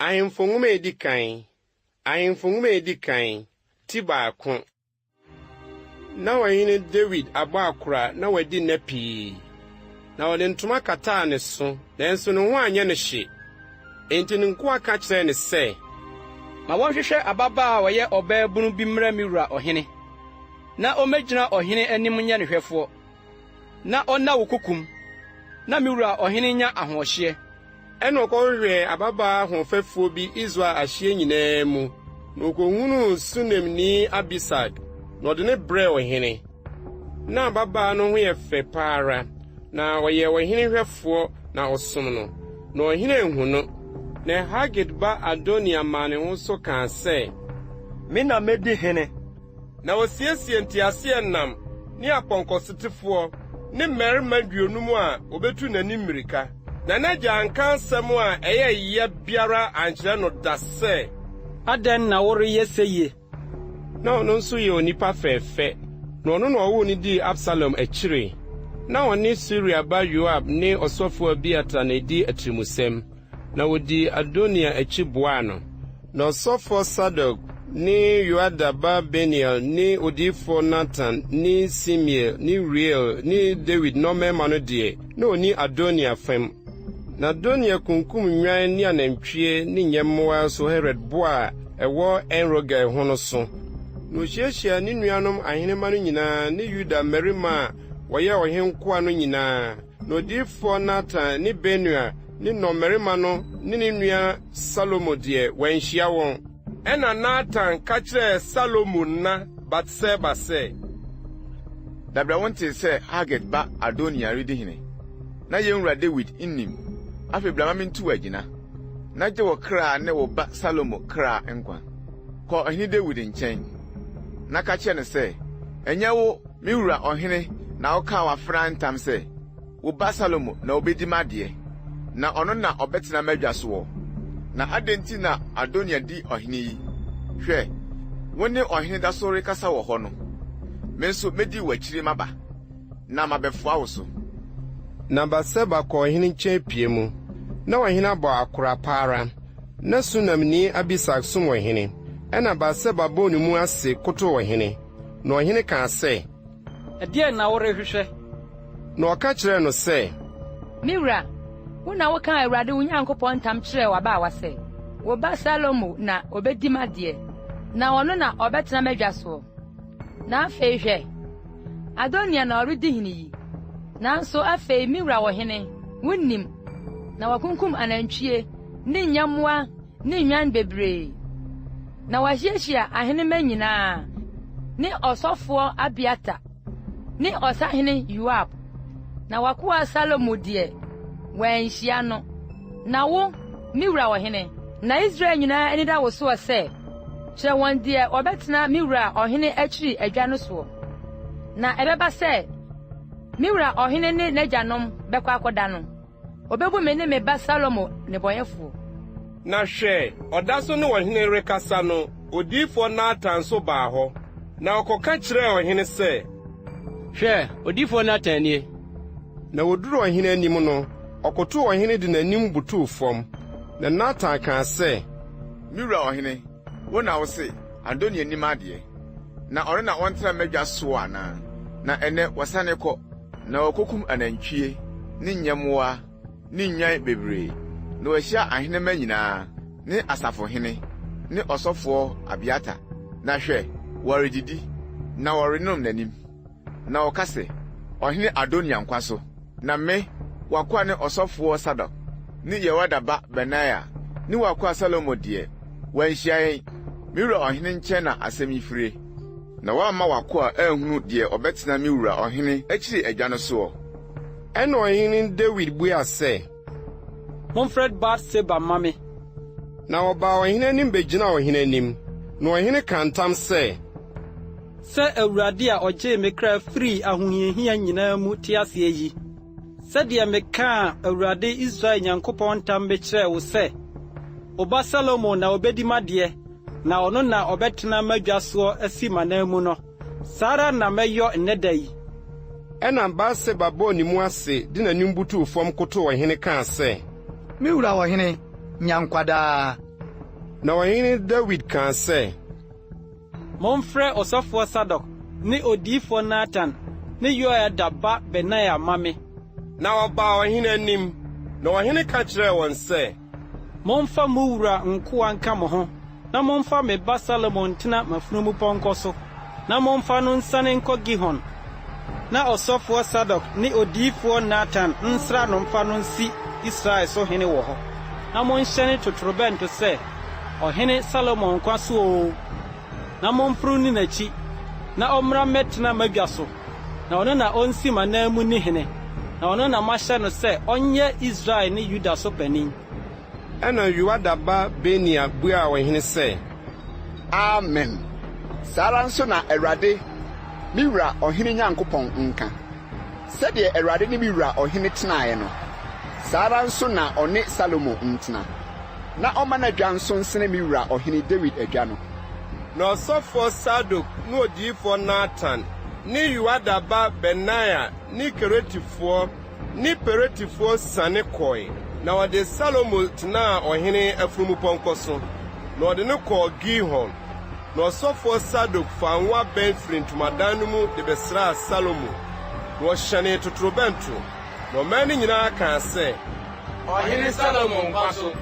Ahemfo Nwoma a Edi Kan Ahemfo Nwoma a Edi Kan, ti baako. Ná Ɔhene Dawid abɔ akora na wadi nna pii. Na wɔde ntoma kataa ne so, nanso ne ho anyɛ no hye. Enti ne nkoa ka kyerɛɛ no sɛ, Ma wɔnhwehwɛ ababaa a ɔyɛ ɔbaabunu bi mmrɛ me wura ɔhene, na ommegyina ɔhene anim nyɛ ne hwɛfoɔ, na ɔnna wo kokom, na me wura ɔhene nnya ahoɔhyeɛ. Ɛnna ɔkɔhwehwɛɛ ababaa hoɔfɛfoɔ bi Israel ahyeɛ nyinaa mu, na ɔkɔhunuu Sunemni Abisag, na ɔde no brɛɛ ɔhene. Ná ababaa no ho yɛ fɛ pa ara, na ɔyɛɛ ɔhene hwɛfoɔ na ɔsom no, na ɔhene anhu no. Na Hagit ba Adoniya maa ne ho so kaa sɛ, Me na mɛdi hene. Na osiesiee nteaseɛnam ne apɔnkɔsotefoɔ ne mmarima 50 a wɔbɛtu n'anim mmirika. Na n'agya anka asɛm a ɛyɛ ya biara ankyerɛ no da sɛ. Adɛn na woreyɛ seyie? Na ɔno nso yɛ onipa fɛɛfɛ, na ɔno na ɔwoo no dii Absalom akyire. Na ɔne Seruia ba Yoab ne ɔsɔfoɔ Abiatar na ɛdi atirimusɛm. Na wɔdii Adoniya akyi boaa no. Na ɔsɔfoɔ Sadok ne Yoiada ba Benaia ne odiyifoɔ Natan ne Simei ne Uriel ne Dawid nnɔmmarima no deɛ, na wɔnni Adoniya fam. Na Adoniya kunkum nnwan ne anantwie ne nyɛmmoa Soheret bo a ɛwɔ En-Rogel ho no so. Na ɔhyiahyiaa ne nuanom ahenemma no nyinaa ne Yuda mmarima a wɔyɛ ɔhene nkoa no nyinaa, Na odiyifoɔ Natan ne Benaia ne nnɔmmarima no ne ne nua Salomo deɛ, wanhyia wɔn. Ɛnna Natan ka kyerɛɛ Salomo na Batseba sɛ. Dabrɛ wontee sɛ Hagit ba Adoniya redi hene, na yɛn wura Dawid nnim? Afei bra ma mintu wo agyina, na gye wo kra ne wo ba Salomo kra nkwa. Kɔ Ɔhene Dawid nkyɛn, na ka kyerɛ no sɛ, 'Ɛnyɛ wo, Me wura ɔhene na wokaa w'afenaa ntam sɛ, 'Wo ba Salomo na obedi m'adeɛ, na ɔno na ɔbɛtena m'adwa soɔ. Na adɛn nti na Adoniya di ɔhene yi? Hwɛ, wo ne ɔhene da so rekasa wɔ hɔ no, me nso medi w'akyiri maba, na mabɛfoa wo so. Na Batseba kɔɔ ɔhene nkyɛn pie mu. Na ɔhene abɔ akora pa ara. Na Sunamni Abisag som ɔhene. Ɛnna Batseba bɔɔ ne mu ase kotow ɔhene. Na ɔhene kaa sɛ. Ɛdeɛn na worehwehwɛ? Na ɔka kyerɛɛ no sɛ. Me wura, wo na wokaa Awurade wo Nyankopɔn ntam kyerɛɛ w'abaawa sɛ, 'Wo ba Salomo na ɔbɛdi m'adeɛ, na ɔno na ɔbɛtena m'adwa soɔ. Na afei hwɛ, Adoniya na ɔredi hene yi. Nanso afei me wura ɔhene, wunnim, na wɔakunkum anantwie ne nyɛmmoa ne nnwan bebree. Na wɔahyiahyia ahenemma nyinaa ne ɔsɔfoɔ Abiatar ne ɔsahene Yoab, na w'akoa Salomo deɛ, wɔanhyia no. Na wo, me wura ɔhene, na Israel nyinaa ani da wo soɔ sɛ, kyerɛ wɔn deɛ ɔbɛtena me wura ɔhene akyiri adwa no soɔ. Na ɛbɛba sɛ, me wura ɔhene ne n'agyanom bɛkɔ akɔda no, Obebu me ne me ba Salomo nnebɔneyɛfoɔ. Na hwɛ, ɔda so ne ɔhene rekasa no, odiyifoɔ Natan nso baa hɔ, na ɔkɔka kyerɛɛ ɔhene sɛ. Hwɛ, odiyifoɔ Natan nie. Na wɔduruu ɔhene anim no, ɔkotow ɔhene de n'anim butuw fam. Na Natan kaa sɛ. Me wura ɔhene, wo na wose, 'Adoniya nni m'adeɛ, na ɔno na ɔntena m'adwa soɔ anaa? Na ɛnnɛ wɔsane kɔ. Na wɔakokum anantwie ne nyɛmmoa ne nnwan bebree, na wɔahyia ahenemma nyinaa ne asafohene ne ɔsɔfoɔ Abiatar, na hwɛ, wɔredidi na wɔrenom n'anim, na wɔka sɛ, Ɔhene Adoniya nkwa so! Na me, w'akoa ne ɔsɔfoɔ Sadok ne Yehoiada ba Benaia ne w'akoa Salomo deɛ, wɔanhyia yɛn. Me wura ɔhene nkyɛn na asɛm yi fire. Na woamma w'akoa anhunu deɛ ɔbɛtena me wura ɔhene akyiri adwa no soɔ. Ɛnna Ɔhene Dawid buaa sɛ. Momfrɛ Bat-Seba mma me. Na ɔbaa ɔhene anim begyinaa ɔhene anim, na ɔhene kaa ntam sɛ. Sɛ Awurade a ɔgyee me kra firii ahohiahia nyinaa mu te aseɛ yi, sɛdeɛ mekaa Awurade Israel Nyankopɔn ntam mekyerɛɛ wo sɛ, Wo ba Salomo na ɔbɛdi m'adeɛ, na ɔno na ɔbɛtena m'adwa soɔ asi m'ananmu no, saa ara na mɛyɔ nnɛ da yi. Ɛnna Batseba bɔɔ ne mu ase de n'anim butuw fam kotow ɔhene kaa sɛ. Me wura ɔhene, nya nkwa daa! Na ɔhene Dawid kaa sɛ. Momfrɛ ɔsɔfoɔ Sadok ne odiyifoɔ Natan ne Yoiada ba Benaia mma me. Na wɔbaa ɔhene anim, na ɔhene ka kyerɛɛ wɔn sɛ. Momfa mo wura nkoa nka mo ho, na momfa me ba Salomo ntena m'afunumupɔnkɔ so, na momfa no nsiane nkɔ Gihon, na ɔsɔfoɔ Sadok ne odiyifoɔ Natan nsra no mfa no nsi Israel so hene wɔ hɔ. Na monhyɛne totorobɛnto sɛ, 'Ɔhene Salomo nkwa so oo! Na momforo nni n'akyi, na ɔmmra mmɛtena m'adwa so, na ɔno na onsi m'ananmu nni hene, na ɔno na mahyɛ no sɛ ɔnyɛ Israel ne Yuda so panin. Ɛnna Yoiada ba Benaia buaa ɔhene sɛ. Amen! Saa ara nso na Awurade, me wura ɔhene Nyankopɔn nka. Sɛdeɛ Awurade ne me wura ɔhene tenaeɛ no, saa ara nso na ɔne Salomo ntena, na ɔmma n'adwa nso nsene me wura ɔhene Dawid adwa no. Na ɔsɔfoɔ Sadok ne odiyifoɔ Natan ne Yoiada ba Benaia ne Keretifoɔ ne Peletifoɔ siane kɔe, na wɔde Salomo tenaa ɔhene afunumupɔnkɔ so, na wɔde no kɔɔ Gihon. Na ɔsɔfoɔ Sadok faa ngo abɛn firii ntomadan no mu de bɛsraa Salomo, na wɔhyɛnee totorobɛnto, na ɔman no nyinaa kaa sɛ. Ɔhene Salomo nkwa so!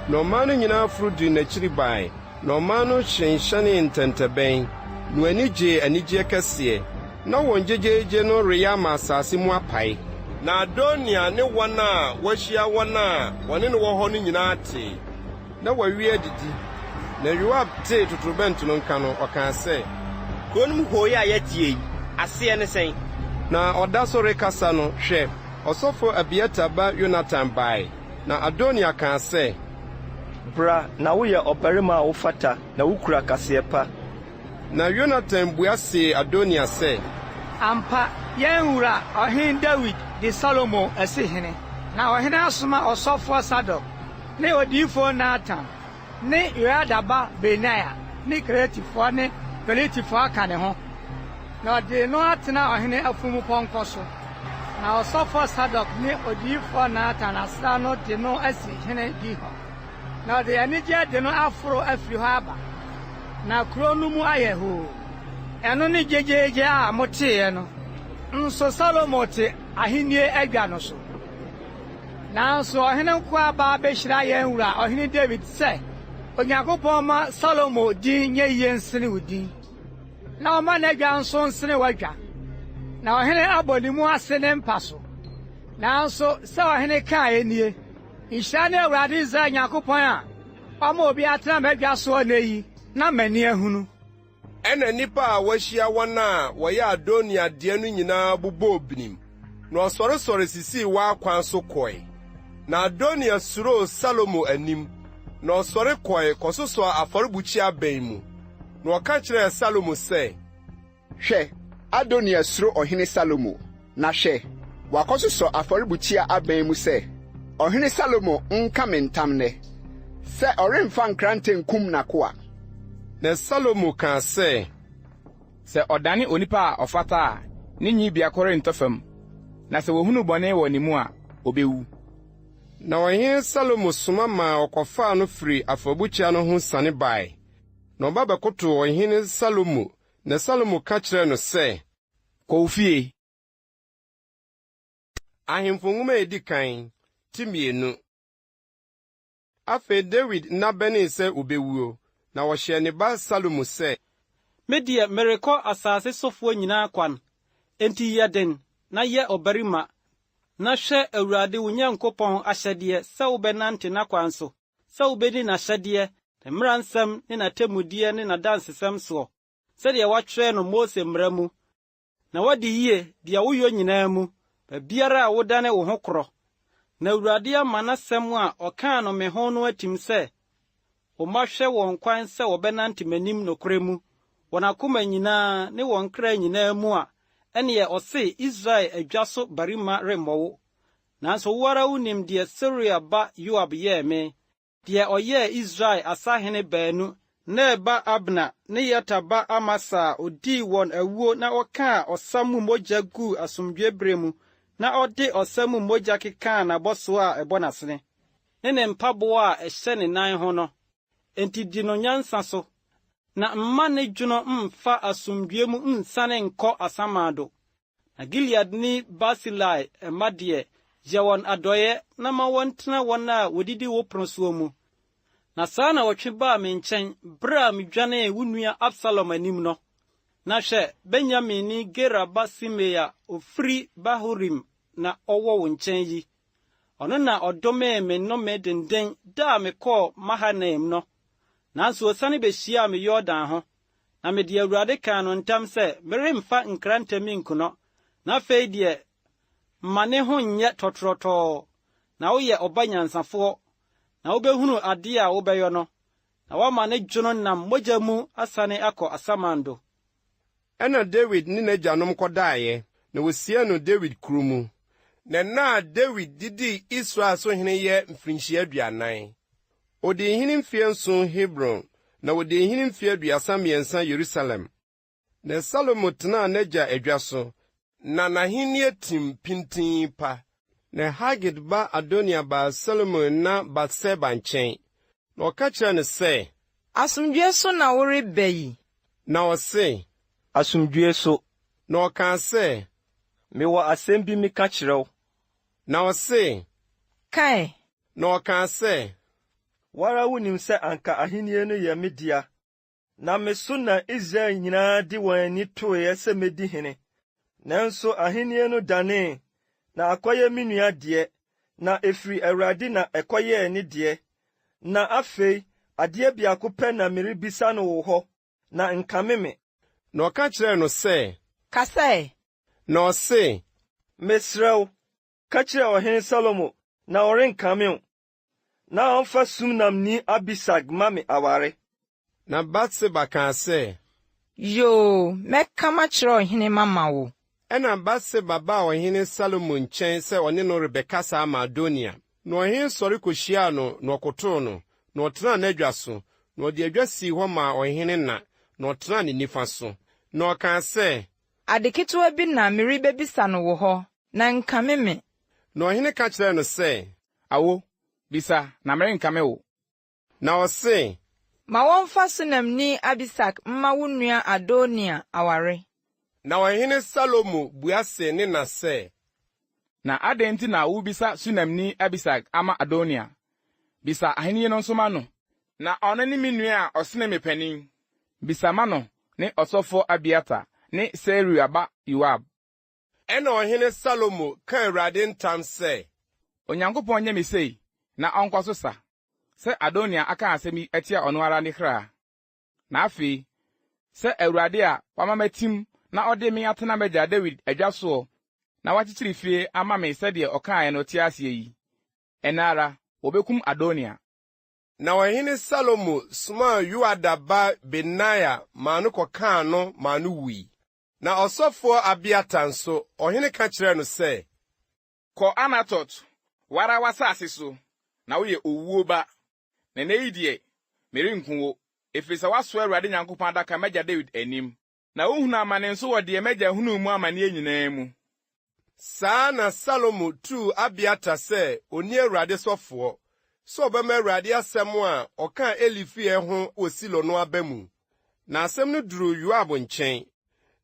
Na ɔman no nyinaa foro dii n'akyiri bae, na ɔman no hyenhyɛnee ntɛntɛbɛn, na wɔn ani gyee anigyeɛ kɛseɛ. Ná wɔn gyegyeegye no reyɛ ama asase mu apae. Na Adoniya ne wɔn a wɔahyia wɔn a wɔne no wɔ hɔ no nyinaa tee. Na wɔawie adidi. Na Yoab tee totorobɛnto no nka no, ɔkaa sɛ. Kuro no mu hooyɛ a yɛteɛ yi, aseɛ ne sɛn? Na ɔda so rekasa no, hwɛ, ɔsɔfo Abiatar ba Yonatan bae. Na Adoniya kaa sɛ. Bra, na woyɛ ɔbarima a wofata na wukura kaseɛ pa. Na Yonatan bua see Adoniya sɛ. Ampa, yɛn wura ɔhene Dawid de Salomo asi hene, na ɔhene asoma ɔsɔfoɔ Sadok ne odiyifoɔ Natan ne Yoiada ba Benaia ne Keretifoɔ ne Peletifoɔ aka ne ho, na ɔde no atena ɔhene afunumupɔnkɔ so. Na ɔsɔfoɔ Sadok ne odiyifoɔ Natan asra no de no asi hene Gihon. Na ɔde anigye de no aforo afiri hɔ aba, na kurow no mu ayɛ hoo. Ɛno ne gyegyeegye a moteeɛ no. Nso Salomo te ahenni adwa no so. Nanso ɔhene nkoa ba abehyira yɛn wura Ɔhene Dawid sɛ, 'Onyankopɔn mma Salomo din nyɛ yiye nsene wo din, na ɔmma n'adwa nso nsene w'adwa. Na ɔhene abɔ ne mu ase ne mpa so. Nanso sɛ ɔhene kae nie, Nhyira ne Awurade Israel Nyankopɔn a wama obi atena m'adwa soɔ nnɛ yi na m'ani ahunu. Ɛnna nnipa a wɔahyia wɔn a wɔyɛ Adoniya deɛ no nyinaa bobɔɔ binim, na wɔsɔresɔre sisii wɔn akwan so kɔe. Na Adoniya suroo Salomo anim, na ɔsɔre kɔe kɔsosɔɔ afɔrebukyia abɛn mu, na ɔka kyerɛɛ Salomo sɛ. Hwɛ, Adoniya suro Ɔhene Salomo, na hwɛ, wakɔsosɔ afɔrebukyia abɛn mu sɛ, 'Ɔhene Salomo nka me ntam nnɛ, sɛ ɔremfa nkrante nkum n'akoa. Na Salomo kaa sɛ. Sɛ ɔdane onipa a ɔfata a, ne nwi biako rentɔ fam, na sɛ wohunu bɔne wɔ ne mu a, obewu. Na Ɔhene Salomo soma maa wɔkɔfaa no firii afɔrebukyia no ho siane bae, na ɔba bɛkotow Ɔhene Salomo Na Salomo ka kyerɛɛ no sɛ. Kɔ wo fie. Ahemfo Nwoma a Edi Kan, ti 2. Afei Dawid nna bɛnee sɛ obewuo, na ɔhyɛɛ ne ba Salomo sɛ. Me deɛ, merekɔ asase sofoɔ nyinaa kwan, enti yɛ den na yɛ ɔbarima, na hwɛ Awurade wo Nyankopɔn ahyɛdeɛ sɛ wobɛnante n'akwan so, sɛ wobedi n'ahyɛdeɛ, ne mmara nsɛm ne n'atemmudeɛ ne n'adansesɛm soɔ, sɛdeɛ wɔatwerɛ no Mose mmara mu, na woadi yie deɛ woyɔ nyinaa mu, baabiara a wodane wo ho korɔ. Na Awurade ama n'asɛm a ɔkaa no me ho no atim sɛ, Wo mma hwɛ wɔn kwan sɛ wɔbɛnante m'anim nokorɛ mu, wɔn akoma nyinaa ne wɔn kra nyinaa mu a, ɛnneɛ ɔse Israel adwa so barima remmɔ wo, Nanso wo ara wunim deɛ Seruia ba Yoab yɛɛ me, deɛ ɔyɛɛ Israel asahene baanu, Ner ba Abner ne Yeter ba Amasa a odii wɔn awuo na ɔkaa ɔsa mu mogya guu asomdwoeɛ berɛ mu na ɔde ɔsa mu mogya kekaa n'abɔsoɔ a ɛbɔ n'asene ne ne mpaboa a ɛhyɛ ne nan ho no. Enti di no nyansa so, na mma ne dwono mmfa asomdwoe mu nsiane nkɔ asamando. Na Gileadni Barsilai mma deɛ, yɛ wɔn adɔeɛ na ma wɔntena wɔn a wɔdidi wo pono soɔ mu. Na saa na wɔtwe baa me nkyɛn bere a midwanee wo nua Absalom anim no. Na hwɛ, Benyaminni Gera ba Simei a ofiri Bahurim na ɔwɔ wo nkyɛn yi. Ɔno na ɔdomee me nnome dennen da a mekɔɔ Mahanaim no. Nanso osiane behyiaa me Yordan ho, na mede Awurade kaa no ntam sɛ meremfa nkrante minku no. Na afei deɛ, mma ne ho nyɛ tɔtorɔtɔɔ, na woyɛ ɔba nyansafoɔ, na wobɛhunu adeɛ a wobɛyɔ no, na woama ne dwono nam mogya mu asane akɔ asamando. Ɛnna Dawid ne n'agyanom kɔdaeɛ, na wɔsiee no Dawid kuro mu. Na nna a Dawid de dii Israel so hene yɛ mfirinhyia 40. Odii hene mfeɛ nson Hebron, na odii hene mfeɛ 33 Yerusalem. Na Salomo tenaa n'agya adwa so, na n'ahennie tim pintinn pa. Na Hagit ba Adoniya baa Salomo na Batseba nkyɛn, na ɔka kyerɛɛ no sɛ. Asomdwoe so na woreba yi? Na ɔse. Asomdwoe so. Na ɔkaa sɛ. Mewɔ asɛm bi meka kyerɛ wo. Na ɔse. Ka ɛ. Na ɔkaa sɛ. Wo ara wunim sɛ anka ahenni no yɛ me dea, na me so na Israel nyinaa de wɔn ani toeɛ sɛ medi hene. Nanso ahenni no danee, na akɔyɛ me nua deɛ, na ɛfiri Awurade na ɛkɔyɛɛ ne deɛ. Na afei adeɛ biako pɛ na merebisa no wo hɔ, na nkame me. Na ɔka kyerɛɛ no sɛ. Kasa ɛ! Na ɔse. Mesrɛ wo, ka kyerɛ ɔhene Salomo na ɔrenkame wo, na ɔmfa Sunamni Abisag mma me aware. Na Batseba kaa sɛ. Yoo, mɛka makyerɛ ɔhene mama wo. Ɛnna Batseba baa ɔhene Salomo nkyɛn sɛ ɔne no rebɛkasa ama Adoniya. Na ɔhene sɔre kohyiaa no na ɔkotow no, na ɔtenaa n'adwa so, na ɔde adwa sii hɔ maa ɔhene na, na ɔtenaa ne nifa so. Na ɔkaa sɛ. Ade ketewa bi na merebebisa no wo hɔ, na nkame me. Na ɔhene ka kyerɛɛ no sɛ. Awo, bisa, na merenkame wo. Na ɔse. Ma wɔmfa Sunamni Abisag mma wo nua Adoniya aware. Na ɔhene Salomo bua see ne na sɛ. Na adɛn nti na worebisa Sunamni Abisag ama Adoniya? Bisa ahenni no nso ma no. Na ɔno ne me nua a ɔsene me panin. Bisa ma no ne ɔsɔfoɔ Abiatar ne Seruia ba Yoab. Ɛnna ɔhene Salomo kaa Awurade ntam sɛ. Onyankopɔn nyɛ me sei na ɔnkɔ so sa, sɛ Adoniya aka asɛm yi atia ɔno ara ne kra. Na afei, sɛ Awurade a wama matim na ɔde me atena m'agya Dawid adwa soɔ na wakyekyere fie ama me sɛdeɛ ɔkaeɛ no te aseɛ yi, ɛnnɛ ara wɔbɛkum Adoniya. Na ɔhene Salomo somaa Yoiada ba Benaia maa no kɔkaa no maa no wui. Na ɔsɔfoɔ Abiatar nso, ɔhene ka kyerɛɛ no sɛ. Kɔ Anatot, wo ara w'asase so, na woyɛ owuo ba. Na nnɛ yi deɛ, merenku wo, ɛfiri sɛ woasoa Awurade Nyankopɔn adaka m'agya Dawid anim, na wohunuu amane nso wɔ deɛ m'agya hunuu mu amaneɛ nyinaa mu. Saa na Salomo tuu Abiatar sɛ onni Awurade sɔfoɔ, sɛ ɔbɛma Awurade asɛm a ɔkaa Eli fie ho wɔ Silo no aba mu. Na asɛm no duruu Yoab nkyɛn.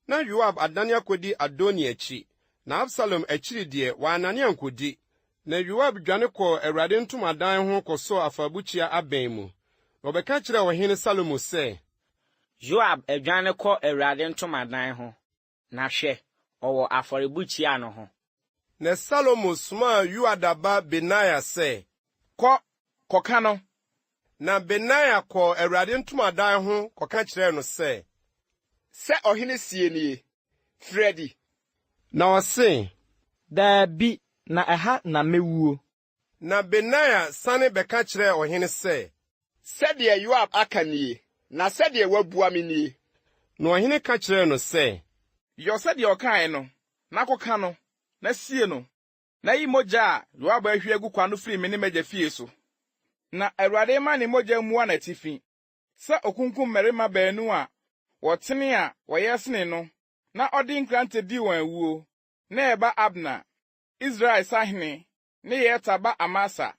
Na Yoab adane akɔdi Adoniya akyi, na Absalom akyiri deɛ, wannane ankɔdi. Na Yoab dwane kɔɔ Awurade ntomadan ho kɔsɔɔ afɔrebukyia abɛn mu. Na wɔbɛka kyerɛɛ ɔhene Salomo sɛ. Yoab adwane kɔ Awurade ntomadan ho, na hwɛ, ɔwɔ afɔrebukyia no ho. Na Salomo somaa Yoiada ba Benaia sɛ. Kɔ, kɔka no. Na Benaia kɔɔ Awurade ntomadan ho kɔka kyerɛɛ no sɛ. Sɛ ɔhene seɛ nie, 'Firi adi. Na ɔse. Dabi, na ɛha na mewuo. Na Benaia sane bɛka kyerɛɛ ɔhene sɛ. Sɛdeɛ Yoab aka nie, na sɛdeɛ wabua me nie. Na ɔhene ka kyerɛɛ no sɛ. Yɔ sɛdeɛ ɔkaeɛ no, na kɔka no, na sie no, na yi mogya a Yoab ahwie agu kwa no firi me ne m'agya fie so. Na Awurade mma ne mogya mmua n'atifi, sɛ okunkum mmarima baanu a wɔtene a wɔyɛ sene no na ɔde nkrante dii wɔn awuo, Ner ba Abner, Israel sahene ne Yeter ba Amasa,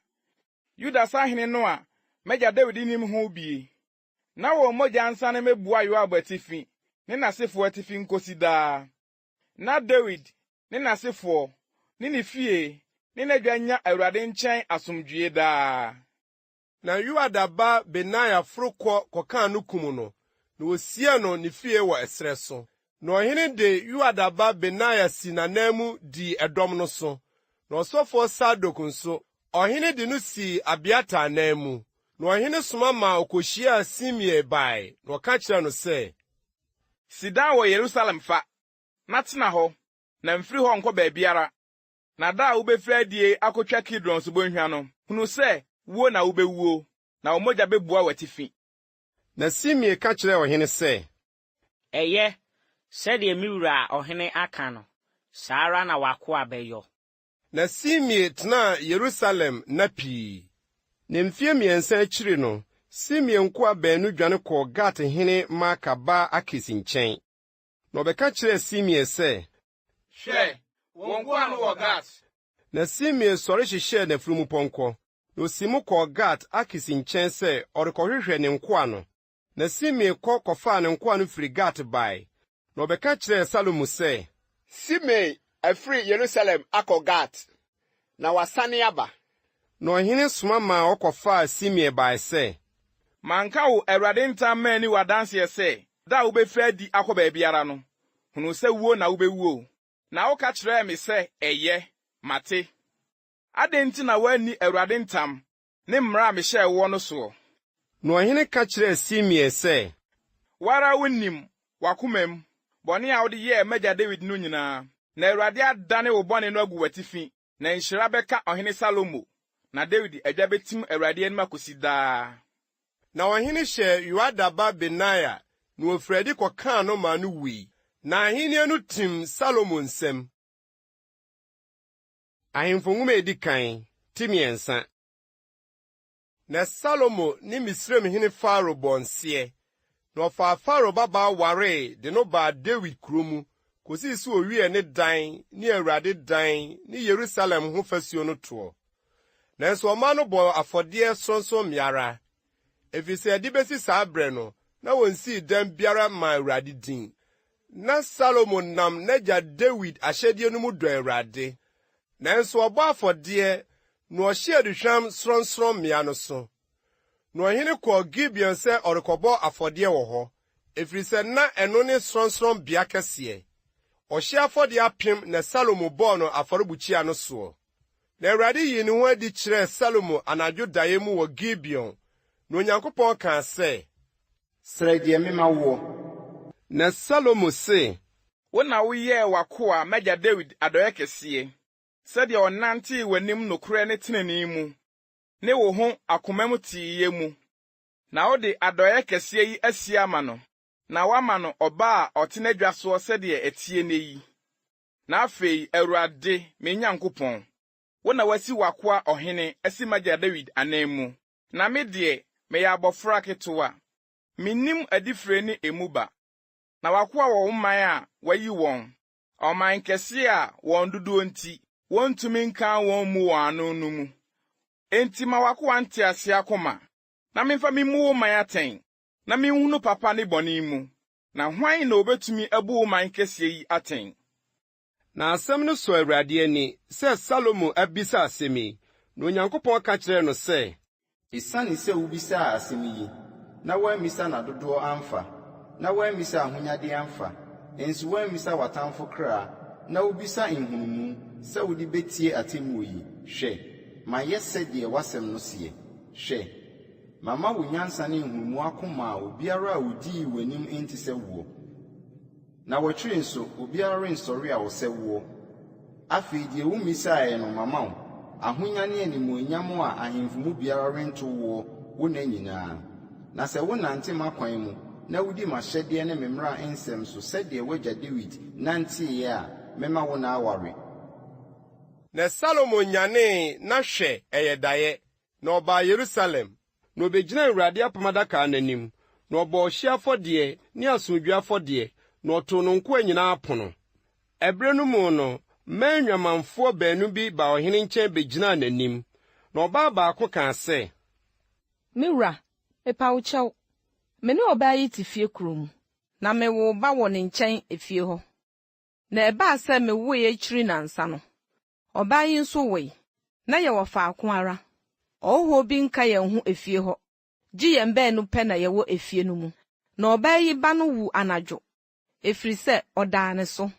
Yuda sahene no a m'agya Dawid nnim ho bie, na wɔn mogya nsane mmebua Yoab atifi ne n'asefoɔ atifi nkosi daa, na Dawid ne n'asefoɔ, ne ne fie, ne n'adwa nnya Awurade nkyɛn asomdwoe daa. Na Yoiada ba Benaia foro kɔ kɔkaa no kum no, na wosiee no ne fie wɔ ɛserɛ so. Na ɔhene de Yoiada ba Benaia sii n'ananmu dii ɛdɔm no so, na ɔsɔfoɔ Sadok nso, ɔhene de no sii Abiatar ananmu. Na ɔhene soma maa okohyiaa Simei bae, na ɔka kyerɛɛ no sɛ. Si dan wɔ Yerusalem fa, na tena hɔ, na mfiri hɔ nkɔ baabiara. Na da a wubefiri adi akotwa Kidron subonhwa no, hunu sɛ wuo na wubewuo, na wo mogya bebua w'atifi. Na Simei ka kyerɛɛ ɔhene sɛ. Ɛyɛ, sɛdeɛ me wura ɔhene aka no, saa ara na w'akoa bɛyɔ. Na Simei tenaa Yerusalem nna pii. Na mfeɛ mmiɛnsa akyiri no, Simei nkoa baanu dwane kɔɔ Gat hene Maaka ba Akis nkyɛn. Na wɔbɛka kyerɛɛ Simei sɛ. Hwɛ, wo nkoa no wɔ Gat. Na Simei sɔre hyehyɛɛ n'afunumpɔnkɔ, na osii mu kɔɔ Gat Akis nkyɛn sɛ ɔrekɔhwehwɛ ne nkoa no. Na Simei kɔ kɔfaa ne nkoa no firi Gat bae, na ɔbɛka kyerɛɛ Salomo sɛ. Simei afiri Yerusalem akɔ Gat, na wasane aba. Na ɔhene soma maa wɔkɔfaa Simei bae sɛ. Manka wo Awurade ntam manni wo adanseɛ sɛ, da a wobɛfiri adi akɔ baabiara no, hunu sɛ wuo na wobɛwuo? Na woka kyerɛɛ me sɛ, Ɛyɛ, mate. Adɛn nti na woanni Awurade ntam ne mmara a mehyɛɛ woɔ no soɔ? Na ɔhene ka kyerɛɛ Simei sɛ. Wo ara wunim w'akomam bɔne a wode yɛɛ m'agya Dawid no nyinaa, na Awurade adane wo bɔne no agu w'atifi, na nhyira bɛka Ɔhene Salomo, na Dawid adwa betim Awurade anim akosi daa. Na ɔhene hyɛɛ Yoiada ba Benaia, na ofii adi kɔkaa no maa no wui, na ahenni no tim Salomo nsam. Ahemfo Nwoma a Edi Kan, ti 3. Na Salomo ne Misraimhene Farao bɔɔ nseɛ, na ɔfaa Farao babaa waree de no baa Dawid kuro mu kɔsii sɛ ɔwiee ne dan ne Awurade dan ne Yerusalem ho fasuo no toɔ. Nanso ɔman no bɔɔ afɔdeɛ sorɔnsorɔmmea ara, ɛfiri sɛ ɛde bɛsi saa berɛ no, na wɔnsii dan biara mmaa Awurade din. Ná Salomo nam n'agya Dawid ahyɛdeɛ no mu dɔ Awurade, nanso ɔbɔ afɔdeɛ na ɔhye aduhwam sorɔnsorɔmmea no so. Na ɔhene kɔɔ Gibeon sɛ ɔrekɔbɔ afɔdeɛ wɔ hɔ, ɛfiri sɛ na ɛno ne sorɔnsorɔnbea kɛseɛ. Ɔhyeɛ afɔdeɛ apem na Salomo bɔɔ no afɔrebukyia no soɔ. Na Awurade yii ne ho adi kyerɛɛ Salomo anadwo daeɛ mu wɔ Gibeon, na Onyankopɔn kaa sɛ. Srɛ deɛ memma woɔ. Na Salomo se. Wo na woyɛɛ w'akoa, m'agya Dawid adɔeɛ kɛseɛ, sɛdeɛ ɔnantee w'anim nokorɛ ne tenenee mu, ne wo ho akomam teeyɛ mu. Na wode adɔeɛ kɛseɛ yi asie ama no, na woama no ɔba a ɔte n'adwa soɔ sɛdeɛ ɛteɛ nnɛ yi. Na afei, Awurade, me Nyankopɔn, wo na woasi w'akoa ɔhene asi m'agya Dawid ananmu, na me deɛ, meyɛ abɔfra ketewa. Minnim adifire ne emu ba. Na w'akoa wɔ wo man a woayi wɔn, ɔman kɛse a wɔn dodoɔ nti, wontumi nkan wɔn mmu wɔn ano no mu. Enti ma w'akoa ntease akoma, na memfa mimmu wo man atɛn, na minhunu papa ne bɔne mu. Na hwan na obetumi abu wo man kɛseɛ yi atɛn? Na asɛm no sɔɔ Awurade ani sɛ Salomo abisa asɛm yi, na Onyankopɔn ka kyerɛɛ no sɛ. Esiane sɛ wubisaa asɛm yi, na woammisa nna dodoɔ amfa, na woammisa ahonyadeɛ amfa, nso woammisa w'atamfo kra, na wobisa nhunumu, sɛ wode bɛtie atemmuo yi, hwɛ, mayɛ sɛdeɛ w'asɛm no seɛ. Hwɛ, mama wo nyansa ne nhunumu akoma a obiara a ɔdii w'anim nte sɛ woɔ. Na w'akyiri nso, obiara rensɔre a ɔsɛ woɔ. Afei deɛ wommisaeɛ no, mama wo, ahonya ne animuonyam a ahemfo mu biara rento woɔ wo nna nyinaa. Na sɛ wonante m'akwan mu, na wodi m'ahyɛdeɛ ne me mmara nsɛm so sɛdeɛ w'agya Dawid nanteeɛ a, mɛma wo nna aware. Na Salomo nyanee, na hwɛ, ɛyɛ daeɛ. Na ɔbaa Yerusalem, na obegyinaa Awurade apam adaka no anim, na ɔbɔɔ ɔhyeɛ afɔdeɛ ne asomdwoe afɔdeɛ, na ɔtoo no nkoa nyinaa pono. Ɛberɛ no mu no, mmaa nnwamanfoɔ baanu bi baa ɔhene nkyɛn begyinaa n'anim. Na ɔbaa baako kaa sɛ. Me wura, mepa wo kyɛw, me ne ɔbaa yi te fie koro mu, na mewoo ba wɔ ne nkyɛn efie hɔ. Na ɛbaa sɛ mewoe akyiri nnansa no, ɔbaa yi nso woe. Na yɛwɔ faako ara. Ɔhɔhoɔ bi nka yɛn ho efie hɔ, gye yɛn baanu pɛ na yɛwɔ efie no mu. Na ɔbaa yi ba no wuu anadwo, ɛfiri sɛ ɔdaa ne so.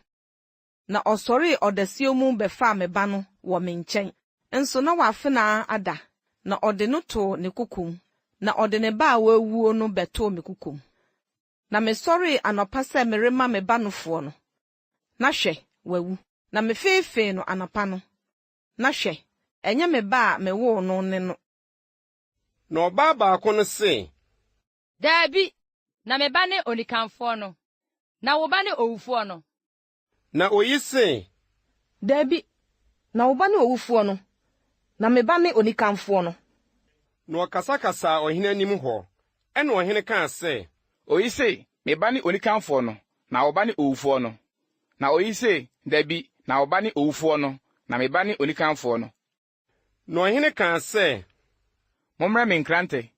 Na ɔsɔree ɔdasuo mu bɛfaa me ba no wɔ me nkyɛn, nso na w'afenaa ada, na ɔde no too ne kokom, na ɔde ne ba a wawuo no bɛtoo me kokom. Na mesɔree anɔpa sɛ merema me ba nufoɔ no, na hwɛ, wawu. Na mefeefee no anɔpa no, na hwɛ, ɛnyɛ me ba a mewoo no ne no. Na ɔbaa baako no se. Dabi, na me ba ne onikanfoɔ no, na wo ba ne owufoɔ no. Na oyi se. Dabi, na wo ba ne owufoɔ no, na me ba ne onikanfoɔ no. Na ɔkasakasaa ɔhene anim hɔ. Ɛnna ɔhene kaa sɛ. Oyi se, 'Me ba ne onikanfoɔ no, na wo ba ne owufoɔ no. Na oyi se, 'Dabi, na wo ba ne owufoɔ no, na me ba ne onikanfoɔ no. Na ɔhene kaa sɛ. Mommrɛ me nkrantɛ.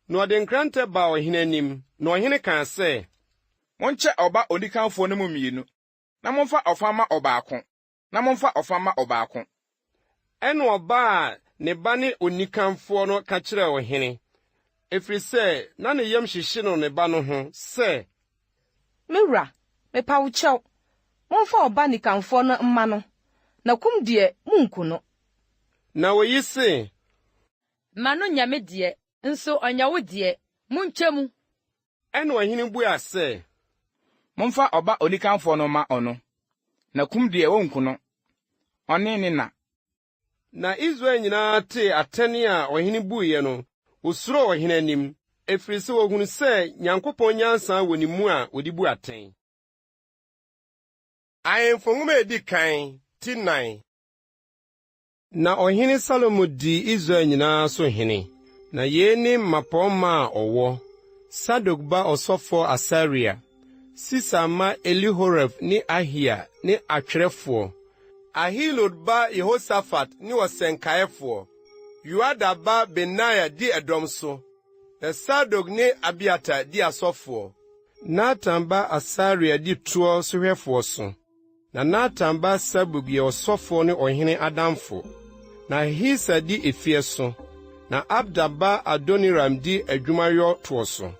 Na ɔde nkrantɛ baa ɔhene anim, na ɔhene kaa sɛ. Monkyɛ ɔba onikanfoɔ no mu mmienu, na momfa ɔfã mma ɔbaako, na momfa ɔfã mma ɔbaako. Ɛnna ɔbaa a ne ba ne onikanfoɔ no ka kyerɛɛ ɔhene, ɛfiri sɛ na ne yam hyehye no ne ba no ho, sɛ. Me wura, mepa wo kyɛw, momfa ɔba nikanfoɔ no mma no, na kum deɛ munnku no. Na oyi se. Ma no nyɛ me deɛ, nso ɔnyɛ wo deɛ. Monkyɛ mu. Ɛnna ɔhene buaa sɛ. Momfa ɔba onikanfoɔ no mma ɔno, na kum deɛ wonku no, ɔne ne na. Na Israel nyinaa tee atɛn a ɔhene buiɛ no, wosuroo ɔhene anim, ɛfiri sɛ wɔhunu sɛ Nyankopɔn nyansa wɔ ne mu a ɔde bu atɛn. Ahemfo Nwoma a Edi Kan, ti 4. Na ɔhene Salomo dii Israel nyinaa so hene. Na yei ne mmapɔmma a ɔwɔ: Sadok ba ɔsɔfoɔ Asaria, Sisa mma Elihoref ne Ahia ne atwerɛfoɔ, Ahilud ba Yehosafat ne ɔsɛnkaefoɔ, Yoiada ba Benaia di ɛdɔm so, na Sadok ne Abiatar di asɔfoɔ. Natan ba Asaria di toɔ sohwɛfoɔ so. Na Natan ba Sabuk yɛ ɔsɔfoɔ ne ɔhene adamfo. Na Ahisa di efie so, na Abda ba Adoniram di adwumayɔ toɔ so.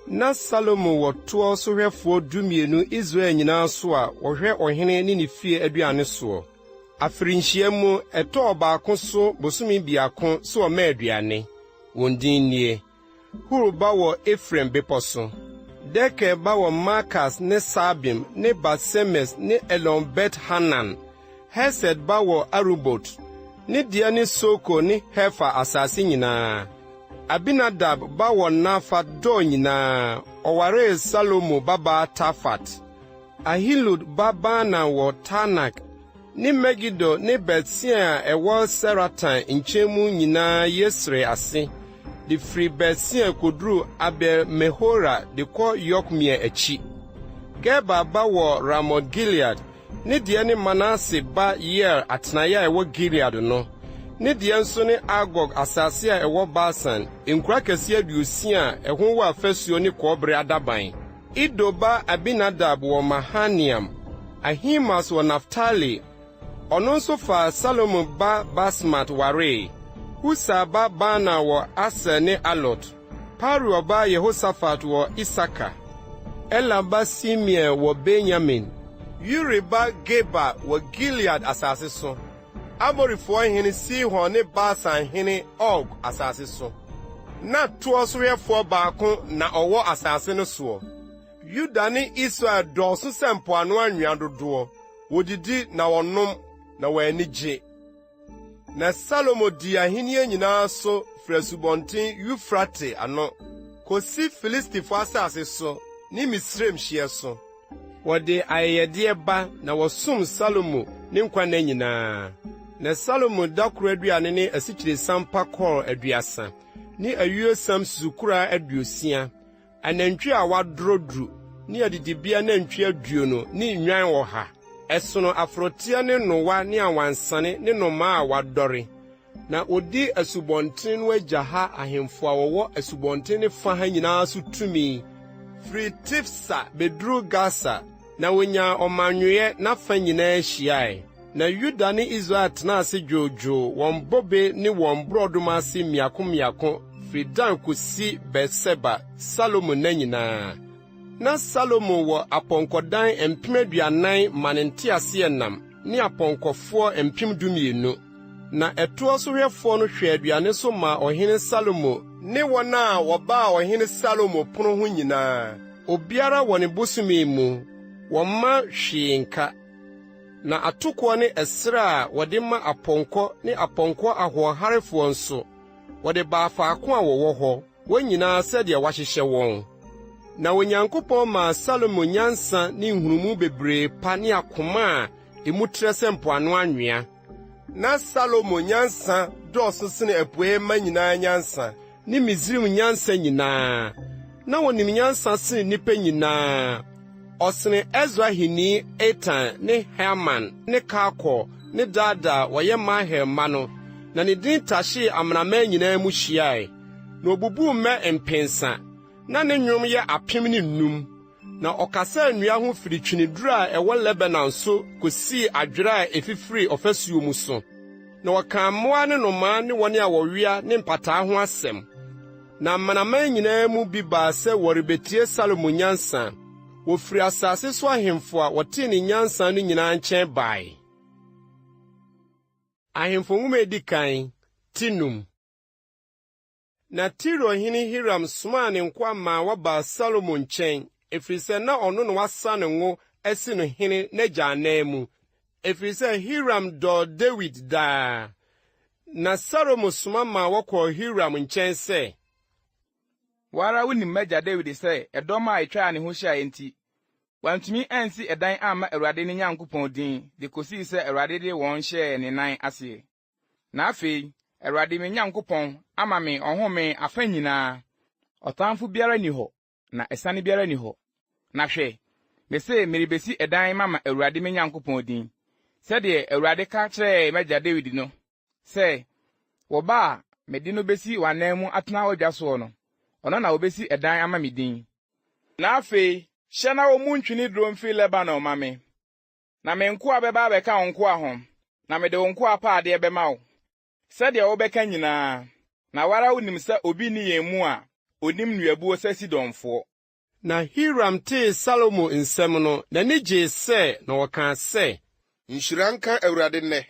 Na Salomo wɔ toɔ sohwɛfoɔ dumienu Israel nyinaa so a wɔhwɛ ɔhene ne ne fie aduane soɔ. Afirinhyia mu, ɛtɔ ɔbaako so bosome biako sɛ ɔma aduane. Wɔn din nie. Hur ba wɔ Efraim bepɔ so, Deker ba wɔ Makas ne Saalbim ne Bat-Semes ne Elon-Bet-Hanan, Hesed ba wɔ Arubot, ne deɛ ne Soko ne Hefer asase nyinaa. Abinadab ba wɔ Nafat Dor nyinaa, ɔwaree Salomo babaa Tafat. Ahilud ba Baana wɔ Taanak ne Megido ne Bet-Sean a ɛwɔ Saratan nkyɛn mu nyinaa Yesreel ase, de firi Bet-Sean koduru Abel-Mehora de kɔ Yokmea akyi. Geber ba wɔ Ramot-Gilead, ne deɛ ne Manase ba Yair atenaeɛ a ɛwɔ Gilead no, ne deɛ nso ne Argob asase a ɛwɔ Basan, nkuro akɛseɛ 60 a ɛho wɔ afasuo ne kɔbere adaban. Ido ba Abinadab wɔ Mahanaim, Ahimaas wɔ Naftali, ɔno nso faa Salomo ba Basmat waree, Husai ba Baana wɔ Aser ne Alot, Paruah ba Yehosafat wɔ Isakar, Ela ba Simei wɔ Benyamin, Uri ba Geber wɔ Gilead asase so, Amorifoɔ hene Sihon ne Basan hene Og asase so. Na toɔ sohwɛfoɔ baako na ɔwɔ asase no soɔ. Yuda ne Israel dɔɔso sɛ mpoano anwea dodoɔ. Wɔdidi na wɔnom, na wɔn ani gye. Na Salomo dii ahenni nyinaa so firi Asubɔnten Eufrate ano kosi Filistifo asase so ne Misraim hyeɛ so. Wɔde ayɛyɛdeɛ ba na wɔsom Salomo ne nkwa nna nyinaa. Na Salomo da koro aduane ne asikyiresiam pa kɔɔ 30 ne ayuosiam susukoraa 60, anantwi a wɔadorɔ du ne adidibea anantwi 20 ne nnwan 100. Ɛsono aforoteɛ ne nnowa ne awansane ne nnomaa a wɔadɔre. Na odi asubɔnten no agya ha ahemfo a wɔwɔ asubɔnten no fa ha nyinaa so tumi, firi Tifsa beduru Gasa, na wonyaa ɔmannwoeɛ n'afa nyinaa hyiae. Na Yuda ne Israel tenaa ase dwoodwoo wɔn bobe ne wɔn borɔdɔma ase mmiako mmiako firi Dan kosi Beer-Seba, Salomo nna nyinaa. Na Salomo wɔ apɔnkɔdan 40,000 ma ne nteaseɛnam ne apɔnkɔfoɔ 12,000. Na ɛtoɔ sohwɛfoɔ no hwɛɛ aduane so maa Ɔhene Salomo ne wɔn a wɔbaa Ɔhene Salomo pono ho nyinaa, obiara wɔ ne bosome mu, wɔmma hwee nka. Na atokoɔ ne ɛserɛ a wɔde ma apɔnkɔ ne apɔnkɔ ahoɔharefoɔ nso, wɔde baa faako a wɔwɔ hɔ, wɔn nyinaa sɛdeɛ wɔahyehyɛ wɔn. Na Onyankopɔn maa Salomo nyansa ne nhunumu bebree pa ne akoma a emu trɛ sɛ mpoano anwea. Ná Salomo nyansa dɔɔso sene Apuei mma nyinaa nyansa ne Misraim nyansa nyinaa. Ná onim nyansa sene nnipa nyinaa. Ɔsene Esrahini Etan ne Herman ne Kalkol ne Darda a wɔyɛ Mahel mma no, na ne din tahyee amanaman nyinaa mu hyiae. Na obubuu mmɛ mpensa, na ne nnwom yɛ 1005. Na ɔkasaa nnua ho firi tweneduru a ɛwɔ Lebanon so kosii adwerɛ a efifiri ɔfasuo mu so. Na ɔkaa mmoa ne nnomaa ne wɔn a wɔwea ne mpataa ho asɛm. Na amanaman nyinaa mu bi baa sɛ wɔrebetie Salomo nyansa. Wofiri asase so ahemfo a wɔtee ne nyansa no nyinaa nkyɛn bae. Ahemfo Nwoma a Edi Kan, Ti Num. Na Tiro hene Hiram somaa ne nkoa maa wɔbaa Salomo nkyɛn, ɛfiri sɛ na ɔno na wasa no ngo asi no hene n'agya ananmu, ɛfiri sɛ Hiram dɔɔ Dawid daa. Na Salomo soma maa wɔkɔɔ Hiram nkyɛn sɛ. Wo ara wunim m'agya Dawid sɛ ɛdɔm a etwaa ne ho hyiae nti, wantumi ansi ɛdan amma Awurade ne Nyankopɔn din de kosii sɛ Awurade de wɔn hyɛɛ ne nan ase. Na afei, Awurade me Nyankopɔn ama me ɔhome afa nyinaa. Ɔtamfo biara nni hɔ, na asiane biara nni hɔ. Na hwɛ, mese merebesi ɛdan mama Awurade me Nyankopɔn din, sɛdeɛ Awurade ka kyerɛɛ m'agya Dawid no sɛ, 'Wo ba a mede no besi w'anan mu atena w'adwa soɔ no, ɔno na obesi ɛdan ama me din. Na afei, hyɛ na wommu ntweneduro mfiri Lebanon mma me, Na me nkoa bɛba abɛka wo nkoa ho, na mede wo nkoa apaadeɛ bɛma wo, sɛdeɛ wobɛka nyinaa, na wo ara wunim sɛ obi nni yɛn mu a onim nnuabuo sɛ Sidonfoɔ. Na Hiram tee Salomo nsɛm no, n'ani gyee sɛ, na ɔkaa sɛ. Nhyira nka Awurade nnɛ,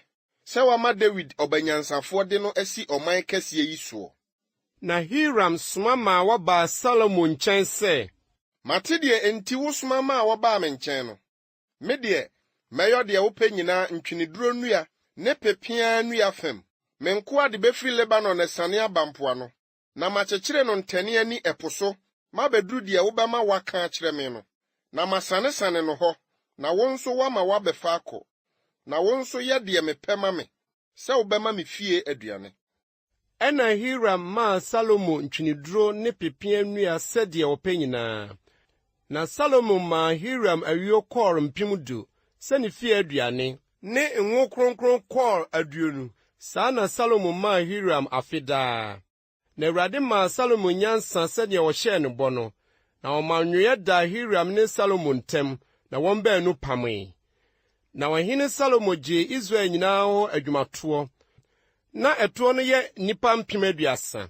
sɛ wama Dawid ɔba nyansafoɔ de no asi ɔman kɛseɛ yi soɔ. Na Hiram soma maa wɔbaa Salomo nkyɛn sɛ. Mate deɛ enti wosoma maa wɔbaa me nkyɛn no. Me deɛ, mɛyɔ deɛ wopɛ nyinaa ntweneduro nnua ne pepeaa nnua fam. Me nkoa de bɛfiri Lebanon asiane aba mpoano, na makyekyere no ntɛne ani ɛpo so mabɛduru deɛ wobɛma wɔaka akyerɛ me no, na masanesane no hɔ, na wo nso woama wɔabɛfa akɔ. Na wo nso yɛ deɛ mepɛ ma me, sɛ wobɛma me fie aduane. Ɛnna Hiram maa Salomo ntweneduro ne pepeaa nnua sɛdeɛ ɔpɛ nyinaa. Na Salomo maa Hiram ayuo kɔɔr 10,000 sɛ ne fie aduane, ne ngo kronkron kɔɔr 20, saa na Salomo maa Hiram afe daa. Na Awurade maa Salomo nyansa sɛdeɛ ɔhyɛɛ no bɔ no, na ɔmannwoeɛ daa Hiram ne Salomo ntam, na wɔn baanu pamee. Na Ɔhene Salomo gyee Israel nyinaa hɔ adwumatoɔ. Ná ɛtoɔ no yɛ nnipa 30,000.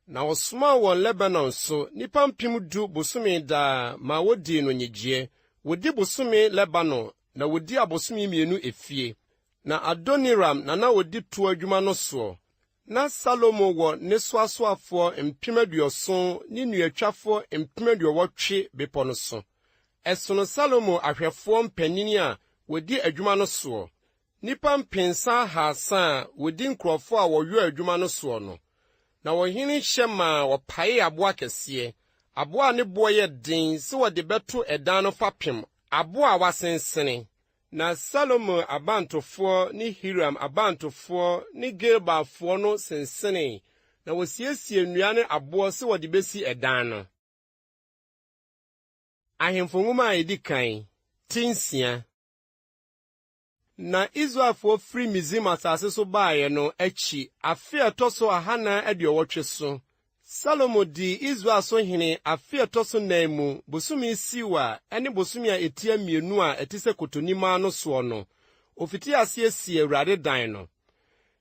Na ɔsomaa wɔn Lebanon so, nnipa 10,000 bosome daa maa wodii no nnyegyeɛ. Wodi bosome Lebanon, na wodi abosome mmienu efie. Na Adoniram na na odi toɔ adwuma no soɔ. Ná Salomo wɔ nnesoasoafoɔ 70,000 ne nnuatwafoɔ 80,000 bepɔ no so. Ɛsono Salomo ahwɛfoɔ mpanin a wɔdi adwuma no soɔ, Nnipa mpensa ahaasa a wɔdi nkurɔfoɔ a wɔyɔɔ adwuma no soɔ no, na ɔhene hyɛ maa wɔpaee aboɔ akɛseɛ, aboɔ a ne boɔ yɛ den sɛ wɔde bɛto ɛdan no fapem, aboɔ a wɔasensene. Na Salomo abantofoɔ ne Hiram abantofoɔ ne Gelbalfoɔ no sensenee, na wɔsiesiee nnua ne aboɔ sɛ wɔde bɛsi ɛdan no. Ahemfo Nwoma a Edi Kan, Ti 6. Na Israelfoɔ firi Misraim asase so baeɛ no akyi afe a ɛtɔ so ahannan aduɔwɔtwe so, Salomo dii Israel so hene afe a ɛtɔ so nnan mu, bosome Siw a ɛne bosome a ɛtia mmienu a ɛte sɛ kotonimaa no soɔ no, ɔfitii aseɛ sii Awurade dan no.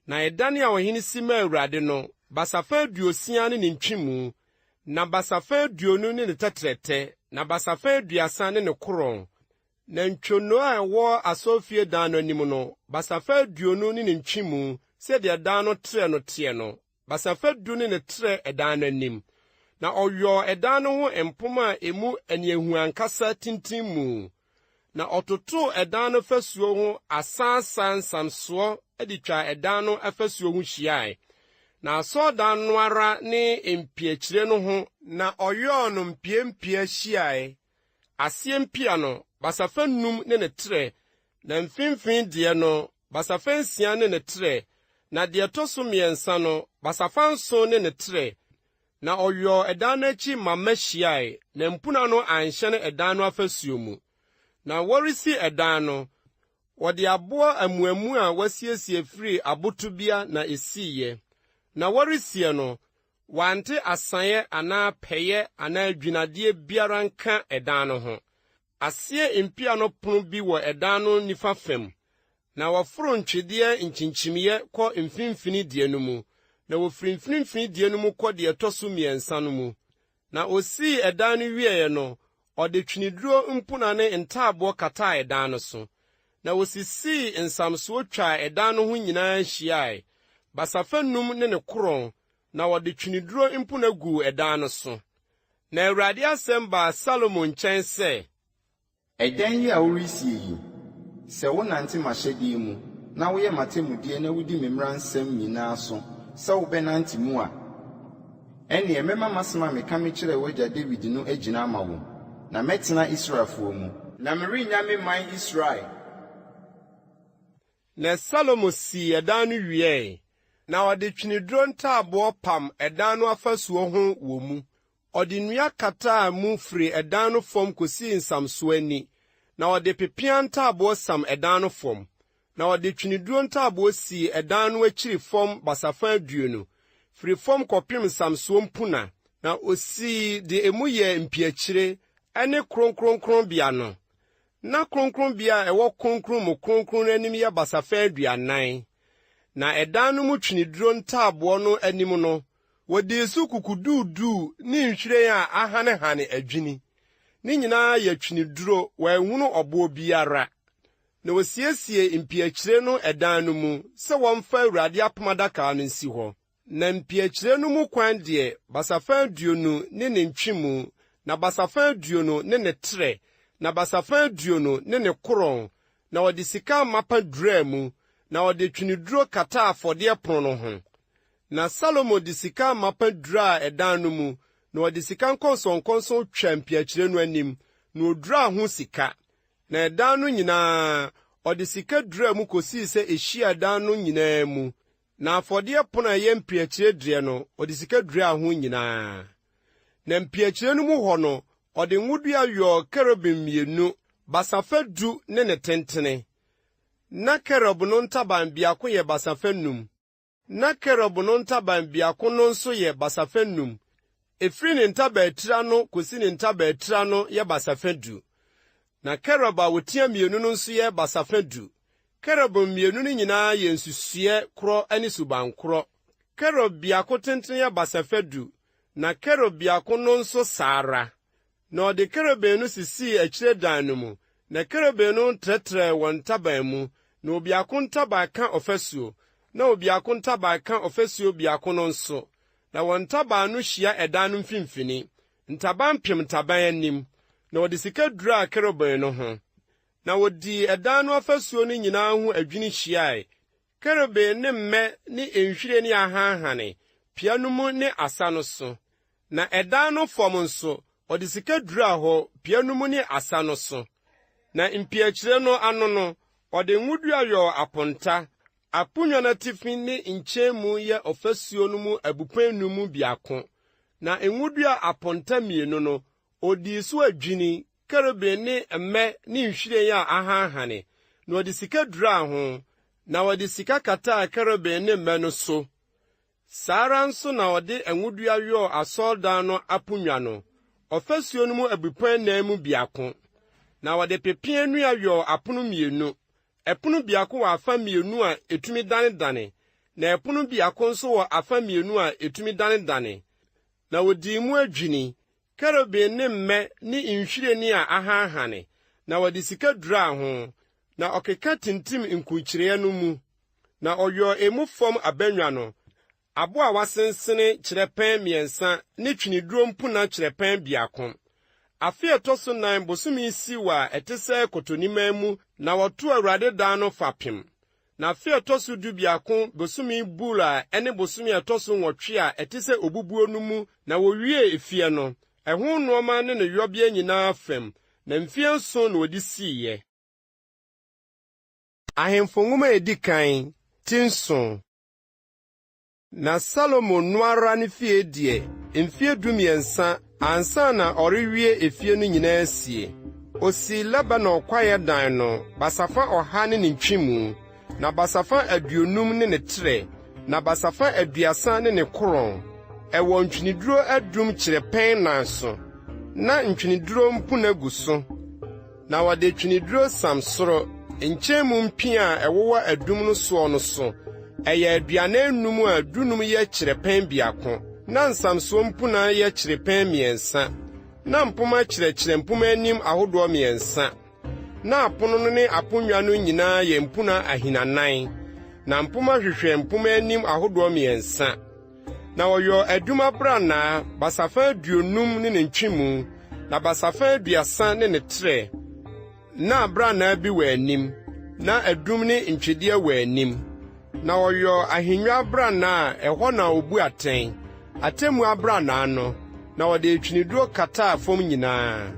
Na ɛdan a ɔhene si maa Awurade no, basafa 60 ne ne ntwemu, na basafa 20 ne ne tɛtrɛtɛ, na basafa 30 ne ne korɔn. Na ntwonoo a ɛwɔ asɔrefie dan no anim no, basafa 20 ne ne ntwemu, sɛdeɛ dan no trɛ no teɛ no, basafa du ne ne trɛ ɛdan no anim. Na ɔyɔɔ ɛdan no ho mpomma a emu aniahuankasa tintim mu. Na ɔtotoo ɛdan no fasuo ho asaasa nsamsoɔ de twaa ɛdan no afasuo ho hyiae. Na asɔredan no ara ne mpiakyire no ho na ɔyɔɔ no mpiampia hyiae. Aseɛ mpia no, basafa num ne ne trɛ, na mfimfini deɛ no, basafa nsia ne ne trɛ, na deɛ ɛtɔ so mmiɛnsa no, basafa nson ne ne trɛ. Na ɔyɔɔ ɛdan no akyi mmamma hyiae, na mpuna no anhyɛne ɛdan no afasuo mu. Na wɔresi ɛdan no, wɔde aboɔ amuamu a wɔasiesie firii abotobea na esiiɛ. Na wɔresie no, wɔante asaeɛ anaa pɛeɛ anaa dwinnadeɛ biara nka ɛdan no ho. Aseɛ mpia no pono bi wɔ ɛdan no nifa fam, Na wɔforo ntwedeɛ nkyinkyimiiɛ kɔ mfimfini deɛ no mu, na wɔfiri mfimfini deɛ no mu kɔ deɛ ɛtɔ so mmiɛnsa no mu. Na ɔsii ɛdan no wieeɛ no, ɔde tweneduro mpuna ne ntaaboɔ kataa ɛdan no so. Na wɔsisii nsamsoɔ twaa ɛdan no ho nyinaa hyiae, basafa num ne ne korɔn, na wɔde tweneduro mpuna guu ɛdan no so. Na Awurade asɛm baa Salomo nkyɛn sɛ. Ɛdan yi a woresie yi, sɛ wonante m'ahyɛdeɛ mu, na woyɛ m'atemmudeɛ na wodi me mmara nsɛm nyinaa so sɛ wobɛnante mu a, ɛnneɛ mɛma m'asɛm a meka mekyerɛɛ w'agya Dawid no agyina ama wo, na mɛtena Israelfoɔ mu. Na merennya me man Israel. Na Salomo sii ɛdan no wiɛe, na ɔde tweneduro ntaaboɔ pam ɛdan no afasuo ho wɔ mu. Ɔde nnua kataa mu firi ɛdan no fam kosii nsamsoɔ ani, na ɔde pepeaa ntaaboɔ sam ɛdan no fam. Na ɔde tweneduro ntaaboɔ sii ɛdan no akyiri fam basafa 20, firi fam kɔpem nsamsoɔ mpuna, na osii de emu yɛɛ mpiakyire ne kronkronkronbea no. Na kronkronbea a ɛwɔ Kronkron mu Kronkron no anim yɛ basafa 40. Na ɛdan no mu tweneduro ntaaboɔ no anim no, wɔdii so kukuduuduu ne nhwiren a ahanehane adwini. Ne nyinaa yɛ tweneduro, wɔanhunu ɔboɔ biara. Na wɔsiesiee mpiakyire no ɛdan no mu sɛ wɔmfa Awurade apam adaka no nsi hɔ. Na mpiakyire no mu kwan deɛ, basafa 20 ne ne ntwemu, na basafa 20 ne ne trɛ, na basafa 20 ne ne korɔn, na ɔde sika amapa duraa mu, na ɔde tweneduro kataa afɔdeɛ pono no ho. Na Salomo de sika amapa duraa ɛdan no mu, na ɔde sika nkɔnsɔnkɔnsɔn twaa mpiakyire no anim, na oduraa ho sika. Na ɛdan no nyinaa, ɔde sika duraa mu kosii sɛ ehyiaa ɛdan no nyinaa mu, Na afɔdeɛ pono a ɛyɛ mpiakyire deɛ no, ɔde sika duraa ho nyinaa. Na mpiakyire no mu hɔ no, ɔde ngodua yɔɔ kerubim mmienu, basafa du ne ne tentene. Na kerub no ntaban biako yɛ basafa num, na kerub no ntaban biako no nso yɛ basafa num. Ɛfiri ne ntaban tiri ano kɔsi ne ntaban tiri ano yɛ basafa du. Na kerub a wɔtia mmienu no nso yɛ basafa du. Kerubim mmienu no nyinaa yɛ nsusuiɛ korɔ ne suban korɔ. Kerub biako tentene yɛ basafa du, na kerub biako no nso saa ara. Na ɔde kerubim no sisii akyire dan no mu, na kerubim no trɛtrɛɛ wɔn ntaban mu, na obiako ntaban ka ɔfasuo, na obiako ntaban ka ɔfasuo biako no nso, na wɔn ntaban no hyia ɛdan no mfimfini, ntaban pem ntaban anim. Na ɔde sika duraa kerubim no ho. Na wodii ɛdan no afasuo no nyinaa ho adwini hyiae, kerubim ne mmɛ ne nhwiren ne ahanhane, pia no mu ne asa no so. Na ɛdan no fam nso, ɔde sika duraa hɔ, pia no mu ne asa no so. Na mpiakyire no ano no, ɔde ngodua yɔɔ aponta, aponnwa no atifi ne nkyɛnmu yɛ ɔfasuo no mu abupɛn num mu biako. Na ngodua aponta mmienu no, odii so adwini, kerubim ne mmɛ ne nhwiren a ahanhane. Na wɔde sika duraa ho, na wɔde sika kataa kerubim ne mmɛ no so. Saa ara nso na ɔde ngodua yɔɔ asɔredan no aponnwa no, ɔfasuo no mu abupɛn anan mu biako. Na wɔde pepeaa nnua yɔɔ apono mmienu, ɛpono biako wɔ afa mmienu a etumi danedane, na ɛpono biako nso wɔ afa mmienu a etumi danedane. Na wodii mu adwini, kerubim ne mmɛ ne nhwiren a ahanhane, na wɔde sika duraa ho, na ɔkeka tintim nkurukyireɛ no mu. Na ɔyɔɔ emu fam abannwa no, abo a wɔasensene kyerɛpɛn mmiɛnsa ne tweneduro mpuna kyerɛpɛn biako. Afe a ɛtɔ so nan bosome Siw a ɛte sɛ Kɔtɔniman mu na wɔtoo Awurade dan no fapem. Na afe a ɛtɔ so dubiako bosome Bul a ɛne bosome a ɛtɔ so nwɔtwe a ɛte sɛ Obubuo no mu na wowiee efie no, ɛho nnoɔma ne ne yɔbea nyinaa fam, na mfeɛ nson na wɔde siiɛ. Ahemfo Nwoma a Edi Kan, ti nson. Na Salomo no ara ne fie deɛ, mfeɛ dumiɛnsa ansa na ɔrewie efie no nyinaa sie. Osii Lebanon kwaeɛ dan no basafa ɔha ne ne ntwemu, na basafa aduonum ne ne trɛ, na basafa aduasa ne ne korɔn. Ɛwɔ ntweneduro adum kyerɛpɛn nan so, na ntweneduro mpuna gu so. Na wɔde tweneduro sam soro, nkyɛn mu mpia a ɛwowɔ adum no soɔ no so. Ɛyɛ aduanan nnum a dunum yɛ kyerɛpɛn biako, na nsamsoɔ mpuna yɛ kyerɛpɛn mmiɛnsa. Na mpomma kyerɛkyerɛ mpomma anim ahodoɔ mmiɛnsa. Na apono no ne aponnwa no nyinaa yɛ mpuna ahinanan, na mpomma hwehwɛ mpomma anim ahodoɔ mmiɛnsa. Na ɔyɔɔ adum abrannaa, basafa aduonum ne ne ntwemu, na basafa aduasa ne ne trɛ. Na abrannaa bi wɔ anim, na adum ne ntwedeɛ wɔ anim. Na ɔyɔɔ ahennwa abrannaa a ɛhɔ na obu atɛn, atemmu abrannaa no, na ɔde tweneduro kataa fam nyinaa.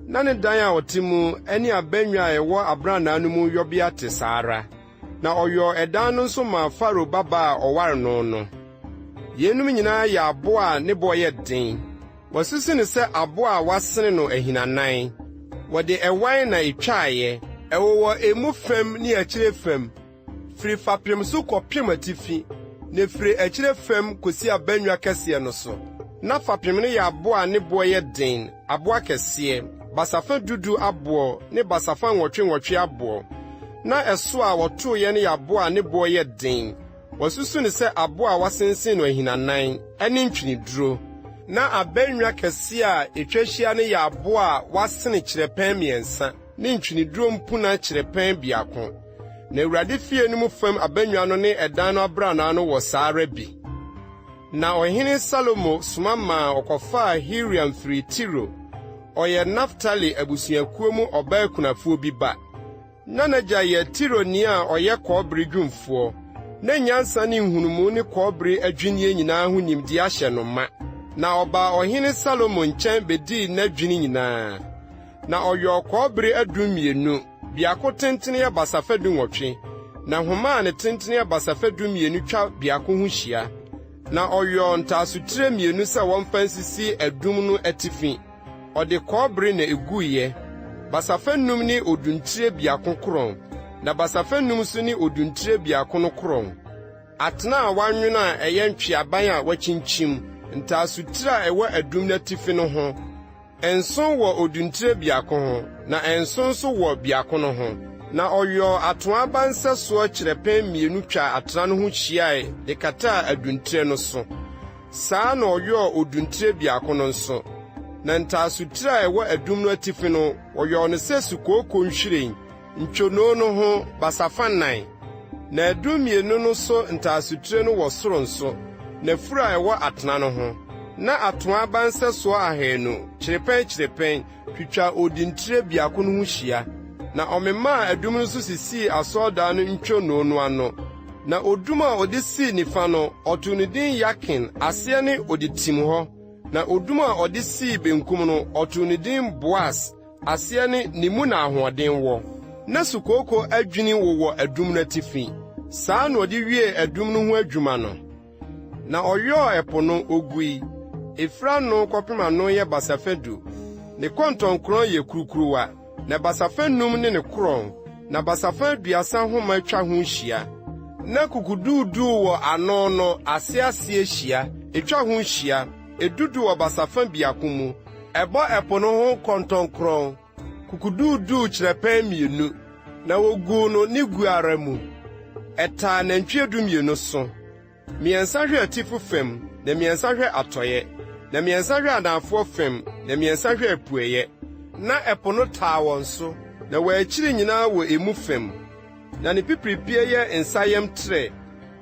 Na ne dan a ɔte mu ne abannwa a ɛwɔ abrannaa no mu yɔbea te saa ara. Na ɔyɔɔ ɛdan no nso maa Farao babaa a ɔware no no. Yeinom nyinaa yɛ abo a ne bo yɛ den. Wɔasusu no sɛ abo a wɔasene no ahinanan. Wɔde ɛwan na etwaeɛ. Ɛwowɔ emu fam ne akyire fam, firi fapem so kɔpem atifi, na efiri akyire fam kosi abannwa kɛseɛ no so. Na fapem no yɛ abo a ne boɔ yɛ den, abo akɛseɛ, basafa dudu aboɔ ne basafa nwɔtwe nwɔtwe aboɔ. Na ɛso a wɔtoeɛ no yɛ abo a ne boɔ yɛ den, wɔasusu no sɛ abo a wɔasensen no ahinanan, ne ntweneduro. Na abannwa kɛseɛ a etwa hyia no yɛ abo a wɔasene kyerɛpɛn mmiɛnsa, ne ntweneduro mpuna kyerɛpɛn biako. Na Awurade fie no mu fam abannwa no ne ɛdan no abrannaa no wɔ saa ara bi. Na ɔhene Salomo soma maa ɔkɔfaa Hiram firii Tiro. Ɔyɛ Naftali abusuakuo mu ɔbaa kunafoɔ bi ba. Na n'agya yɛ Tironi a ɔyɛ kɔbere dwumfoɔ. Na nyansa ne nhunumu ne kɔbere adwinnie nyinaa ho nimdeɛ ahyɛ no ma. Na ɔbaa ɔhene Salomo nkyɛn bedii n'adwini nyinaa. Na ɔyɔɔ kɔbere adum mmienu, biako tentene yɛ basafa dunwɔtwe, na nhoma a ne tentene yɛ basafa dummienu twa biako ho hyia. Na ɔyɔɔ ntaasotire mmienu sɛ wɔmfa nsisi adum no atifi. Ɔde kɔbere na eguiɛ, basafa num ne oduntire biako korɔn, na basafa num nso ne oduntire biako no korɔn. Atena a wɔanwene a ɛyɛ ntweaban a wɔakyinkyim, ntaasotire a ɛwɔ adum no atifi no ho, nson wɔ oduntire biako ho, na nson nso wɔ biako no ho. Na ɔyɔɔ atoaa aba nsɛsoɔ kyerɛpɛn mmienu twaa atena no ho hyiae de kataa aduntire no so. Saa na ɔyɔɔ oduntire biako no nso. Na ntaasotire a ɛwɔ adum no atifi no, wɔyɔɔ no sɛ sukooko nhwiren, ntwonoo no ho, basafa nnan. Na adum mmienu no so ntaasotire no wɔ soro nso, n'afuru a ɛwɔ atena no ho. Na atoaa aba nsɛsoɔ ahannu, kyerɛpɛn kyerɛpɛn, twitwa oduntire biako no ho hyia. Na ɔmemaa adum no so sisii asɔredan no ntwonoo no ano. Na odum a ɔde sii nifa no, ɔtoo no din Yakin, aseɛ ne Ɔde Tim Hɔ. Na odum a ɔde sii benkum no, ɔtoo no din Boas, aseɛ ne Ne Mu Na Ahoɔden Wɔ. Na sukooko adwini wowɔ adum no atifi. Saa na ɔde wiee adum no ho adwuma no. Na ɔyɔɔ ɛpo no, ogui. Efiri ano kɔpem ano yɛ basafa du. Ne kɔntɔnkrɔn yɛ kurukuruwa, na basafa num ne ne korɔn. na basafa 30 homa twa ho hyia. Na kukuduuduu wɔ ano no ase ase hyia, etwa ho hyia, edudu wɔ basafa biako mu. Ɛbɔ ɛpo no ho kɔntɔnkrɔn, kukuduuduu kyerɛpɛn mmienu, na woguu no ne gu ara mu. Ɛtaa nantwie 12 so. Mmiɛnsa hwɛ atifi fam, na mmiɛnsa hwɛ atɔeɛ, na mmiɛnsa hwɛ anafoɔ fam, na mmiɛnsa hwɛ apueeɛ. Na ɛpo no taa wɔn so, na wɔn akyiri nyinaa wɔ emu fam. Na ne pipiripie yɛ nsayam trɛ,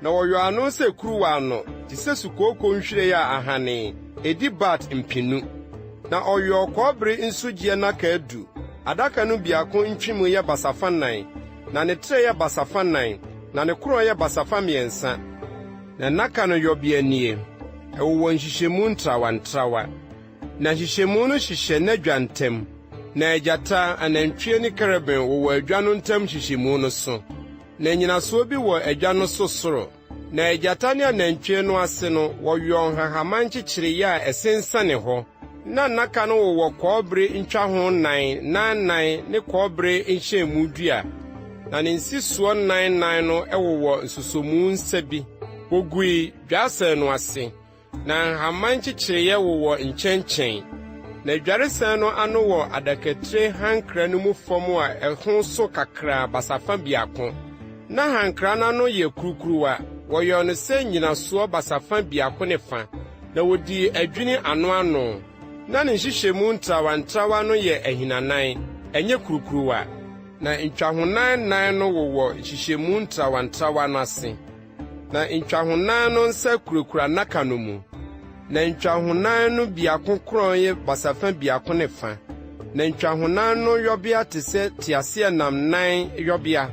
na wɔyɔɔ ano sɛ kuruwa ano, te sɛ sukooko nhwiren a ahanee, edi bat mpenu. Na ɔyɔɔ kɔbere nsugyeɛ nnaka du, adaka no biako ntwemu yɛ basafa nan, na ne trɛ yɛ basafa nan, na ne korɔn yɛ basafa mmiɛnsa. Na nnaka no yɔbea nie: Ɛwowɔ nhyehyɛmu ntrawantrawa, na nhyehyɛmu no hyehyɛ n'adwa ntam, na agyata, anantwie ne kerubim wowɔ adwa no ntam nhyehyɛmu no so. Na nnyinasoɔ bi wɔ adwa no so soro, na agyata ne anantwie no ase no wɔyɔɔ nhahamma nkyekyereeɛ a ɛsensɛne hɔ. Na nnaka no wowɔ kɔbere ntwaho nnan nnan ne kɔbere nhyɛnmu dua, na ne nsisoɔ nnan nnan no wowɔ nsosɔmu nsa bi. Wogui dwaresɛn no ase, na nhahamma nkyekyereeɛ wowɔ nkyɛnkyɛn. Na dwaresɛn no ano wɔ adakatire hankra no mu fam a ɛho so kakraa basafa biako. Na hankra no ano yɛ kurukuruwa, wɔyɔɔ no sɛ nnyinasoɔ basafa biako ne fa, na wodii adwini ano ano. Na ne nhyehyɛmu ntrawantrawa no yɛ ahinanan, ɛnyɛ kurukuruwa, na ntwahonan nnan no wowɔ nhyehyɛmu ntrawantrawa no ase. Na ntwahonan no nsa kurakura nnaka no mu, na ntwahonan no biako korɔn yɛ basafa biako ne fa, na ntwahonan no yɔbea te sɛ teaseɛnam nan yɔbea.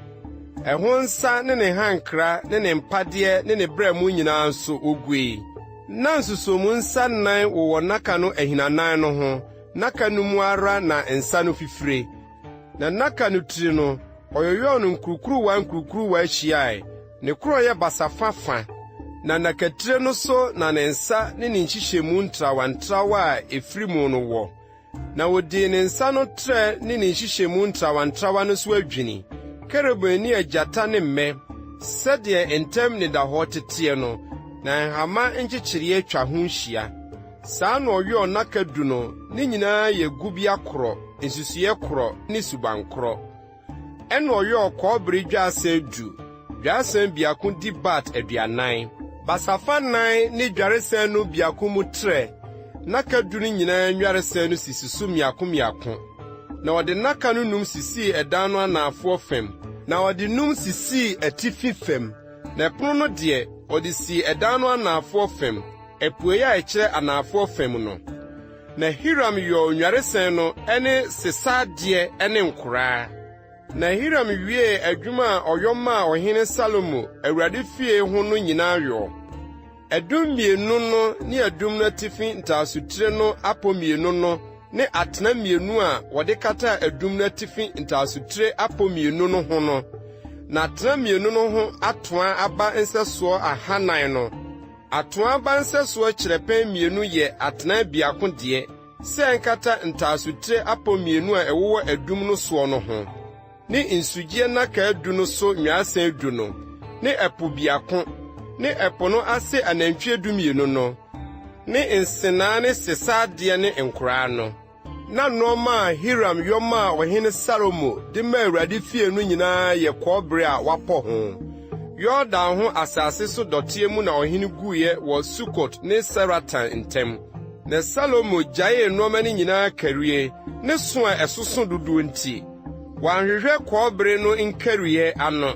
Ɛho nsa ne ne hankra ne ne mpadeɛ ne ne berɛmo nyinaa nso, wogui. Na nsusomu nsa nnan wowɔ nnaka no ahinanan no ho, nnaka no mu ara na nsa no fifire. Na nnaka no tiri no, ɔyoyɔɔ no nkurukuruwa nkurukuruwa hyiae, ne korɔn yɛ basafa fa. Na nnakatire no so na ne nsa ne ne nhyehyɛmu ntrawantrawa a efiri mu no wɔ. Na wodii ne nsa no trɛ ne ne nhyehyɛmu ntrawantrawa no so adwini, kerubim ne agyata ne mmɛ, sɛdeɛ ntam nnidahɔ teteɛ no, na nhama nkyekyereɛ twa ho hyia. Saa na ɔyɔɔ nnaka du no, ne nyinaa yɛ gubea korɔ, nsusuiɛ korɔ ne suban korɔ. Ɛnna ɔyɔɔ kɔbere dwaresɛn du, dwaresɛn biako di bat 40. Basafa nan ne dwaresɛn no biako mu trɛ, nnaka du no nyinaa nnwaresɛn no sisi so mmiako mmiako. Na ɔde nnaka no num sisii ɛdan no anafoɔ fam, na ɔde num sisii atifi fam, na ɛpono no deɛ, ɔde sii ɛdan no anafoɔ fam, apuei a ɛkyerɛ anafoɔ fam no. Na Hiram yɔɔ nnwaresɛn no ne sesa adeɛ ne nkoraa. Na Hiram wiee adwuma a ɔyɔ maa ɔhene Salomo, Awurade fie ho no nyinaa yɔ. Adum mmienu no ne adum no atifi ntaasotire no apɔ mmienu no ne atena mmienu a wɔde kataa adum no atifi ntaasotire apɔ mmienu no ho no, na atena mmienu no ho atoaa aba nsɛsoɔ ahanan no, Atoaa aba nsɛsoɔ kyerɛpɛn mmienu yɛ atenae biako deɛ, sɛ ɛnkata ntaasotire apɔ mmienu a ɛwowɔ adum no soɔ no ho, ne nsugyeɛ nnaka du no so nnwaresɛn du no, ne ɛpo biako, ne ɛpo no ase anantwie 12 no, ne nsenaa ne sesa adeɛ ne nkoraa no. Na nneɛma a Hiram yɔ maa ɔhene Salomo de maa Awurade fie no nyinaa yɛ kɔbere a wɔapɔ ho. Yordan ho asase so dɔteɛ mu na ɔhene guiɛ wɔ Sukot ne Saratan ntam. Na Salomo gyaee nneɛma no nyinaa karie, ne so a ɛsoso dodoɔ nti. Wanhwehwɛ kɔbere no nkariiɛ ano.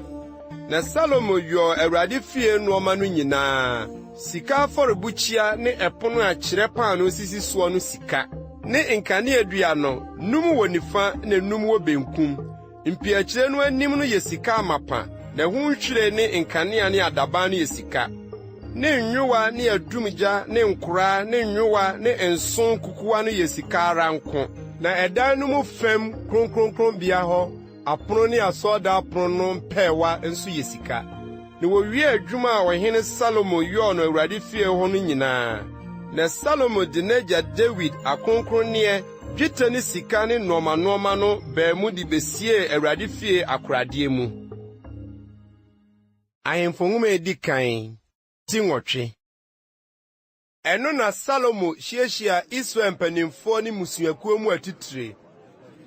Na Salomo yɔɔ Awurade fie nneɛma no nyinaa, sika afɔrebukyia ne ɛpono a kyerɛ paanoo sisi soɔ no sika, ne nkaneadua no, num wɔ nifa na num wɔ benkum. Mpiakyire no anim no yɛ sika amapa, na ɛho nhwiren ne nkanea ne adaban no yɛ sika, ne nyowa ne adumgya ne nkoraa ne nyowa ne nsõ nkukuwa no yɛ sika ara nko. Na ɛdan no mu fam kronkronkronbea hɔ apono ne asɔredan apon no mpɛɛwa nso yɛ sika. Na wowiee adwuma a ɔhene Salomo yɔɔ no Awurade fie hɔ no nyinaa. Na Salomo de n'agya Dawid akronkronneɛ Dwetɛ ne sika ne nnoɔma-nnoɔma no baa mu de besiee Awurade fie akoradeɛ mu. Ahemfo Nwoma a Edi Kan, ti nwɔtwe. Ɛno na Salomo hyiahyiaa Israel mpanimfoɔ ne mmusuakuo mu atitire.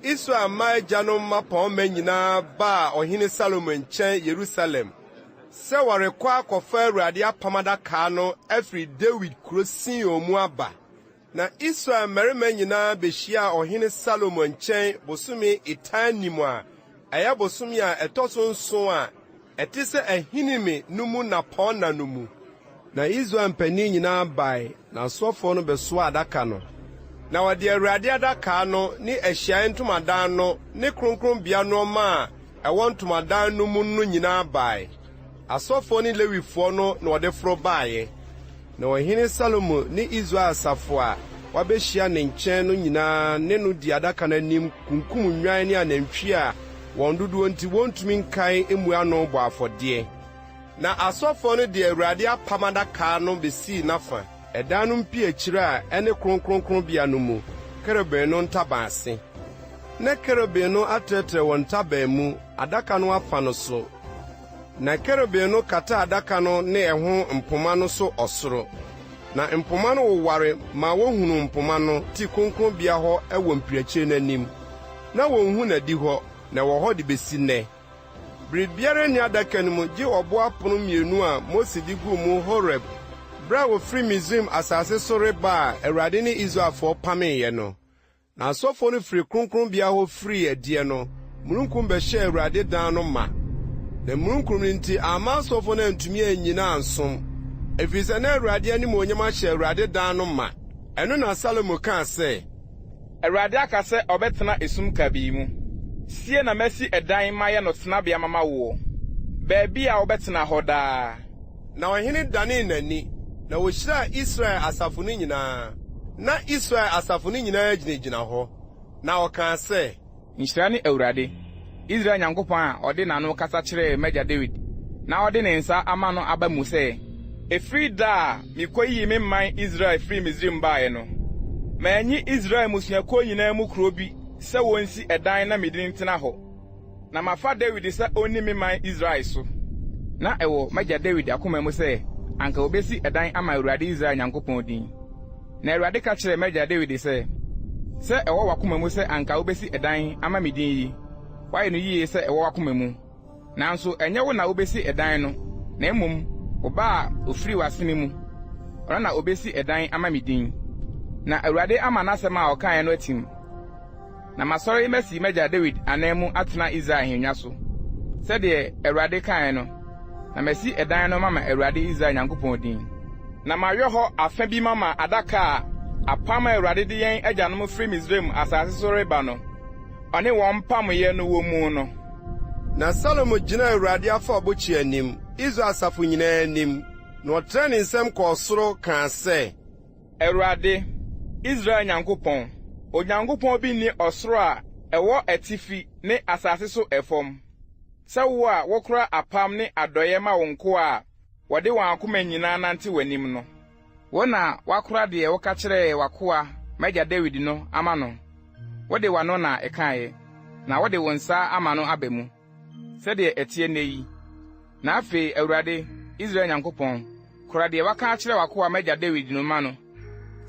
Israel mma agyanom mmapɔmma nyinaa baa Ɔhene Salomo nkyɛn Yerusalem sɛ wɔrekɔ akɔfa Awurade apam adaka no afiri Dawid kuro Sion mu aba. Na Israel mmarima nyinaa behyiaa Ɔhene Salomo nkyɛn bosome Etanim a ɛyɛ bosome a ɛtɔ so nson a ɛte sɛ Ahinime no mu nnapɔnna no mu. Na Israel mpanin nyinaa bae, na asɔfoɔ no bɛsoaa adaka no. Na wɔde Awurade adaka no ne ahyiae ntomadan no ne kronkronbea nneɛma a ɛwɔ ntomadan no mu no nyinaa bae. Asɔfoɔ ne Lewifoɔ no na wɔde foro baeɛ. Na ɔhene Salomo ne Israel asafo a wɔabehyia ne nkyɛn no nyinaa ne no dii adaka no anim kunkum nnwan ne anantwi a wɔn dodoɔ nti wɔntumi nkan mmu ano bɔɔ afɔdeɛ. Na asɔfoɔ no de Awurade apam adaka no besii n'afa, ɛdan no mpiakyire a ɛne kronkronkronbea no mu, kerubim no ntaban ase. Na kerubim no atrɛtrɛ wɔn ntaban mu, adaka no afa no so, Na kerubim no kataa adaka no ne ɛho mpoma no so ɔsoro. Na mpoma no woware ma wohunuu mpoma no ti kronkronbea hɔ wɔ mpiakyire no anim. Na wonhu n'adihɔ, na ɛwɔ hɔ de besi nnɛ. Biribiara nni adaka no mu gye ɔbo apon mmienu a Mose de guu mu Horeb bere a wɔfiri Misraim asase so reba a Awurade ne Israelfoɔ pameeɛ no. Na asɔfoɔ no firii kronkronbea hɔ firii adiɛ no, mununkum bɛhyɛɛ Awurade dan no ma. Na mununkum no nti amma asɔfoɔ no antumi annyina ansom, ɛfiri sɛ na Awurade animuonyam ahyɛ Awurade dan no ma. Ɛno na Salomo kaa sɛ. Awurade aka sɛ ɔbɛtena esum kabii mu. Sie na masi ɛdan mayɛ no tenabea mama woɔ, baabi a wobɛtena hɔ daa. Na ɔhene danee n'ani, na ohyiraa Israel asafo no nyinaa. Ná Israel asafo no nyinaa gyinagyina hɔ, na ɔkaa sɛ. Nhyira ne Awurade, Israel Nyankopɔn a ɔde n'ano kasa kyerɛɛ m'agya Dawid, na ɔde ne nsa ama no aba mu sɛ, Ɛfiri da a mikoyii me man Israel firii Misraim baeɛ no, manyi Israel mmusuakuo nyinaa mu kuro bi sɛ wonsi ɛdan na me din ntena hɔ. Na mafa Dawid sɛ onni me man Israel so. Na ɛwɔ m'agya Dawid akoma mu sɛ anka obesi ɛdan ama Awurade Israel Nyankopɔn din. Na Awurade ka kyerɛɛ m'agya Dawid sɛ, 'Sɛ ɛwɔ w'akoma mu sɛ anka wubesi ɛdan ama me din yi, woayɛ no yiye sɛ ɛwɔ w'akoma mu. Nanso ɛnyɛ wo na wubesi ɛdan no, na mmom wo ba a ofiri w'asene mu, ɔno na obesi ɛdan ama me din. Na Awurade ama n'asɛm a ɔkae no atim. Na masɔre masi m'agya Dawid anan mu atena Israel ahennwa so, sɛdeɛ Awurade kaeɛ no, na masi ɛdan no mama Awurade Israel Nyankopɔn din. Na mayɔ hɔ afa bi mama adaka a apam a Awurade de yɛn agyanom firi Misraim asase so reba no, ɔne wɔn pameeɛ no wɔ mu no. Na Salomo gyinaa Awurade afɔrebukyia anim, Israel asafo nyinaa anim, na ɔtrɛɛ ne nsam kɔɔ soro kaa sɛ. Awurade, Israel Nyankopɔn, Onyankopɔn bi nni ɔsoro a ɛwɔ atifi ne asase so fam, sɛ wo a wokora apam ne adɔeɛ ma wo nkoa a wɔde wɔn akoma nyinaa nante w'anim no. Wo na woakora deɛ woka kyerɛɛ w'akoa m'agya Dawid no ama no, wode w'ano na ɛkaeɛ, na wode wo nsa ama no aba mu, sɛdeɛ ɛteɛ nnɛ yi. Na afei, Awurade, Israel Nyankopɔn, Kora deɛ woaka akyerɛ w'akoa m'agya Dawid no ma no,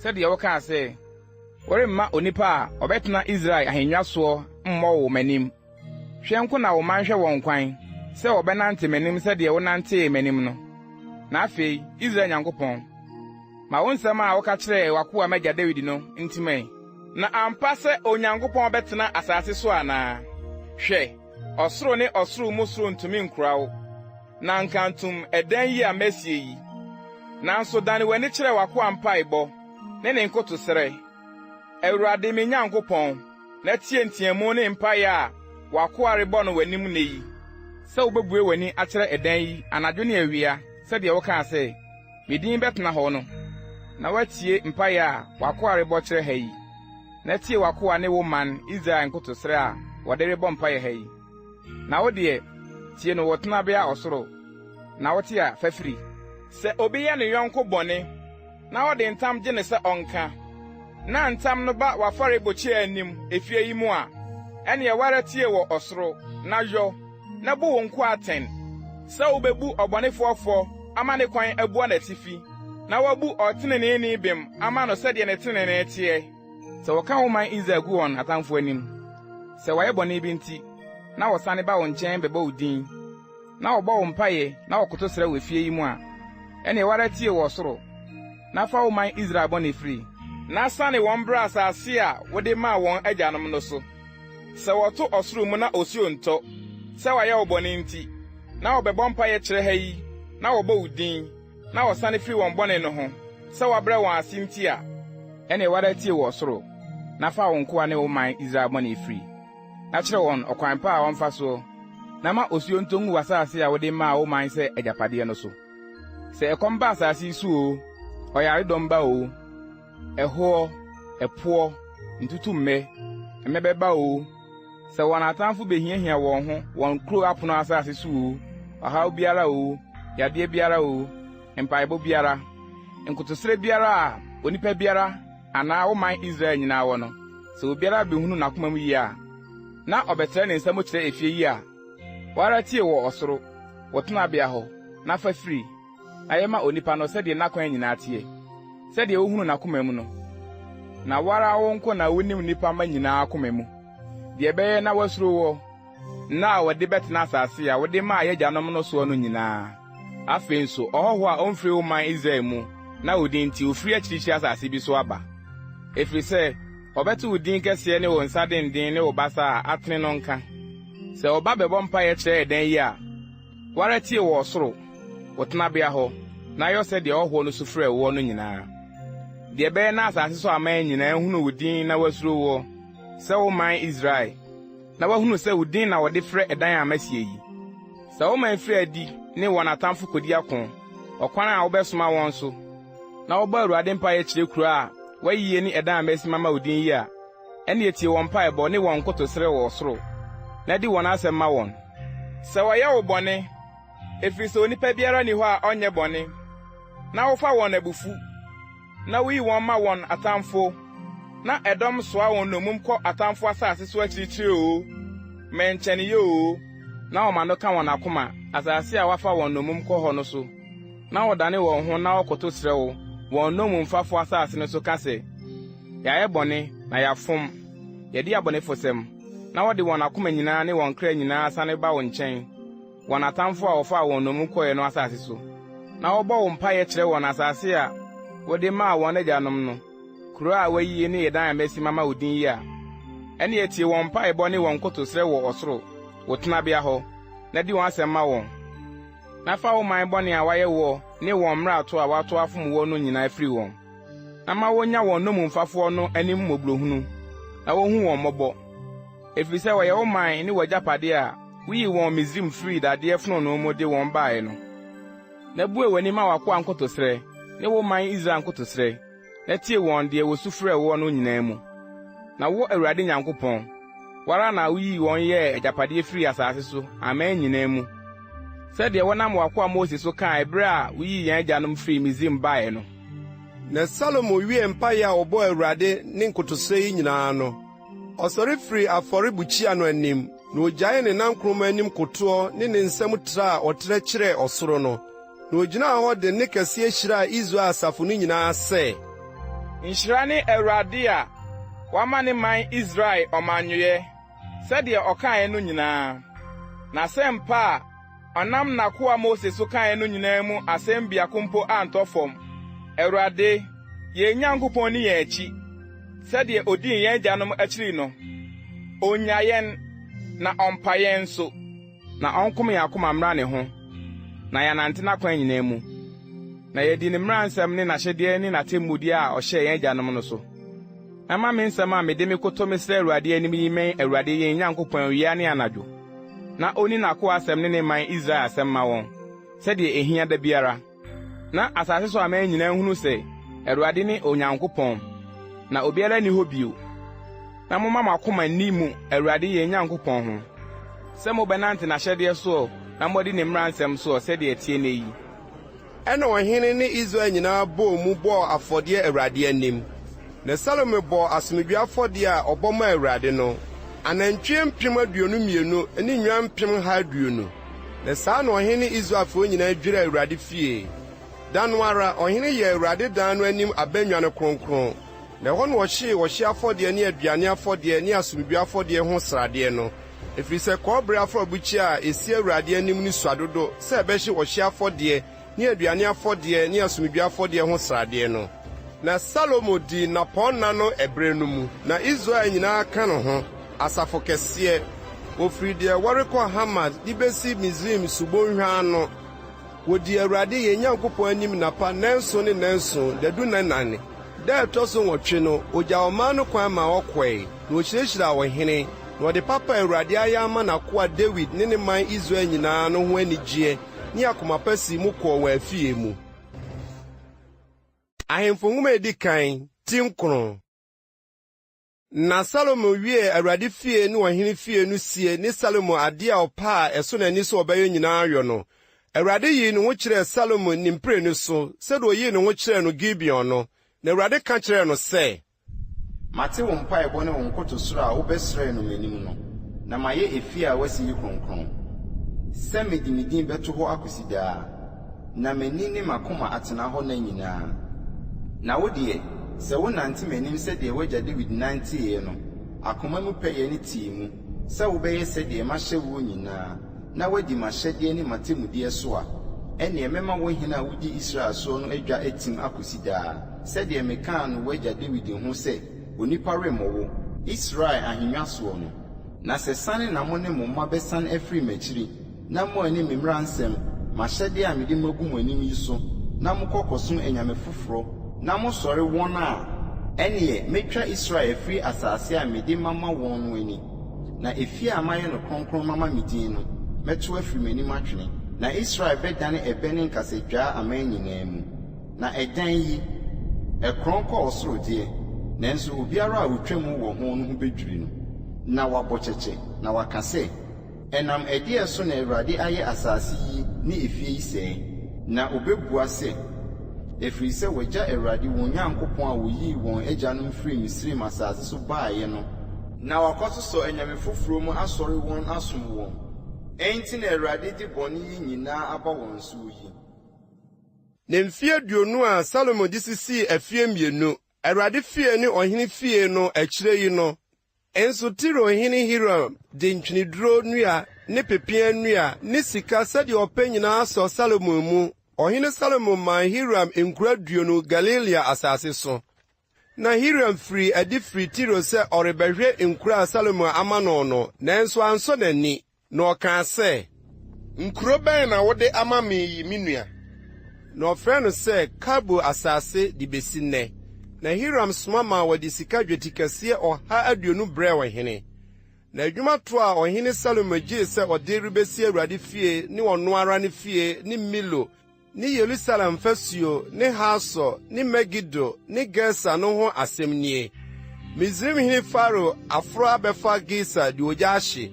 sɛdeɛ wokaa sɛ, 'Woremma onipa a ɔbɛtena Israel ahennwa soɔ mmɔ wo m'anim. Hwɛ nko na wo mma nhwɛ wɔn kwan sɛ wɔbɛnante m'anim sɛdeɛ wonantee m'anim no. Na afei, Israel Nyankopɔn, ma wo nsɛm a woka kyerɛɛ w'akoa m'agya Dawid no ntim ɛ. Na ampa sɛ Onyankopɔn bɛtena asase so anaa? Hwɛ, ɔsoro ne ɔsoro mu soro ntumi nkora wo. Na nkantom ɛdan yi a masie yi. Nanso dane w'ani kyerɛ w'akoa mpaebɔ ne ne nkotosrɛ, Awurade me Nyankopɔn, na tie nteɛmu ne mpae a w'akoa rebɔ no w'anim nnɛ yi, sɛ wubebue w'ani akyerɛ ɛdan yi anadwo ne awia sɛdeɛ wokaa sɛ, 'Me din bɛtena hɔ' no, na woatie mpae a w'akoa rebɔ kyerɛ ha yi. Na tie w'akoa ne wo man Israel nkotosrɛ a wɔde rebɔ mpae ha yi. Na wo deɛ, tie no wɔ tenabea ɔsoro, na wote a, fa firi. Sɛ obi yɛ ne yɔnko bɔne na ɔde ntam gye no sɛ ɔnka, na ntam no ba w'afɔrebukyia anim, efie yi mu a, ɛnneɛ wo ara tie wɔ ɔsoro, na yɔ, na bu wo nkoa atɛn, sɛ wubebu ɔbɔnefoɔ fɔ ama ne kwan abua n'atifi, na woabu ɔteneneeni bem ama no sɛdeɛ ne tenenee teɛ. Sɛ wɔka wo man Israel gu wɔn atamfo anim, sɛ wɔayɛ bɔne bi nti, na wɔsane ba wo nkyɛn bɛbɔ wo din, na wɔbɔ wo mpae na wɔkoto srɛ wɔ efie yi mu a, ɛnneɛ wo ara tie wɔ ɔsoro, na fa wo man Israel bɔne firi. Na sane wɔn bra asase a wode maa wɔn agyanom no so. Sɛ wɔto ɔsoro mu na osuo ntɔ, sɛ wɔayɛ wo bɔne nti, na wɔbɛbɔ mpaeɛ kyerɛ ha yi na wɔbɔ wo din, na wɔsane firi wɔn bɔne no ho, sɛ woabrɛ wɔn ase nti a, ɛnneɛ wo ara tie wɔ ɔsoro, na fa wo nkoa ne wo man Israel bɔne firi, na kyerɛ wɔn ɔkwan pa a wɔmfa soɔ, na ma osuo ntɔ ngu w'asase a wode maa wo man sɛ agyapadeɛ no so. Sɛ ɛkɔm ba asase yi so oo, ɔyaredɔm ba oo, ɛhoɔ, ɛpoɔ, ntutummɛ, mmɛbɛ ba oo, sɛ wɔn atamfo behiahia wɔn ho wɔn kurow apono asase so oo, ɔhaw biara oo, yadeɛ biara oo, mpaebɔ biara, nkotosrɛ biara a onipa biara anaa wo man Israel nyinaa wɔ no, sɛ obiara behunu n'akoma mu yie a, na ɔbɛtrɛ ne nsa mu kyerɛ efie yi a, wo ara tie wɔ ɔsoro, wo tenabea hɔ, na fa firi. Na yɛ ma onipa no sɛdeɛ n'akwan nyinaa teɛ, sɛdeɛ wohunu n'akoma mu no. Na wo ara wo nko na wunim nnipa mma nyinaa akoma mu, deɛ ɛbɛyɛ na wɔasuro woɔ, nna a wɔde bɛtena asase a wode maa yɛn agyanom no soɔ no nyinaa. Afei nso, ɔhɔhoɔ a ɔmfiri wo man Israel mu na wo din nti ɔfiri akyirikyiri asase bi so aba, ɛfiri sɛ ɔbɛte wo din kɛseɛ ne wo nsa denden ne wo basa a atene no nka. Sɛ ɔba bɛbɔ mpaeɛ kyerɛ ɛdan yi a, Wo ara tie wɔ ɔsoro, wo tenabea hɔ, na yɔ sɛdeɛ ɔhɔhoɔ no su frɛɛ woɔ no nyinaa. Deɛ ɛbɛyɛ na asase so aman nyinaa ahunu wo din na wɔasuro woɔ, sɛ wo man Israel, na wɔahunu sɛ wo din na wɔde frɛ ɛdan a masie yi. Sɛ wo man firi adi ne wɔn atamfo kɔdi ako, ɔkwan a wobɛsoma wɔn so, na wɔbɔ Awurade mpaeɛ kyerɛ kuro a woayie ne ɛdan a masi mama wo din yi a, ɛnneɛ tie wɔn mpaebɔ ne wɔn nkotosrɛ wɔ ɔsoro, na di wɔn asɛm ma wɔn. Sɛ wɔyɛ wo bɔne, efiri sɛ onipa biara nni hɔ a ɔnyɛ bɔne, na wofa wɔn abufu, na wuyi wɔn ma wɔn atamfo, na ɛdɔm soa wɔn nnommum kɔ atamfo asase so akyirikyiri oo, mmɛnkyɛneeɛ oo, na wɔn ano ka wɔn akoma asase a woafa wɔn nnommum kɔ hɔ no so, na wɔdane wɔn ho na wɔkoto srɛ wo wɔn nnommumfafo asase no so ka sɛ, 'Yɛayɛ bɔne, na yɛafom, yɛadi abɔnefosɛm, na wɔde wɔn akoma nyinaa ne wɔn kra nyinaa sane ba wo nkyɛn, wɔn atamfo a wɔfaa wɔn nnommum kɔe no asase so, na wɔbɔ wo mpae kyerɛ wɔn asase a wode maa wɔn agyanom no, kurow a woayi ne ɛdan a masi mama wo din yi a, ɛnneɛ tie wɔn mpaebɔ ne wɔn nkotosrɛ wɔ ɔsoro, wo tenabea hɔ, na di wɔn asɛm ma wɔn. Na fa wo man bɔne a wɔayɛ woɔ ne wɔn mmarato a wɔato afom woɔ no nyinaa firi wɔn. Na ma wonnya wɔn nnommumfafoɔ no anim mmɔborɔhunu, na wonhu wɔn mmɔbɔ, ɛfiri sɛ wɔyɛ wo man ne w'agyapadeɛ a wuyii wɔn Misraim firii dadeɛ fononoo mu de wɔn baeɛ no. Na bue w'ani ma w'akoa nkotosrɛ ne wo man Israel nkotosrɛ, na tie wɔn deɛ wɔsu frɛ woɔ no nyinaa mu. Na wo, Awurade Nyankopɔn, wo ara na wuyii wɔn yɛɛ agyapadeɛ firii asase so aman nyinaa mu, sɛdeɛ wonam w'akoa Mose so kae bere a wuyii yɛn agyanom firii Misraim baeɛ no. Na Salomo wiee mpae a ɔbɔɔ Awurade ne nkotosrɛ yi nyinaa no, ɔsɔre firii afɔrebukyia no anim, na ogyaee ne nankoroma anim kotoɔ ne ne nsam trɛ a ɔtrɛ kyerɛɛ ɔsoro no, na ogyinaa hɔ de nne kɛseɛ hyiraa Israel asafo no nyinaa sɛ. Nhyira ne Awurade a wama ne man Israel ɔmannwoeɛ sɛdeɛ ɔkaeɛ no nyinaa. N'asɛmpa a ɔnam n'akoa Mose so kae no nyinaa mu asɛm biako mpo antɔ fam. Awurade, yɛn Nyankopɔn nni yɛn akyi sɛdeɛ odii yɛn agyanom akyiri no. Onnya yɛn, na ɔmpa yɛn nso. Na ɔnkom yɛn akoma mmra ne ho, na yɛanante n'akwan nyinaa mu, na yɛadi ne mmara nsɛm ne n'ahyɛdeɛ ne n'atemmudeɛ a ɔhyɛɛ yɛn agyanom no so. Na ma me nsɛm a mede mekoto mesrɛ Awurade anim yi mmɛn Awurade yɛn Nyankopɔn awia ne anadwo, na onni n'akoa asɛm ne ne man Israel asɛm mma wɔn, sɛdeɛ ehia da biara, na asase so aman nyinaa nhunu sɛ Awurade ne Onyankopɔn, na obiara nni hɔ bio. Na momma mo akoma nni mu Awurade yɛn Nyankopɔn ho, sɛ mobɛnante n'ahyɛdeɛ soɔ na moadi ne mmara nsɛm soɔ sɛdeɛ ɛteɛ nnɛ yi. Ɛnna ɔhene ne Israel nyinaa bɔɔ mu bɔɔ afɔdeɛ Awurade anim. Na Salomo bɔɔ asomdwoe afɔdeɛ a ɔbɔ maa Awurade no, anantwie 22,000 ne nnwan 120,000. Na saa na ɔhene ne Israelfoɔ nyinaa dwiraa Awurade fie. Da no ara, ɔhene yɛɛ Awurade dan no anim abannwa no kronkron, na ɛhɔ na ɔhyee ɔhyeɛ afɔdeɛ ne aduane afɔdeɛ ne asomdwoeɛ afɔdeɛ ho sradeɛ no, ɛfiri sɛ kɔbere afɔrebukyia a ɛsi Awurade anim no sua dodo sɛ ɛbɛhye ɔhyeɛ afɔdeɛ ne aduane afɔdeɛ ne asomdwoeɛ afɔdeɛ ho sradeɛ no. Na Salomo dii nnapɔnna no ɛberɛ no mu, na Israel nyinaa ka ne ho, asafo kɛseɛ, wɔfiri deɛ wɔrekɔ Hamat de bɛsi Misraim subonhwa ano. Wɔdii Awurade yɛn Nyankopɔn anim nnapa nnanson ne nnanson, dadu nnanan. Da a ɛtɔ so nwɔtwe no, ɔgyaa ɔman no kwan maa wɔkɔe, na ɔhyirahyiraa ɔhene, na ɔde papa a Awurade ayɛ ama n'akoa Dawid ne ne man Israel nyinaa no ho anigyeɛ ne akoma pa sii mu kɔɔ wɔn afie mu. Ahemfo Nwoma a Edi Kan, ti 9. Na Salomo wiee Awurade fie ne ɔhene fie no sie ne Salomo ade a ɔpɛ a ɛsɔ n'ani sɛ ɔbɛyɛ nyinaa yɔ no, Awurade yii ne ho kyerɛɛ Salomo ne mprenu so, sɛdeɛ ɔyii ne ho kyerɛɛ no Gibeon no. Na Awurade ka kyerɛɛ no sɛ. Mate wo mpaebɔ ne wo nkotosrɛ a wobɛsrɛɛ no m'anim no, na mayɛ efie a woasi yi kronkron, sɛ mede me din bɛto hɔ akosi daa. Na m'ani ne m'akoma atena hɔ nna nyinaa. Na wo deɛ, sɛ wonante m'anim sɛdeɛ w'agya Dawid nanteeɛ no, akoma mu pɛyɛ ne tee mu, sɛ wobɛyɛ sɛdeɛ mahyɛ woɔ nyinaa, na woadi m'ahyɛdeɛ ne m'atemmudeɛ so a, ɛnneɛ mɛma wo hene a wodi Israel soɔ no adwa atim akɔsi daa, sɛdeɛ mekaa no w'agya Dawid ho sɛ, Onipa remmɔ wo, Israel ahennwa soɔ no. Na sɛ sane na mo ne mo mma bɛsane afiri m'akyiri, na moanni me mmara nsɛm, m'ahyɛdeɛ a mede magu mo anim yi so, na mokɔ kɔsom anyame foforɔ, na mosɔre wɔn a, ɛnneɛ mɛtwa Israel afiri asase a mede mama wɔn no ani, na efie a mayɛ no kronkron mama me din no, mɛto afiri m'anim atwene. Na Israel bɛdane ɛbɛ ne nkasadwaa aman nyinaa mu. Na ɛdan yi, ɛkorɔn kɔ ɔsoro deɛ, nanso obiara a ɔtwa mu wɔ ho no ho bɛdwiri no, na wabɔ kyɛkyɛ, na waka sɛ, Ɛnam ɛdeɛn so na Awurade ayɛ asase yi ne efie yi sɛɛ? Na wɔbɛbua sɛ, Ɛfiri sɛ wɔagya Awurade wɔn Nyankopɔn a ɔyii wɔn agyanom firii Misraim asase so baeɛ no, na wɔakɔsosɔ anyame foforɔ mu asɔre wɔn asom wɔn, enti na Awurade de bɔne yi nyinaa aba wɔn soɔ yi. Na mfeɛ 20 a Salomo de sisii afie mmienu, Awurade fie ne ɔhene fie no akyire yi no, Nso Tiro hene Hiram de ntweneduro nnua ne pepeaa nnua ne sika sɛdeɛ ɔpɛ nyinaa sɔɔ Salomo mu. Ɔhene Salomo maa Hiram nkuro 20 Galilea asase so. Na Hiram firii adi firii Tiro sɛ ɔrebɛhwɛ nkuro a Salomo ama no no, nanso ansɔ n'ani. Na ɔkaa sɛ. Nkuro bɛn na wode ama me yi, me nua? Na ɔfrɛɛ no sɛ Kabul asase de besi nnɛ. Na Hiram soma maa wɔde sika dwetikɛseɛ 120 brɛɛ ɔhene. Na adwuma toɔ a ɔhene Salomo gyee sɛ ɔde rebesi Awurade fie ne ɔno ara ne fie ne Milo ne Yerusalem fasuo ne Hasor ne Megido ne Geser no ho asɛm nie. Misraimhene Farao aforo abɛfa Geser de ogya ahye,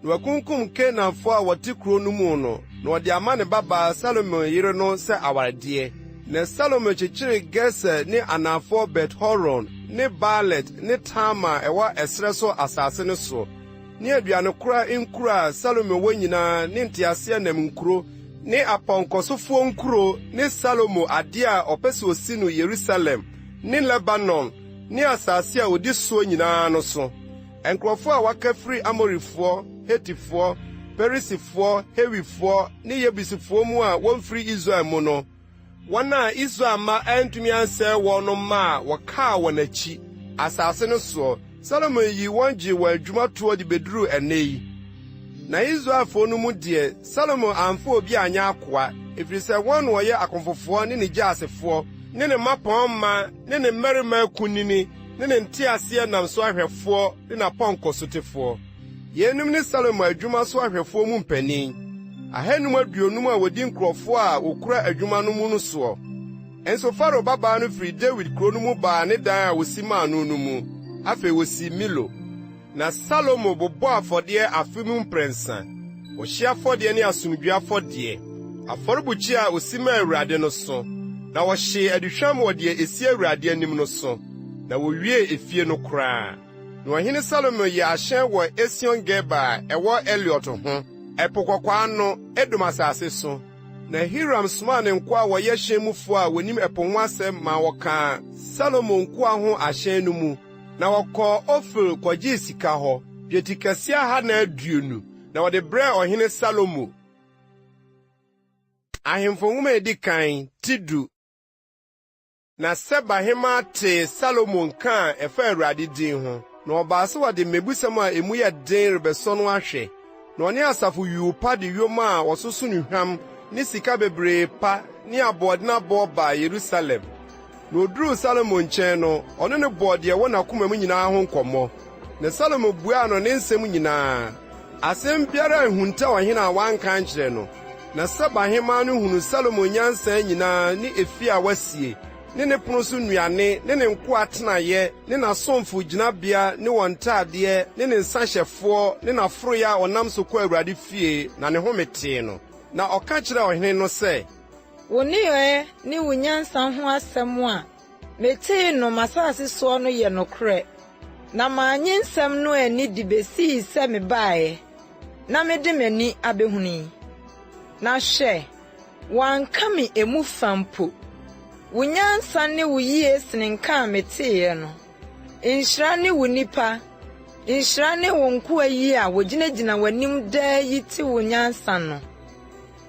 na wakunkum Kanaanfoɔ a wɔte kuro no mu no, na ɔde ama ne babaa Salomo yere no sɛ awaredeɛ. Na Salomo kyekyeree Geser ne anafoɔ Bet-Horon ne Baalat ne Tamar a ɛwɔ ɛserɛ so asase no so, ne aduanekora nkuro a Salomo wɔ nyinaa ne nteaseɛnam nkuro ne apɔnkɔsofoɔ nkuro ne Salomo adeɛ a ɔpɛ sɛ ɔsi no Yerusalem ne Lebanon ne asase a ɔdi soɔ nyinaa no so. Nkurɔfoɔ a wɔaka firi Amorifoɔ, Hetifoɔ, Perisifoɔ, Hewifoɔ ne Yebusifoɔ mu a wɔmfiri Israel mu no, Wɔn a Israel mma antumi ansɛe wɔn no mma a wɔkaa wɔn akyi, asase no soɔ, Salomo yii wɔn gyee wɔn adwuma toɔ de bɛduruu ɛnnɛ yi. Na Israelfoɔ no mu deɛ, Salomo amfa obi anyɛ akoa, ɛfiri sɛ wɔn na wɔyɛ akomfofoɔ ne ne gyaasefoɔ, ne ne mmapɔmma ne ne mmarima akunini ne ne nteaseɛnam so ahwɛfoɔ ne n'apɔnkɔsotefoɔ. Yeinom ne Salomo adwuma so ahwɛfoɔ mu mpanin, 550 a wɔdi nkurɔfoɔ a wɔkura adwuma no mu no soɔ. Nso Farao babaa no firii Dawid kuro no mu baa ne dan a wɔsi maa no no mu. Afei wɔsii Milo. Na Salomo bobɔɔ afɔdeɛ afe mu mprɛnsa, ɔhyeɛ afɔdeɛ ne asomdwoeɛ afɔdeɛ, afɔrebukyia a ɔsi maa Awurade no so, na ɔhyee aduhwam wɔ deɛ ɛsi Awurade anim no so. Na wowiee efie no koraa. Na ɔhene Salomo yɛɛ ahyɛn wɔ Esion-Geber a ɛwɔ Eliot ho, Ɛpo Kɔkɔɔ ano, Edom asase so. Na Hiram somaa ne nkoa a wɔyɛ hyɛn mufo a wonim ɛpo ho asɛm ma wɔkaa Salomo nkoa ho ahyɛn no mu, na wɔkɔɔ Ofir kɔgyee sika hɔ, dwetikɛse ahannan aduonu, na wɔde brɛɛ ɔhene Salomo. Ahemfo Nhoma a Edi Kan, Ti du. Na Seba hemmaa tee Salomo nka a ɛfa Awurade din ho, na ɔbaa sɛ wɔde mmebusɛm a emu yɛ den rebɛsɔ no ahwɛ. Na ɔne asafo yuu pa de yoma a wɔsoso nnuhwam ne sika bebree pa ne aboɔden aboɔ baa Yerusalem. Na oduruu Salomo nkyɛn no, ɔne no bɔɔ deɛ ɛwɔ n'akoma mu nyinaa ho nkɔmmɔ. Na Salomo buaa no ne nsɛm nyinaa. Asɛm biara anhunta ɔhene a wanka ankyerɛ no. Na Seba hemmaa no hunuu Salomo nyansa nyinaa ne efie a wasie, ne ne pono so nnuane, ne ne nkoa atenaeɛ, ne n'asomfo gyinabea ne wɔn ntadeɛ, ne ne nsahyɛfoɔ, ne n'aforoeɛ a ɔnam so kɔ Awurade fie, na ne home tee no. Na ɔka kyerɛɛ ɔhene no sɛ. Wo nneyɔɛ ne wo nyansa ho asɛm a metee no m'asase soɔ no yɛ nokorɛ, na mannye nsɛm no anni de bɛsii sɛ mebaeɛ na mede m'ani abɛhunu yi. Na hwɛ, wɔanka me emu fa mpo. Wo nyansa ne wo yie sene nka a meteeɛ no. Nhyira ne wo nnipa, nhyira ne wo nkoa yi a wɔgyinagyina w'anim daa yi te wo nyansa no.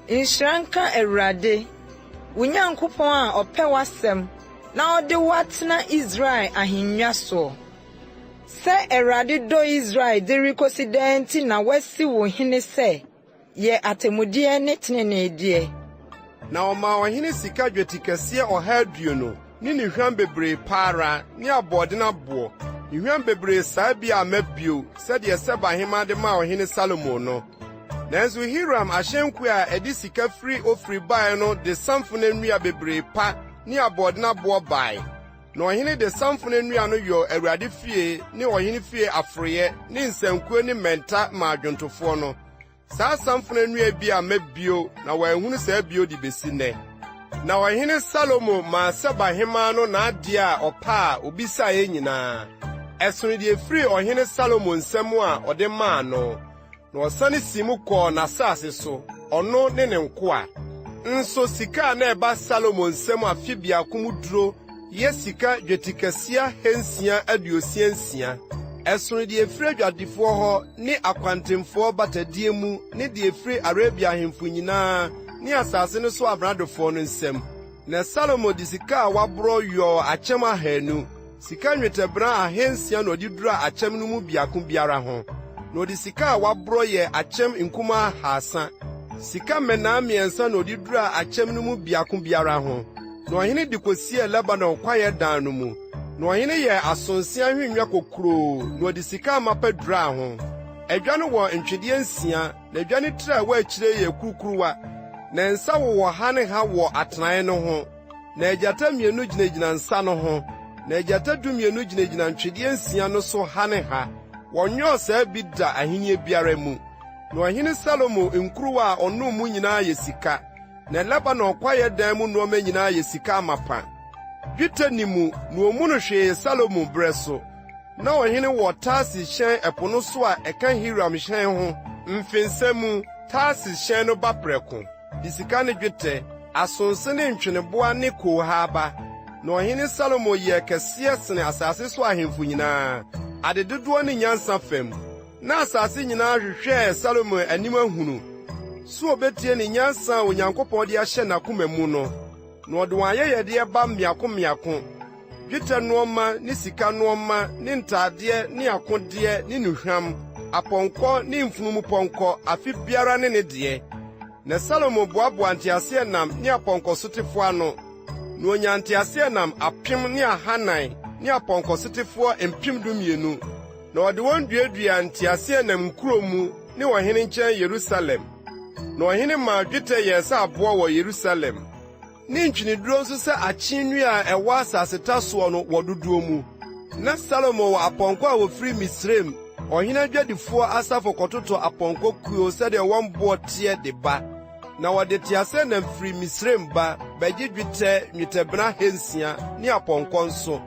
Nhyira nka Awurade, wo Nyankopɔn a ɔpɛ w'asɛm na ɔde wo atena Israel ahennwa soɔ. Sɛ Awurade dɔ Israel de rekɔsi daa nti na wasi wo hene sɛ yɛ atemmudeɛ ne teneneedeɛ. Na ɔmaa ɔhene sika dwetikɛseɛ 120 ne nnuhwam bebree pa ara ne aboɔden aboɔ, nnuhwam bebree saa bi amma bio sɛdeɛ Seba hemmaa de maa ɔhene Salomo no. Nanso Hiram ahyɛnkuo a ɛde sika firi Ofir bae no de samfona nnua bebree pa ne aboɔden aboɔ bae. Na ɔhene de samfona nnua no yɔɔ Awurade fie ne ɔhene fie aforoeɛ ne nsankuo ne mmɛnta maa dwontofoɔ no. Saa samfona nnua bi amma bio na wɔanhunu saa bio de besi nnɛ. Na ɔhene Salomo maa Seba hemmaa no n'adeɛ a ɔpɛ a obisaeɛ nyinaa. Ɛsono deɛ ɛfirii ɔhene Salomo nsam a ɔde maa no. Na ɔsane sii mu kɔɔ n'asase so, ɔno ne ne nkoa. Nso sika a na ɛba Salomo nsam afe biako mu duro yɛ sika dwetikɛse 666. Ɛsono deɛ ɛfiri adwadifoɔ hɔ ne akwantemfoɔ batadie mu ne deɛ ɛfiri Arabia ahemfo nyinaa ne asase no so amradofoɔ no nsam. Na Salomo de sika a waborɔ yɔɔ akyɛm 200, Sika nnwetɛbena 600 na ɔde duraa akyɛm no mu biako biara ho, na ɔde sika a wɔaborɔ yɛɛ akyɛm nkumaa 300. Sika mmɛnnaa mmiɛnsa na ɔde duraa akyɛm no mu biako biara ho. Na ɔhene de kosiee Lebanon kwaeɛ dan no mu. Na ɔhene yɛɛ asonse ahennwa kokuroo, na ɔde sika amapa duraa ho. Adwa no wɔ ntwedeɛ nsia, na adwa no tiri a ɛwɔ akyire yɛ kurukuruwa, na nsa wowɔ ha ne ha wɔ atenaeɛ no ho. Na agyata mmienu gyinagyina nsa no ho, na agyata 12 gyinagyina ntwedeɛ nsia no so ha ne ha. Wɔnyɔɔ saa bi da ahenni biara mu. Na ɔhene Salomo nkuruwa a ɔnom mu nyinaa yɛ sika, na Lebanon kwaeɛ dan mu nneɛma nyinaa yɛ sika amapa. Dwetɛ nni mu, na wommu no hwee Salomo berɛ so. Na ɔhene wɔ Tarsis hyɛn ɛpo no so a ɛka Hiram hyɛn ho mfensa mu, Tarsis hyɛn no ba prɛko. de sika ne dwetɛ, asonse ne ntweneboa ne koohaa ba. Na ɔhene Salomo yɛɛ kɛseɛ sene asase so ahemfo nyinaa, ade dodoɔ ne nyansa fam. Na asase nyinaa hwehwɛɛ Salomo anim ahunu sɛ obetie ne nyansa a Onyankopɔn de ahyɛ n'akoma mu no. Na ɔde wɔn ayɛyɛdeɛ ba mmiako mmiako, dwetɛ nnoɔma ne sika nnoɔma ne ntadeɛ ne akodeɛ ne nnuhwam, apɔnkɔ ne mfunumupɔnkɔ, afe biara ne ne deɛ. Na Salomo boaboaa nteaseɛnam ne apɔnkɔsotefoɔ ano, na onyaa nteaseɛnam 1,400 ne apɔnkɔsotefoɔ 12,000, na ɔde wɔn duaduaa nteaseɛnam nkuro mu ne ɔhene nkyɛn Yerusalem. Na ɔhene maa dwetɛ yɛɛ sɛ aboɔ wɔ Yerusalem, ne ntweneduro nso sɛ akye nnua a ɛwɔ asaseta soɔ no wɔ dodoɔ mu. Na Salomo wɔ apɔnkɔ a wɔfiri Misraim, ɔhene adwadifoɔ asafo kɔtotɔ apɔnkɔ kuo sɛdeɛ wɔn boɔ teɛ de ba. Na wɔde teaseɛnam firi Misraim ba bɛgye dwetɛ nnwetɛbena 600 ne apɔnkɔ nso.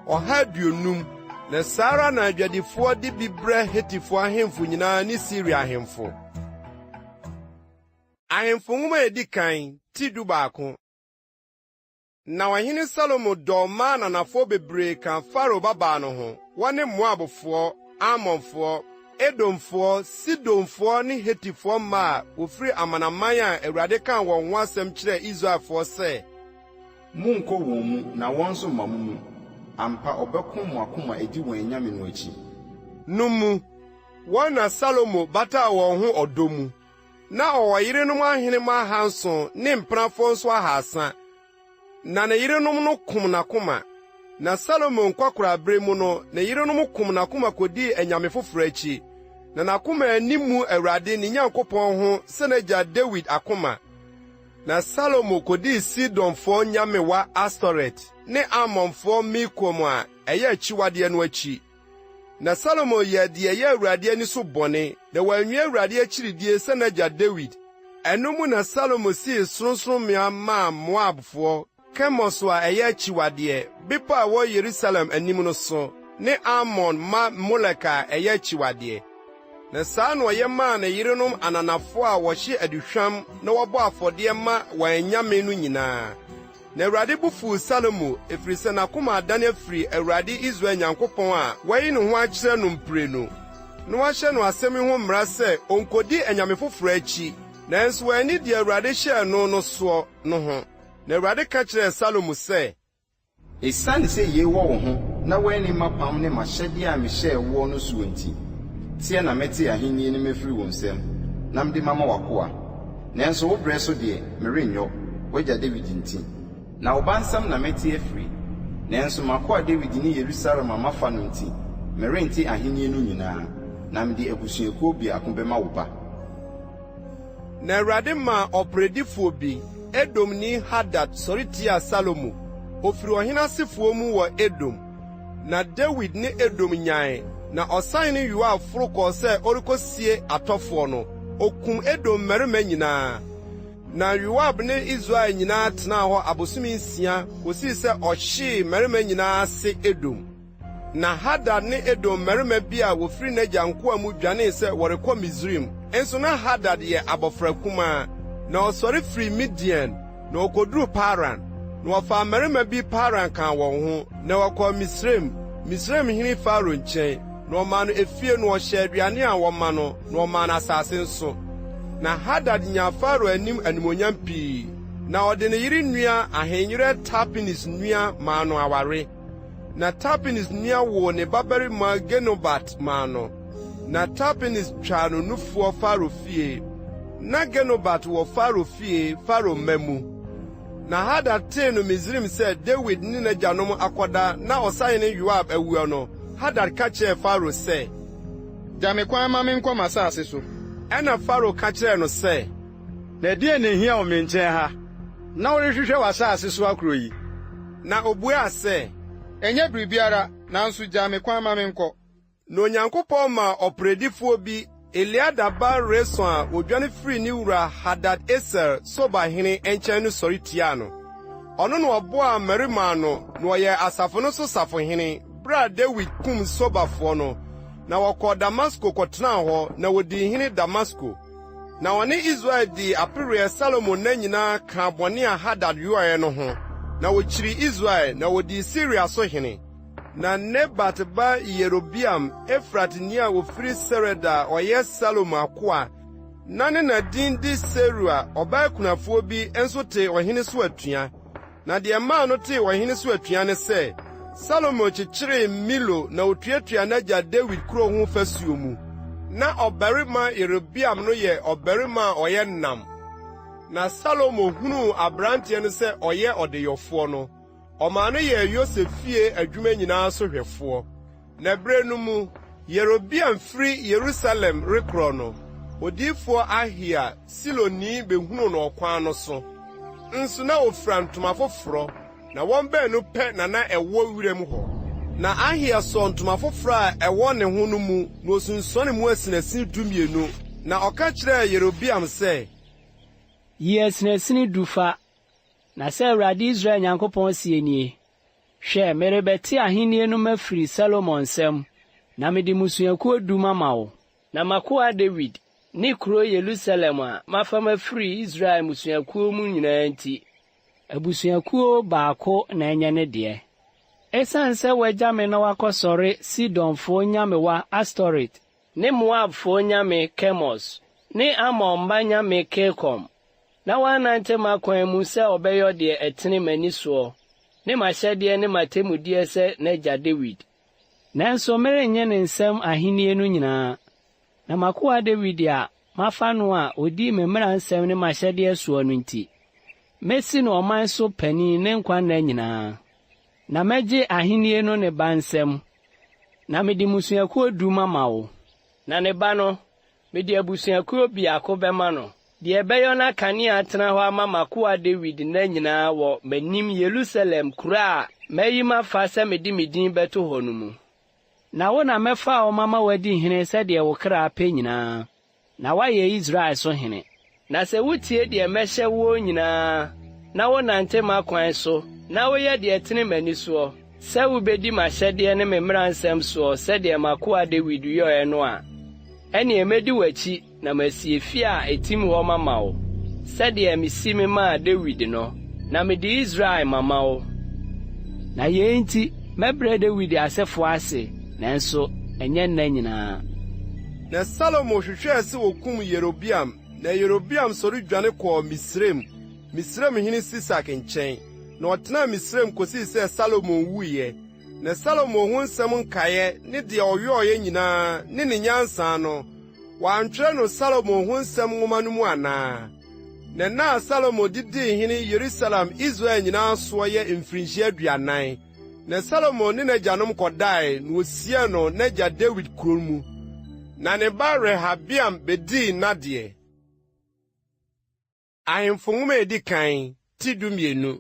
150, na saa ara na adwadifoɔ de bi brɛ Hetifoɔ ahemfo nyinaa ne Siria ahemfo. Ahemfo Nwoma a edi kan, ti 11. Na ɔhene Salomo dɔɔ mmaa ananafoɔ bebree kaa Farao babaa no ho, wɔne Moabfoɔ, Amonfoɔ, Edomfoɔ, Sidonfoɔ ne Hetifoɔ mmaa a wɔfiri amanaman a Awurade kaa wɔn ho asɛm kyerɛɛ Israelfoɔ sɛ. Monnkɔ wɔn mu, na wɔn nso mma mo mu. Ampa, wɔbɛko mo akoma adi wɔn anyame no akyi. No mu. Wɔn na Salomo bataa wɔn ho ɔdɔ mu. Na ɔwɔ yerenom ahenemma ahanson ne mpenafoɔ nso ahaasa, na ne yerenom no kom n'akoma. Na Salomo nkwakoraabere mu no, ne yerenom kom n'akoma kodii anyame foforo akyi, na n'akoma anni mmu Awurade, ne Nyankopɔn ho sɛ n'agya Dawid akoma. Na Salomo kodii Sidonfoɔ nyamewa Astoret ne Amonfoɔ Milkom a ɛyɛ akyiwadeɛ no akyi. Na Salomo yɛɛ deɛ ɛyɛ Awurade ani so bɔne, na wanwie Awurade akyiridie sɛ n'agya Dawid. Ɛno mu na Salomo sii sorɔnsorɔmmea maa Moabfoɔ, Kemos a ɛyɛ akyiwadeɛ, bepɔ a ɛwɔ Yerusalem anim no so, ne Amon mma Molek a ɛyɛ akyiwadeɛ. Na saa na ɔyɛ maa ne yerenom ananafoɔ a wɔhye aduhwam na wɔbɔ afɔdeɛ ma wɔn anyame no nyinaa. Na Awurade bo fuw Salomo, efiri sɛ n'akoma adane afiri Awurade Israel Nyankopɔn a wayi ne ho akyerɛ no mprenu, na wahyɛ no asɛm yi ho mmara sɛ onnkodi anyame foforo akyi, nanso wanni deɛ Awurade hyɛɛ no no soɔ, no ho. Na Awurade ka kyerɛɛ Salomo sɛ. Esiane sɛ yei wɔ wo ho na woanni m'apam ne m'ahyɛdeɛ a mehyɛɛ woɔ no soɔ nti, teɛ na mɛte ahennie no mafiri wo nsam na mede mama w'akoa. Nanso wo berɛ so deɛ, merenyɔ, w'agya Dawid nti. Na wo ba nsam na mɛte afiri, nanso m'akoa Dawid ne Yerusalem a mafa no nti, merente ahennie no nyinaa, na mede abusuakuo biako bɛma wo ba. Na Awurade maa ɔperedifoɔ bi, Edomni Hadad sɔre tiaa Salomo. Ɔfiri ɔhene asefoɔ mu wɔ Edom. Na Dawid ne Edom nyae, na ɔsahene Yoab foro kɔɔ sɛ ɔrekɔsie atɔfoɔ no, ɔkum Edom mmarima nyinaa. Na Yoab ne Israel nyinaa tenaa hɔ abosome nsia kɔsii sɛ ɔhyee mmarima nyinaa ase Edom. Na Hadad ne Edom mmarima bi a wɔfiri n'agya nkoa mu dwanee sɛ wɔrekɔ Misraim, nso na Hadad yɛ abɔfra kumaa. Na ɔsɔre firii Midian, na ɔkɔduruu Paran. Na wɔfaa mmarima bi Paran kaa wɔn ho, na wɔkɔɔ Misraim, Misraimhene Farao nkyɛn, na ɔmaa no efie na ɔhyɛɛ aduane a wɔma no, na ɔmaa no asase nso. Na Hadad nyaa Farao anim animuonyam pii, na ɔde ne yere nua ahenyerɛ Tapenes nua maa no aware. Na Tapenes nua woo ne babarima Genubat maa no, na Tapenes twaa no nufoɔ Farao fie. Na Genubat wɔ Farao fie, Farao mma mu. Na Hadad tee no Misraim sɛ Dawid ne n'agyanom akɔda na ɔsahene Yoab awuo no, Hadad ka kyerɛɛ Farao sɛ. Gya me kwan ma menkɔ m'asase so. Ɛnna Farao ka kyerɛɛ no sɛ. Na ɛdeɛn na ɛhia wɔ me nkyɛn ha, na worehwehwɛ w'asase so akorɔ yi? Na obuaa sɛ. Ɛnyɛ biribiara, nanso gyaa me kwan ma menkɔ. Na Onyankopɔn maa ɔperedifoɔ bi, Eliada ba Reson a ɔdwane firii ne wura Hadad-Eser, Soba hene, nkyɛn no sɔre tiaa no. Ɔno na ɔboaa mmarima ano, na ɔyɛɛ asafo no so safohene, berɛ a Dawid kum Sobafoɔ no. Na wɔkɔɔ Damasko kɔtenaa hɔ, na wɔdii hene Damasko. Na ɔne Israel dii apereɛ Salomo nna nyinaa kaa bɔne a Hadad yɔeɛ no ho, na wɔkyirii Israel, na wɔdii Siria so hene. Na Nebat ba Yerobeam, Efratni a ɔfiri Sereda a ɔyɛ Salomo akoa, na ne na din de Serua, ɔbaa kunafoɔ bi, nso tee ɔhene so atua. Na deɛ ɛmaa no tee ɔhene so atua ne sɛ, Salomo kyekyeree Milo na otuatuaa n'agya Dawid kurow ho fasuo mu. Ná ɔbarima Yerobeam no yɛ ɔbarima a ɔyɛ nnam. Na Salomo hunuu aberanteɛ no sɛ ɔyɛ ɔdeyɔfoɔ no, ɔmaa no yɛɛ Yosef fie adwuma nyinaa so hwɛfoɔ. Na bere no mu, Yerobeam firi Yerusalem rekorɔ no, odiyifoɔ Ahia, Siloni behunuu no ɔkwan no so. Nso na ofura ntoma foforɔ, na wɔn baanu pɛ na na ɛwɔ wiram hɔ. Na Ahia sɔɔ ntoma foforɔ a ɛwɔ ne ho no mu, na osunsuanee mu asinasin dumienu, na ɔka kyerɛɛ Yerobeam sɛ. Yi asinasini du fa, na sɛ Awurade Israel Nyankopɔn seɛ nie, Hwɛ, merebɛte ahenni no mafiri Salomo nsam, na mede mmusuakuo du mama wo. Na m'akoa Dawid ne kuro Yerusalem a mafa mafiri Israel mmusuakuo mu nyinaa nti, abusuakuo baako na ɛnyɛ ne deɛ. Esiane sɛ wagya me na wakɔsɔre Sidonfoɔ nyamewa Astoret ne Moabfoɔ nyame Kemos ne Amon mma nyame Kilkom, na wannante m'akwan mu sɛ ɔbɛyɔ deɛ ɛtene m'ani soɔ ne m'ahyɛdeɛ ne m'atemmudeɛ sɛ n'agya Dawid. Nanso merennye ne nsam ahennie no nyinaa, na m'akoa Dawid a mafa no a ɔdii me mmara nsɛm ne m'ahyɛdeɛ soɔ no nti, mɛsi no ɔman so panin ne nkwa nna nyinaa. Na mɛgye ahenni no ne ba nsam, na mede mmusuakuo du mama wo. Na ne ba no, mede abusuakuo biako bɛma no, deɛ ɛbɛyɔ na kanea atena hɔ ama m'akoa Dawid nna nyinaa wɔ m'anim Yerusalem kuro a mayi mafa sɛ mede me din bɛto hɔ no mu. Na wo na mɛfa wo mama woadi hene sɛdeɛ wo kra pɛ nyinaa, na woayɛ Israel so hene. Na sɛ wutie deɛ mɛhyɛ woɔ nyinaa, na wonante m'akwan so, na woyɛ deɛ ɛtene m'ani soɔ, sɛ wobɛdi m'ahyɛdeɛ ne me mmara nsɛm soɔ sɛdeɛ m'akoa Dawid yɔeɛ no a, ɛnneɛ mɛdi w'akyi na masi efie a ɛtim hɔ mama wo, sɛdeɛ mesi memaa Dawid no, na mede Israel mama wo. Na yei nti, mɛbrɛ Dawid asefoɔ ase, nanso ɛnyɛ nna nyinaa. Na Salomo hwehwɛɛ sɛ okum Yerobeam, na Yerobeam sɔre dwane kɔɔ Misraim, Misraimhene Sisak nkyɛn, na ɔtenaa Misraim kosii sɛ Salomo wuiɛ. Na Salomo ho nsɛm nkaeɛ ne deɛ ɔyɔeɛ nyinaa ne ne nyansa no, wɔantwerɛ no Salomo ho nsɛm nwoma no mu anaa? Na nna a Salomo de dii hene Yerusalem Israel nyinaa soɔ yɛ mfirinhyia 40. Na Salomo ne n'agyanom kɔdae, na wosiee no n'agya Dawid kurow mu. Na ne ba Rehabeam bedii n'adeɛ. Ahemfo Nwoma a Edi Kan, ti 12.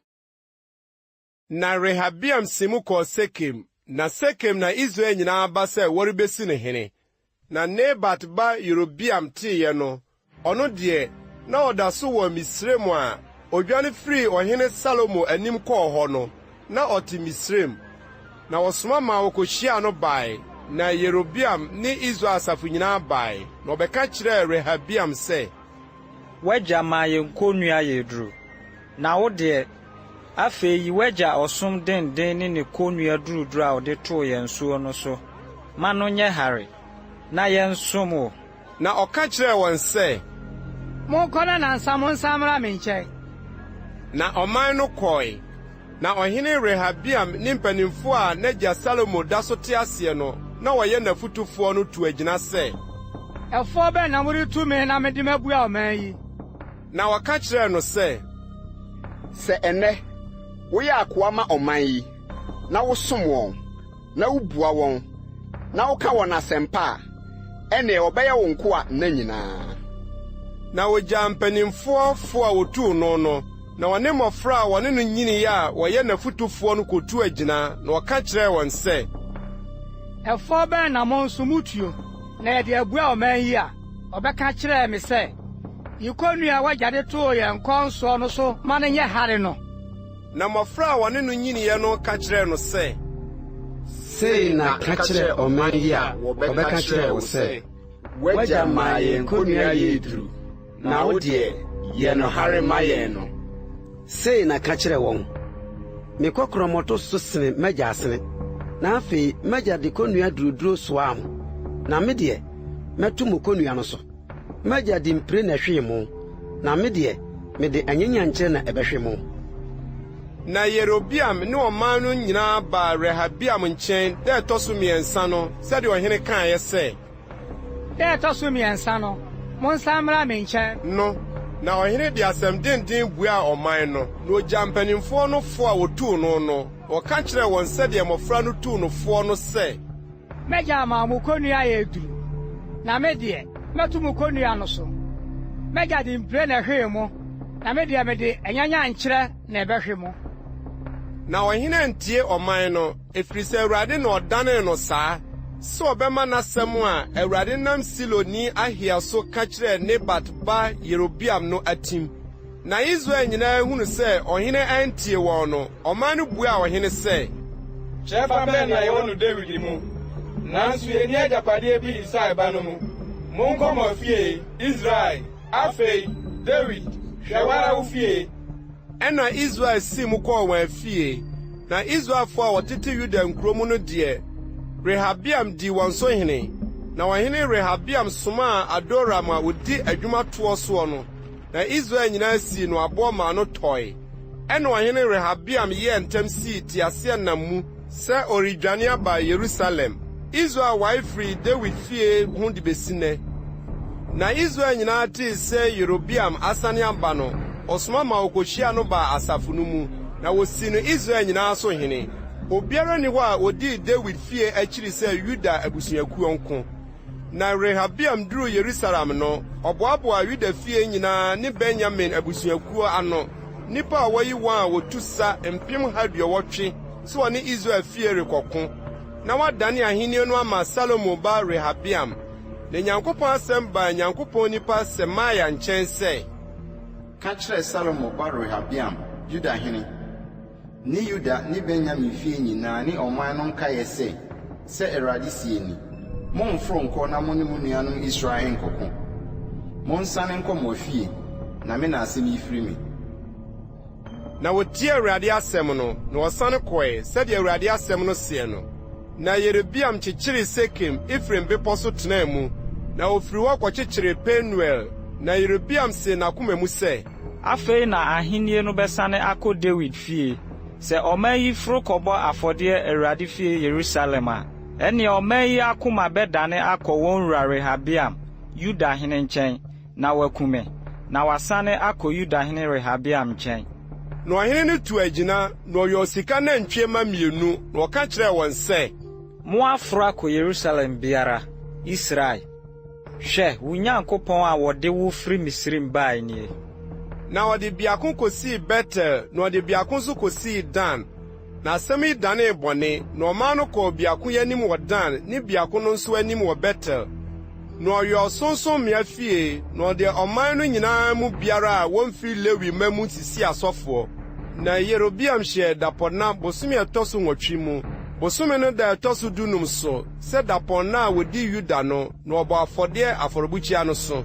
Na Rehabeam sii mu kɔɔ Sekem, na Sekem na Israel nyinaa aba sɛ wɔrebesi no hene. Na Nebat ba Yerobeam teeɛ no, ɔno deɛ, na ɔda so wɔ Misraim a odwane firii ɔhene Salomo anim kɔɔ hɔ no, na ɔte Misraim. Na wɔsoma maa wɔkohyiaa no bae, na Yerobeam ne Israel asafo nyinaa bae, na wɔbɛka kyerɛɛ Rehabeam sɛ. W'agya maa yɛn kɔnnua yɛɛ duru, na wo deɛ, afei yi w'agya ɔsom denden ne ne kɔnnua duruduru a ɔde too yɛn soɔ no so ma no nyɛ hare, na yɛnsom wo. Na ɔka kyerɛɛ wɔn sɛ. Monkɔ na nnansa monsan mmra me nkyɛn. Na ɔman no kɔe. Na ɔhene Rehabeam ne mpanimfoɔ a n'agya Salomo da so te aseɛ no na wɔyɛ n'afotufoɔ no tuu agyina sɛ. Ɛfoɔ bɛn na moretu me na mede mabua ɔman yi? Na wɔka kyerɛɛ no sɛ. Sɛ ɛnnɛ woyɛ akoa ma ɔman yi, na wosom wɔn, na wubua wɔn, na woka wɔn asɛmpa a, ɛnneɛ wɔbɛyɛ wo nkoa nna nyinaa. Na ogyaa mpanimfoɔ fo a wotuu no no, na ɔne mmofra a wɔne no nyinii a wɔyɛ n'afotufoɔ no kotuu agyina, na ɔka kyerɛɛ wɔn sɛ. Ɛfɔ bɛn na mo nso mutuo, na yɛde abua ɔman yi a? Ɔbɛka kyerɛɛ me sɛ, Yi kɔnnua a w'agya de too yɛn kɔn soɔ no so ma no nyɛ hare no. Na mmɔfra a wɔne no nyiniiɛ no ka kyerɛɛ no sɛ. Sei na ka kyerɛ ɔman yi a wɔbɛka kyerɛɛ wo sɛ, W'agya maa yɛn kɔnnua yɛɛ duru, na wo deɛ, yɛ no hare ma yɛn no. Sei na ka kyerɛ wɔn, 'Me kɔkorɔmmɔto so sene m'agya asene, na afei m'agya de kɔnnua duruduro soaa mo, na me deɛ, mɛto mo kɔnnua no so. M'agya de mpire na ɛhwee mo, na me deɛ, mede anyanyankyerɛ na ɛbɛhwe mo. Na Yerobeam ne ɔman no nyinaa baa Rehabeam nkyɛn da a ɛtɔ so mmiɛnsa no sɛdeɛ ɔhene kaeɛ sɛ. Da a ɛtɔ so mmiɛnsa no, monsan mmra me nkyɛn. No, na ɔhene de asɛm denden buaa ɔman no, na ogyaa mpanimfoɔ no fo a wɔtuu no no, na ɔka kyerɛɛ wɔn sɛdeɛ mmɔfra no tuu no foɔ no sɛ. M'agya ama mo kɔnnua ayɛ duru, na me deɛ, mɛto mo kɔnnua no so. M'agya de mpire na ɛhwee mo, na me deɛ, mede anyanyankyerɛ na ɛbɛhwe mo. Na ɔhene antie ɔman no, ɛfiri sɛ Awurade na ɔdanee no saa, sɛ ɔbɛma n'asɛm a Awurade nam Siloni Ahia so ka kyerɛɛ Nebat ba Yerobeam no atim. Na Israel nyinaa hunuu sɛ ɔhene antie wɔn no, ɔman no buaa ɔhene sɛ. Kyɛfa bɛn na yɛwɔ no Dawid mu? Nanso yenni agyapadeɛ bi Isai ba no mu. Monkɔ mo afie, Israel! Afei, Dawid, hwɛ wo ara wo fie. Ɛnna Israel sii mu kɔɔ wɔn afie, na Israelfo a wɔtete Yuda nkurow mu no deɛ, Rehabeam dii wɔn so hene. Na ɔhene Rehabeam somaa Adoram a odi adwuma toɔ soɔ no, na Israel nyinaa sii no aboɔ maa no tɔe. Ɛnna ɔhene Rehabeam yɛɛ ntɛm sii teaseɛnam mu sɛ ɔredwane aba Yerusalem. Israel wae firii Dawid fie ho de besi nnɛ. Na Israel nyinaa tee sɛ Yerobeam asane aba no, wɔsoma ma wɔkohyiaa no baa asafo no mu, na wosii no Israel nyinaa so hene. Obiara nni hɔ a odii Dawid fie akyiri sɛ Yuda abusuakuo nko. Na Rehabeam duruu Yerusalem no, ɔboaboaa Yuda fie nyinaa ne Benyamin abusuakuo ano, nnipa a wɔayi wɔn a wɔtu sa 180,000 sɛ wɔne Israel fie rekɔko, na wɔadane ahenni no ama Salomo ba Rehabeam. Na Nyankopɔn asɛm baa Nyankopɔn nipa Semaia nkyɛn sɛ. Ka kyerɛ Salomo ba Rehabeam, Yuda hene, ne Yuda ne Benyamin fie nyinaa ne ɔman no nkaeɛ sɛ, 'Sɛ Awurade seɛ ni, Mommforo nnkɔ na mo ne mo nuanom Israel nnkɔko. Monsane nkɔ mo afie, na me na asɛm yi firi me. Na wɔtiee Awurade asɛm no, na wɔsane kɔe, sɛdeɛ Awurade asɛm no seɛ no. Na Yerobeam kyekyeree Sekem, Efraim bepɔ so tenaa mu, na ɔfirii hɔ kɔkyekyeree Penuel. Na Yerobeam see n'akoma mu sɛ. Afei na ahennie no bɛsane akɔ Dawid fie. Sɛ ɔman yi foro kɔbɔ afɔdeɛ Awurade fie Yerusalem a, ɛnneɛ ɔman yi akoma bɛdane akɔ wɔn wura Rehabeam, Yuda hene nkyɛn, na wɔaku me, na wɔasane akɔ Yudahene Rehabeam nkyɛn. Na ɔhene no tuu agyina, na ɔyɔɔ sika nantwie mma mmienu, na ɔka kyerɛɛ wɔn sɛ. Moaforo akɔ Yerusalem biara, Israel. Hwɛ, wo Nyankopɔn a wɔde wo firi Misraim bae nie. Na ɔde biako kosii Betel, na ɔde biako nso kosii Dan. Na asɛm yi danee bɔne, na ɔman no kɔɔ biako yi anim wɔ Dan ne biako no nso anim wɔ Betel. Na ɔyɔɔ sorɔnsorɔmmea fie, na ɔde ɔman no nyinaa mu biara a womfi Lewi mma mu sisii asɔfoɔ. Na Yerobeam hyɛɛ dapɔnna bosome a ɛtɔ so nwɔtwe mu, bosome no da a ɛtɔ so dunum so, sɛ dapɔnna a wɔdi Yuda no, na ɔbɔɔ afɔdeɛ afɔrebukyia no so.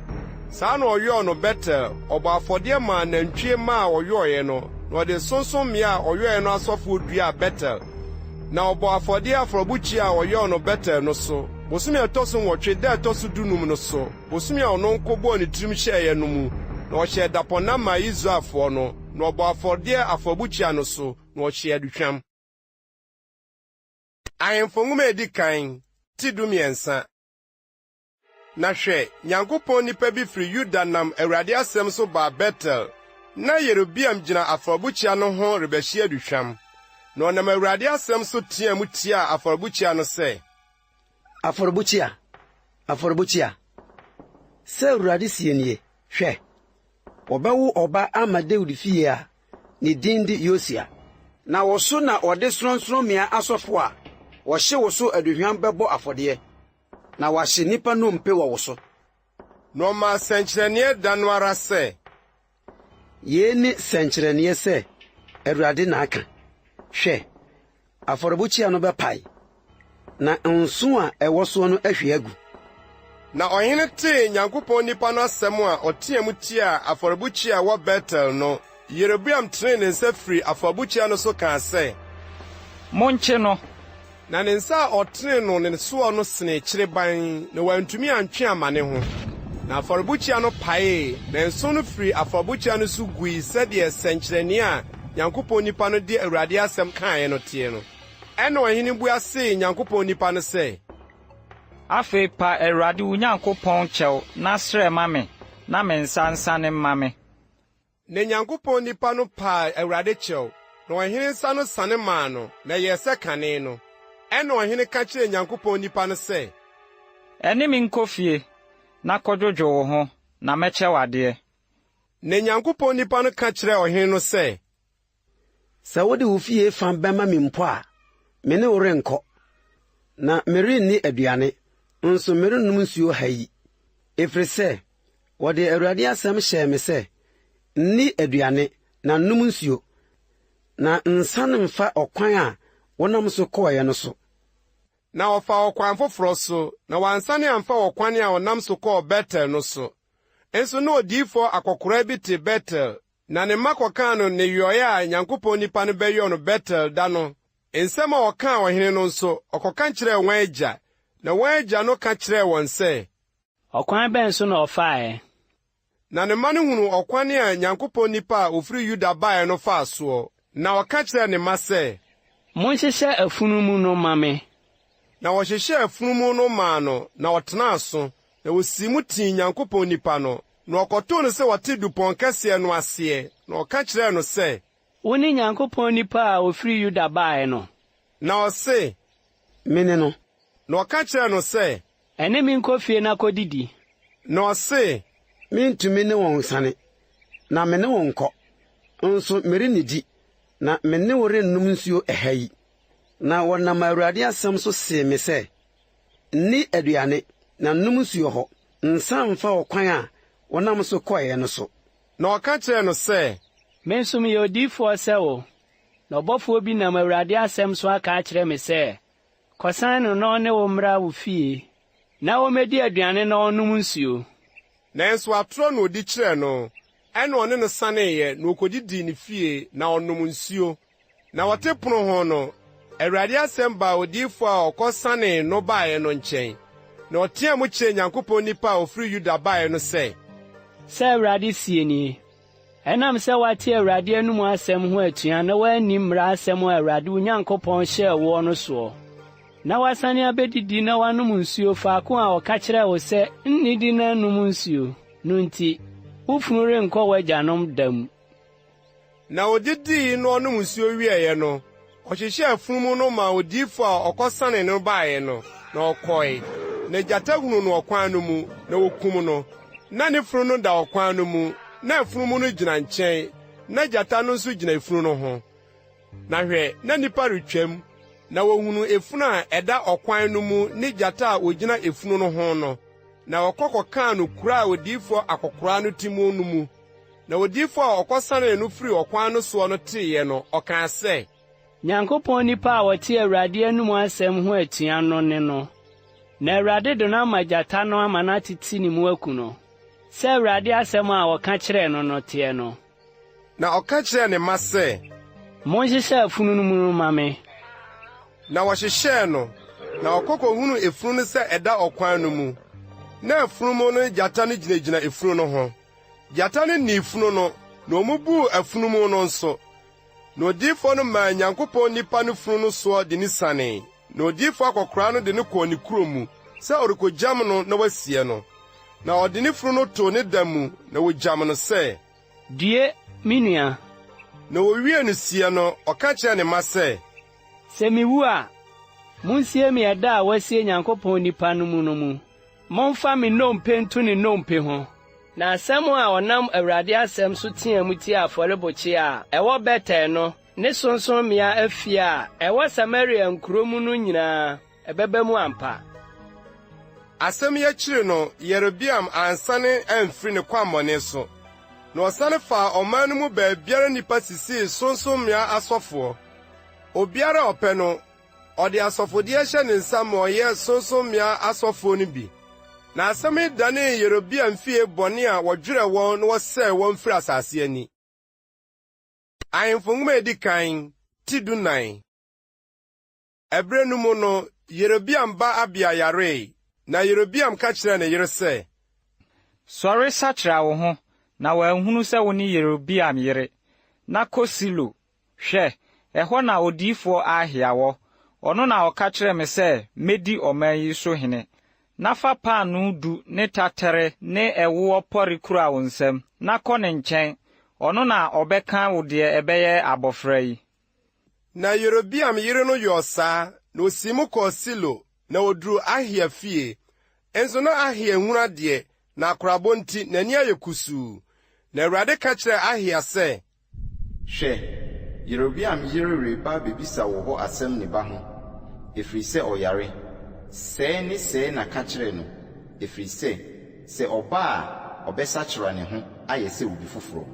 Saa na ɔyɔɔ no Betel, ɔbɔɔ afɔdeɛ maa nantwie mma a ɔyɔeɛ no, na ɔde sorɔnsorɔmmea a ɔyɔeɛ no asɔfoɔ duaa Betel. Na ɔbɔɔ afɔdeɛ afɔrebukyia a ɔyɔɔ no Betel no so, bosome a ɛtɔ so nwɔtwe da a ɛtɔ so dunum no so, bosome a ɔno nko bɔɔ ne tirim hyɛeɛ no mu, na ɔhyɛɛ dapɔnna maa Israelfoɔ no, na ɔbɔɔ afɔdeɛ afɔrebukyia no so, na ɔhyee aduhwam. Ahemfo Nwoma a Edi Kan, ti 13. Na hwɛ, Nyankopɔn nipa bi firi Yuda nam Awurade asɛm so baa Betel. Ná Yerobeam gyina afɔrebukyia no ho rebɛhye aduhwam. Na ɔnam Awurade asɛm so teɛɛ mu tiaa afɔrebukyia no sɛ. Afɔrebukyia, afɔrebukyia! Sɛ Awurade seɛ nie, Hwɛ, wɔbɛwo ɔba ama Dawid fie a ne din de Yosia. Na wo so na wɔde sorɔnsorɔmmea asɔfo a wɔhye wo so aduhwam bɛbɔ afɔdeɛ. Na wɔahye nnipa nnompe wɔ wo so. Na ɔmaa sɛnkyerɛnneɛ da no ara sɛ. Yei ne sɛnkyerɛnneɛ sɛ Awurade na aka, Hwɛ, afɔrebukyia no bɛpae, na nsõ a ɛwɔ soɔ no ahwie agu. Na ɔhene tee Nyankopɔn nipa no asɛm a ɔteɛɛ mu tiaa afɔrebukyia a ɛwɔ Betel no, Yerobeam tenee ne nsa firii afɔrebukyia no so kaa sɛ. Monkye no! Na ne nsa a ɔtenee no ne soɔ no senee kyerebann, na wantumi antwe amma ne ho. Na afɔrebukyia no paee, na nsõ no firii afɔrebukyia no so gui sɛdeɛ sɛnkyerɛnneɛ a Nyankopɔn nipa no de Awurade asɛm kaeɛ no teɛ no. Ɛnna ɔhene bua see Nyankopɔn nipa no sɛ. Afei pa Awurade wo Nyankopɔn kyɛw na srɛ ma me na me nsa nsane mma me. Na Nyankopɔn nipa no paa Awurade kyɛw, na ɔhene nsa no sane maa no, na ɛyɛɛ sɛ kane no. Ɛnna ɔhene ka kyerɛɛ Nyankopɔn nipa no sɛ. Ɛne me nkɔ fie, na kɔdwodwo wo ho, na mɛkyɛ wo adeɛ. Na Nyankopɔn nipa no ka kyerɛɛ ɔhene no sɛ. Sɛ wode wo fie fã bɛma me mpo a, me ne wo renkɔ, na merenni aduane, nso merennom nsuo ha yi, ɛfiri sɛ wɔde Awurade asɛm hyɛɛ me sɛ, 'Nni aduane na nnom nsuo, na nsane mfa ɔkwan a wonam so kɔeɛ no so. Na ɔfaa ɔkwan foforɔ so, na wansane amfa ɔkwan a ɔnam so kɔɔ Betel no so. Nso na odiyifoɔ akɔkoraa bi te Betel, na ne mma kɔkaa no nneyɔe a Nyankopɔn nipa no bɛyɔɔ no Betel da no. Nsɛm a ɔkaa ɔhene no nso, ɔkɔka kyerɛɛ wɔn agya, na wɔn agya no ka kyerɛɛ wɔn sɛ, Ɔkwan bɛn so na ɔfaeɛ? Na ne mma no hunuu ɔkwan a Nyankopɔn nipa a ofiri Yuda baeɛ no faa soɔ. Na ɔka kyerɛɛ ne mma sɛ. Monhyehyɛ afunumu no mma me. Na wɔhyehyɛɛ afunumu no maa no, na ɔtenaa so, na wosii mu tii Nyankopɔn nipa no. Na ɔkɔtoo no sɛ ɔte dupɔn kɛseɛ no aseɛ, na ɔka kyerɛɛ no sɛ. Wone Nyankopɔn nipa a ɔfiri Yuda baeɛ no? Na ɔse. Mene no. Na ɔka kyerɛɛ no sɛ. Ɛne me nkɔ fie na kɔdidi. Na ɔse. Merentumi ne wo nsiane, na me ne wo nkɔ, nso merennidi, na me ne wo rennom nsuo ɛha yi. Na wɔnam Awurade asɛm so see me sɛ, Nni aduane, na nnom nsuo hɔ, nsan mfa ɔkwan a wonam so kɔeɛ no so. Na ɔka kyerɛɛ no sɛ. Me nso meyɛ odiyifoɔ sɛ wo, na ɔbɔfoɔ bi nam Awurade asɛm so aka akyerɛ me sɛ, Kɔsan no na ɔne wo mmra wo fie, na ommedi aduane na ɔnnom nsuo. Nanso atorɔ na odi kyerɛɛ no. Ɛnna ɔne no saneeɛ, na ɔkɔdidii ne fie, na ɔnom nsuo. Na wɔte pono ho no, Awurade asɛm baa odiyifoɔ a ɔkɔsanee no baeɛ no nkyɛn, na ɔteaa mu kyerɛɛ Nyankopɔn nipa a ɔfiri Yuda baeɛ no sɛ. Sɛ Awurade seɛ nie, Ɛnam sɛ woate Awurade anomu asɛm ho atua na woanni mmara asɛm a Awurade wo Nyankopɔn hyɛɛ woɔ no soɔ, na woasane abɛdidi na woanom nsuo faako a ɔka kyerɛɛ wo sɛ nnidi na nnom nsuo, no nti, wo funu renkɔ w'agyanom da mu. Na odidii na ɔnom nsuo wieeɛ no, ɔhyehyɛɛ afunumu no maa odiyifo a ɔkɔsanee no baeɛ no, na ɔkɔe. Na gyata hunuu no ɔkwan no mu, na okum no. Ná ne funu no da ɔkwan no mu, na afunumu no gyina nkyɛn, na gyata no nso gyina efunu no ho. Na hwɛ, na nnipa retwam, na wohunuu efunu a ɛda ɔkwan no mu ne gyata a ogyina efunu no ho no, na wɔkɔ kɔkaa no kuro a odiyifo akɔkoraa no te mu no mu. Na odiyifo a ɔkɔsanee no firii ɔkwan no soɔ no teeɛ no, ɔkaa sɛ. Nyankopɔn nipa a ɔte Awurade anomu asɛm ho atua no ne no, na Awurade de no ama gyata no ama no atete ne mu aku no, sɛ Awurade asɛm a ɔka kyerɛɛ no no teɛ no. Na ɔka kyerɛɛ ne mma sɛ. Monhyehyɛ afunu no mu mma me. Na wɔhyehyɛɛ no, na ɔkɔ kohunuu efunu no sɛ ɛda ɔkwan no mu, na afunumu no ne gyata no gyinagyina efunu no ho. Gyata no nnii funu no, na omubuu afunumu no nso. Na odiyifo no maa Nyankopɔn nipa no funu no soɔ de no sianee, na odiyifo akɔkoraa no de no kɔɔ ne kurom mu sɛ ɔrekogyam no na wasie no. Na ɔde ne funu no too ne da mu, na wogyam no sɛ. Due, me nua! Na wowiee no sie no, ɔka kyerɛɛ ne mma sɛ. Sɛ miwu a, munsie me ɛda a wɔasie Nyankopɔn nipa no mu no mu. Momfa me nnompe nto ne nnompe ho. Na asɛm a ɔnam Awurade asɛm so teɛɛ mu tiaa afɔrebukyia a ɛwɔ Betel no ne sorɔnsorɔmmea afie a ɛwɔ Samaria nkurow mu no nyinaa, ɛbɛba mu ampa. Asɛm yi akyiri no, Yerobeam ansane amfiri ne kwammɔne so, na ɔsane faa ɔman no mu baabiara nnipa sisii sorɔnsorɔmmea asɔfoɔ. Obiara a ɔpɛ no, Ɔde asɔfodie hyɛ ne nsa ma ɔyɛ sorɔnsorɔmmea asɔfoɔ no bi. Na asɛm yi danee Yerobeam fie bɔne a wɔdwerɛɛ wɔn na wɔsɛee wɔn firii asase ani. Ahemfo Nwoma a Edi Kan, ti 14. Ɛberɛ no mu no, Yerobeam ba Abia yaree, na Yerobeam ka kyerɛɛ ne yere sɛ, Sɔre sakyera wo ho, na wɔanhunu sɛ wone Yerobeam yere, na kɔ Silo Hwɛ, ɛhɔ na odiyifoɔ Ahia wɔ, ɔno na ɔka kyerɛɛ me sɛ mɛdi ɔman yi so hene. Na fa paanoo du ne taterɛ ne ɛwoɔ pɔre kura wo nsam, na kɔ ne nkyɛn, ɔno na ɔbɛka wo deɛ ɛbɛyɛ abɔfra yi. Na Yerobeam yere no yɔɔ saa, na osiim kɔɔ Silo, na oduruu Ahia fie. Nso na Ahia nhunu adeɛ, na akorabɔ nti, n'ani ayɛ kusuu. Na Awurade ka kyerɛɛ Ahia sɛ, Hwɛ, Yerobeam yere reba abɛbisa wo hɔ asɛm ne ba ho, ɛfiri sɛ ɔyare. Sɛɛ ne sɛɛ na ka kyerɛ no, ɛfiri sɛ, sɛ ɔba a, ɔbɛsakyera ne ho ayɛ sɛ obi foforɔ.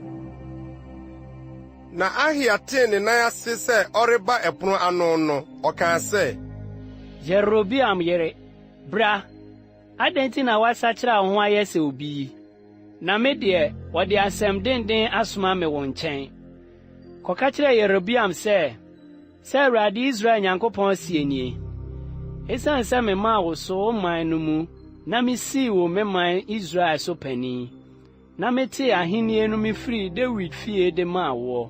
Na Ahia tee ne nan ase sɛ ɔreba ɛpono ano no, ɔkaa sɛ, Yerobeam yere, bra! Adɛn nti na woasakyera wo ho ayɛ sɛ obi yi? Na me deɛ, wɔde asɛm denden asoma me wo nkyɛn. Kɔka kyerɛ Yerobeam sɛ, 'Sɛ Awurade Israel Nyankopɔn seɛ nie, Esiane sɛ memaa wo so wo man no mu na misii wo me man Israel so panin, na metee ahenni no mifirii Dawid fie de maa woɔ,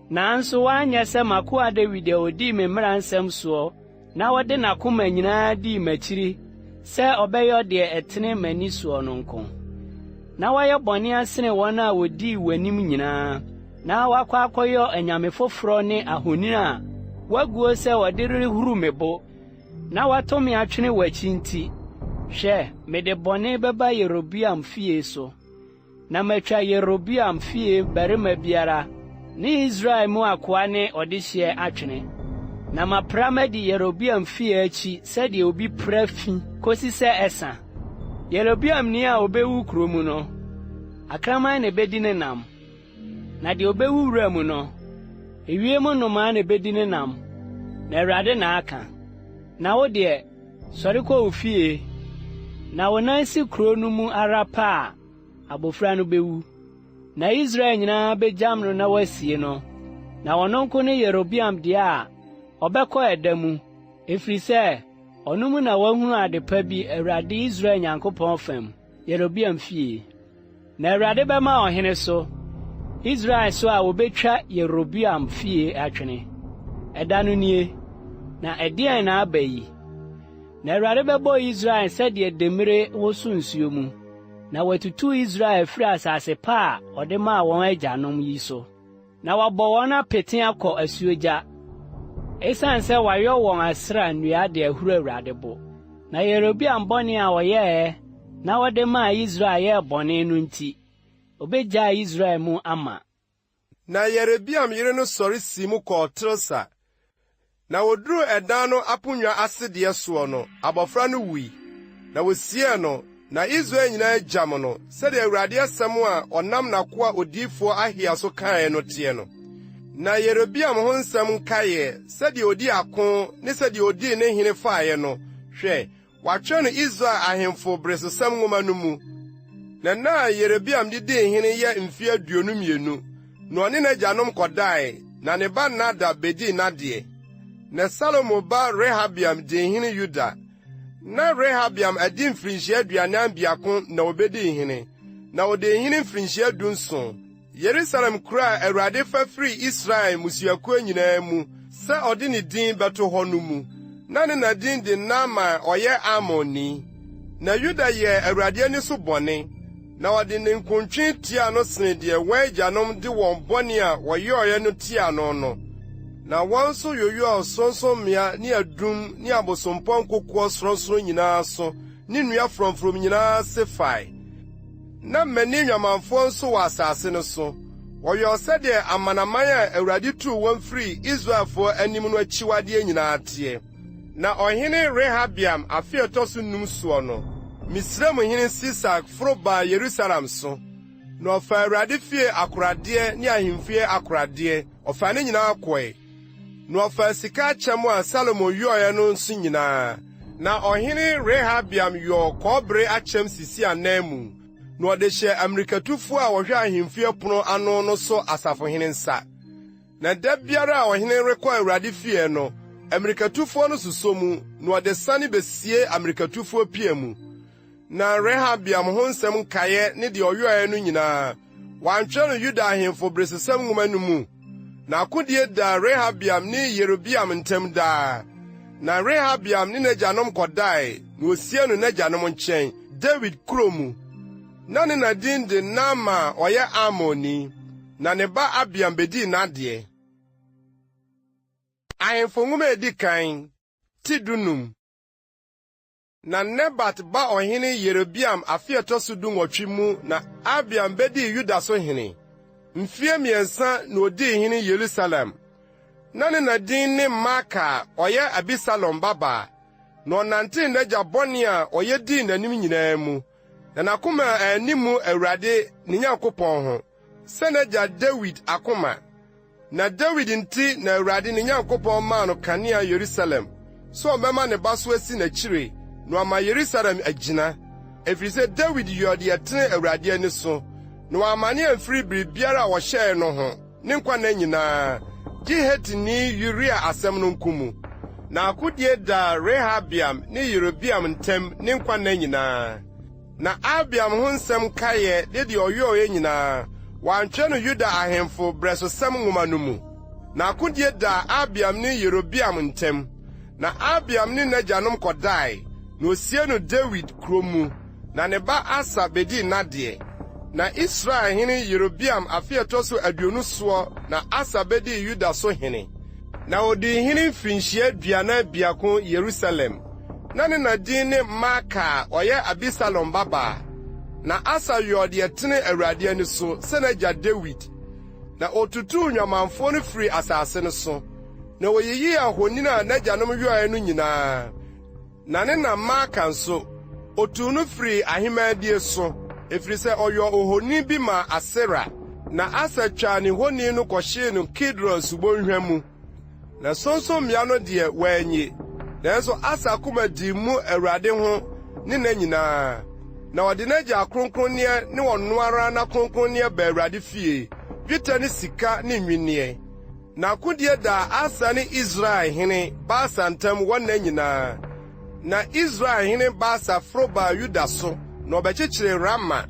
nanso woanyɛ sɛ m'akoa Dawid a odii me mmara nsɛm soɔ na ɔde n'akoma nyinaa dii m'akyiri sɛ ɔbɛyɔ deɛ ɛtene m'ani soɔ no nko. Na woayɛ bɔne asene wɔn a wɔdii w'anim nyinaa, na woakɔ akɔyɔ anyame foforɔ ne ahoni a wɔaguo sɛ wɔde rehuru me bo, na woato me atwene w'akyi nti, hwɛ, mede bɔne bɛba Yerobeam fie so. Na matwa Yerobeam fie barima biara ne Israel mu akoa ne ɔdehyeɛ atwene, na mapra madi Yerobeam fie akyi sɛdeɛ obi pra fi kosi sɛ ɛsa. Yerobeamni a obewu kurow mu no, akraman na ebedi ne nam, na deɛ obewu wura mu no, ewiem nnomaa na ebedi ne nam, na Awurade na aka. Na wo deɛ, Sɔre kɔ wo fie, na wo nan si kurow no mu ara pɛ a, abofra no bewu. Na Israel nyinaa begyam no na wɔasie no, na ɔno nko ne Yerobeam deɛ a ɔbɛkɔ ɛda mu, ɛfiri sɛ ɔno mu na wɔahunu ade pa bi Awurade Israel Nyankopɔn fam, Yerobeam fie. Na Awurade bɛma ɔhene so, Israel so a wɔbɛtwa Yerobeam fie atwene. Ɛda no nie, na ɛdeɛn na aba yi? Na Awurade bɛbɔ Israel sɛdeɛ demmire woso nsuo mu, na watutu Israel afiri asase pa a ɔde maa wɔn agyanom yi so, na wabɔ wɔn apete akɔ asuogya, esiane sɛ wɔayɔ wɔn asra nnua de ahuru Awurade bo. Na Yerobeam bɔne a ɔyɛe na ɔde maa Israel yɛɛ bɔne no nti, obegyaa Israel mu ama. Na Yerobeam yere no sɔre sii mu kɔɔ Tirsa. Na woduruu ɛdan no aponnwa ase deɛ soɔ no, abɔfra no wui. Na wosiee no, na Israel nyinaa gyam no, sɛdeɛ Awurade asɛm a ɔnam n'akoa odiyifoɔ Ahia so kaeɛ no teɛ no. Na Yerobeam ho nsɛm nkaeɛ, sɛdeɛ ɔdii ako ne sɛdeɛ ɔdii ne hene faeɛ no, hwɛ, wɔatwerɛ no Israel ahemfo beresosɛm nwoma no mu. Na nna a Yerobeam de dii hene yɛ mfe 22, na ɔne n'agyanom kɔdae, na ne ba Nadab bedii n'adeɛ. Na Salomo ba Rehabeam dii hene Yuda. Na Rehabeam adi mfirinhyia 41 na obedii hene, na odii hene mfirinhyia 17. Yerusalem kuro a Awurade fa firii Israel mmusuakuo nyinaa mu sɛ ɔde ne din bɛto hɔ no mu. Na ne na din de Naama a ɔyɛ Amonni. Na Yuda yɛɛ Awurade ani so bɔne, na wɔde ninkuntwe tiaa no sene deɛ wɔn agyanom de wɔn bɔne a wɔyɔeɛ no tiaa no no. Na wɔn nso yoyɔɔ sorɔnsorɔmmea ne adum ne abosompɔ nkokoɔ sorɔnsorɔn nyinaa so ne nnua frɔmfrɔm nyinaa ase fae. Na mmani nnwamanfoɔ nso wɔ asase no so. Wɔyɔɔ sɛdeɛ amanaman a Awurade tuu wɔn firii Israelfoɔ anim no akyiwadeɛ nyinaa teɛ. Na ɔhene Rehabeam afe a ɛtɔ so num soɔ no, Misraimhene Sisak foro baa Yerusalem so, na ɔfaa Awurade fie akoradeɛ ne ahemfie akoradeɛ, ɔfaa ne nyinaa kɔe. Na ɔfaa sika akyɛm a Salomo yɔeɛ no nso nyinaa. Na ɔhene Rehabeam yɔɔ kɔbere akyɛm sisii ananmu, na ɔde hyɛɛ ammirikatufoɔ a wɔhwɛ ahemfie pono ano no so asafohene nsa. Na da biara a ɔhene rekɔ Awurade fie no, ammirikatufoɔ no sosɔ mu, na ɔde sane besie ammirikatufoɔ pia mu. Na Rehabeam ho nsɛm nkaeɛ ne deɛ ɔyɔeɛ no nyinaa, wɔantwerɛ no Yuda ahemfo beresosɛm nwoma no mu? Na akodie daa Rehabeam ne Yerobeam ntam daa. Na Rehabeam ne n'agyanom kɔdae, na wɔsiee no n'agyanom nkyɛn, Dawid kuro mu. Na ne na din de Naama a ɔyɛ Amonni. Na ne ba Abiam bedii n'adeɛ. Ahemfo Nwoma a Edi Kan, ti 15. Na Nebat ba ɔhene Yerobeam afe a ɛtɔ so dunwɔtwe mu na Abiam bedii Yuda so hene. Mfeɛ mmiɛnsa na odii hene Yerusalem. Na ne na din ne Maaka a ɔyɛ Abisalom babaa. Na ɔnantee n'agya bɔne a ɔyɛ dii n'anim nyinaa mu, na n'akoma anni mu Awurade, ne Nyankopɔn ho, sɛ n'agya Dawid akoma. Na Dawid nti na Awurade ne Nyankopɔn maa no kanea Yerusalem, sɛ ɔbɛma ne ba so asi n'akyire, na wama Yerusalem agyina. Ɛfiri sɛ Dawid yɔɔ deɛ ɛtene Awurade ani so, na wammane amfiri biribiara a ɔhyɛe no ho ne nkwa nna nyinaa, gye Hetini Uria asɛm no nko mu. Na akodie daa Rehabeam ne Yerobeam ntam ne nkwa nna nyinaa. Na Abiam ho nsɛm nkaeɛ ne deɛ ɔyɔeɛ nyinaa, wɔantwerɛ no Yuda ahemfo berɛsosɛm nwoma no mu. Na akodie daa Abiam ne Yerobeam ntam. Na Abiam ne n'agyanom kɔdae, na wɔsiee no Dawid kuro mu, na ne ba Asa bɛdii n'adeɛ. Na Israel hene Yerobeam afe a ɛtɔ so 20 soɔ na Asa bɛdii Yuda so hene. Na ɔdii hene mfirinhyia 41 Yerusalem. Na ne na din ne Maaka a ɔyɛ Abisalom babaa. Na Asa yɔɔ deɛ ɛtene Awurade ani so sɛ n'agya Dawid. Na ɔtutuu nnwamanfoɔ no firii asase no so, na ɔyiyii ahoni a n'agyanom yɔeɛ no nyinaa. Na ne na Maaka nso, ɔtuu no firii ahemmaadie so, ɛfiri sɛ ɔyɔɔ ohoni bi maa Asera. Na Asa twaa ne honi no kɔhyee no Kidron subonhwa mu. Na sorɔnsorɔmmea no deɛ, wannye. Nanso Asa koma dii mu Awurade ho ne nna nyinaa. Na ɔde n'agya akronkronneɛ ne ɔno ara n'akronkronneɛ baa Awurade fie, dwetɛ ne sika ne nnwinneɛ. Na akodie daa Asa ne Israel hene Baasa ntam wɔn nna nyinaa. Na Israel hene Baasa foro baa Yuda so, na ɔbɛkyekyeree Rama.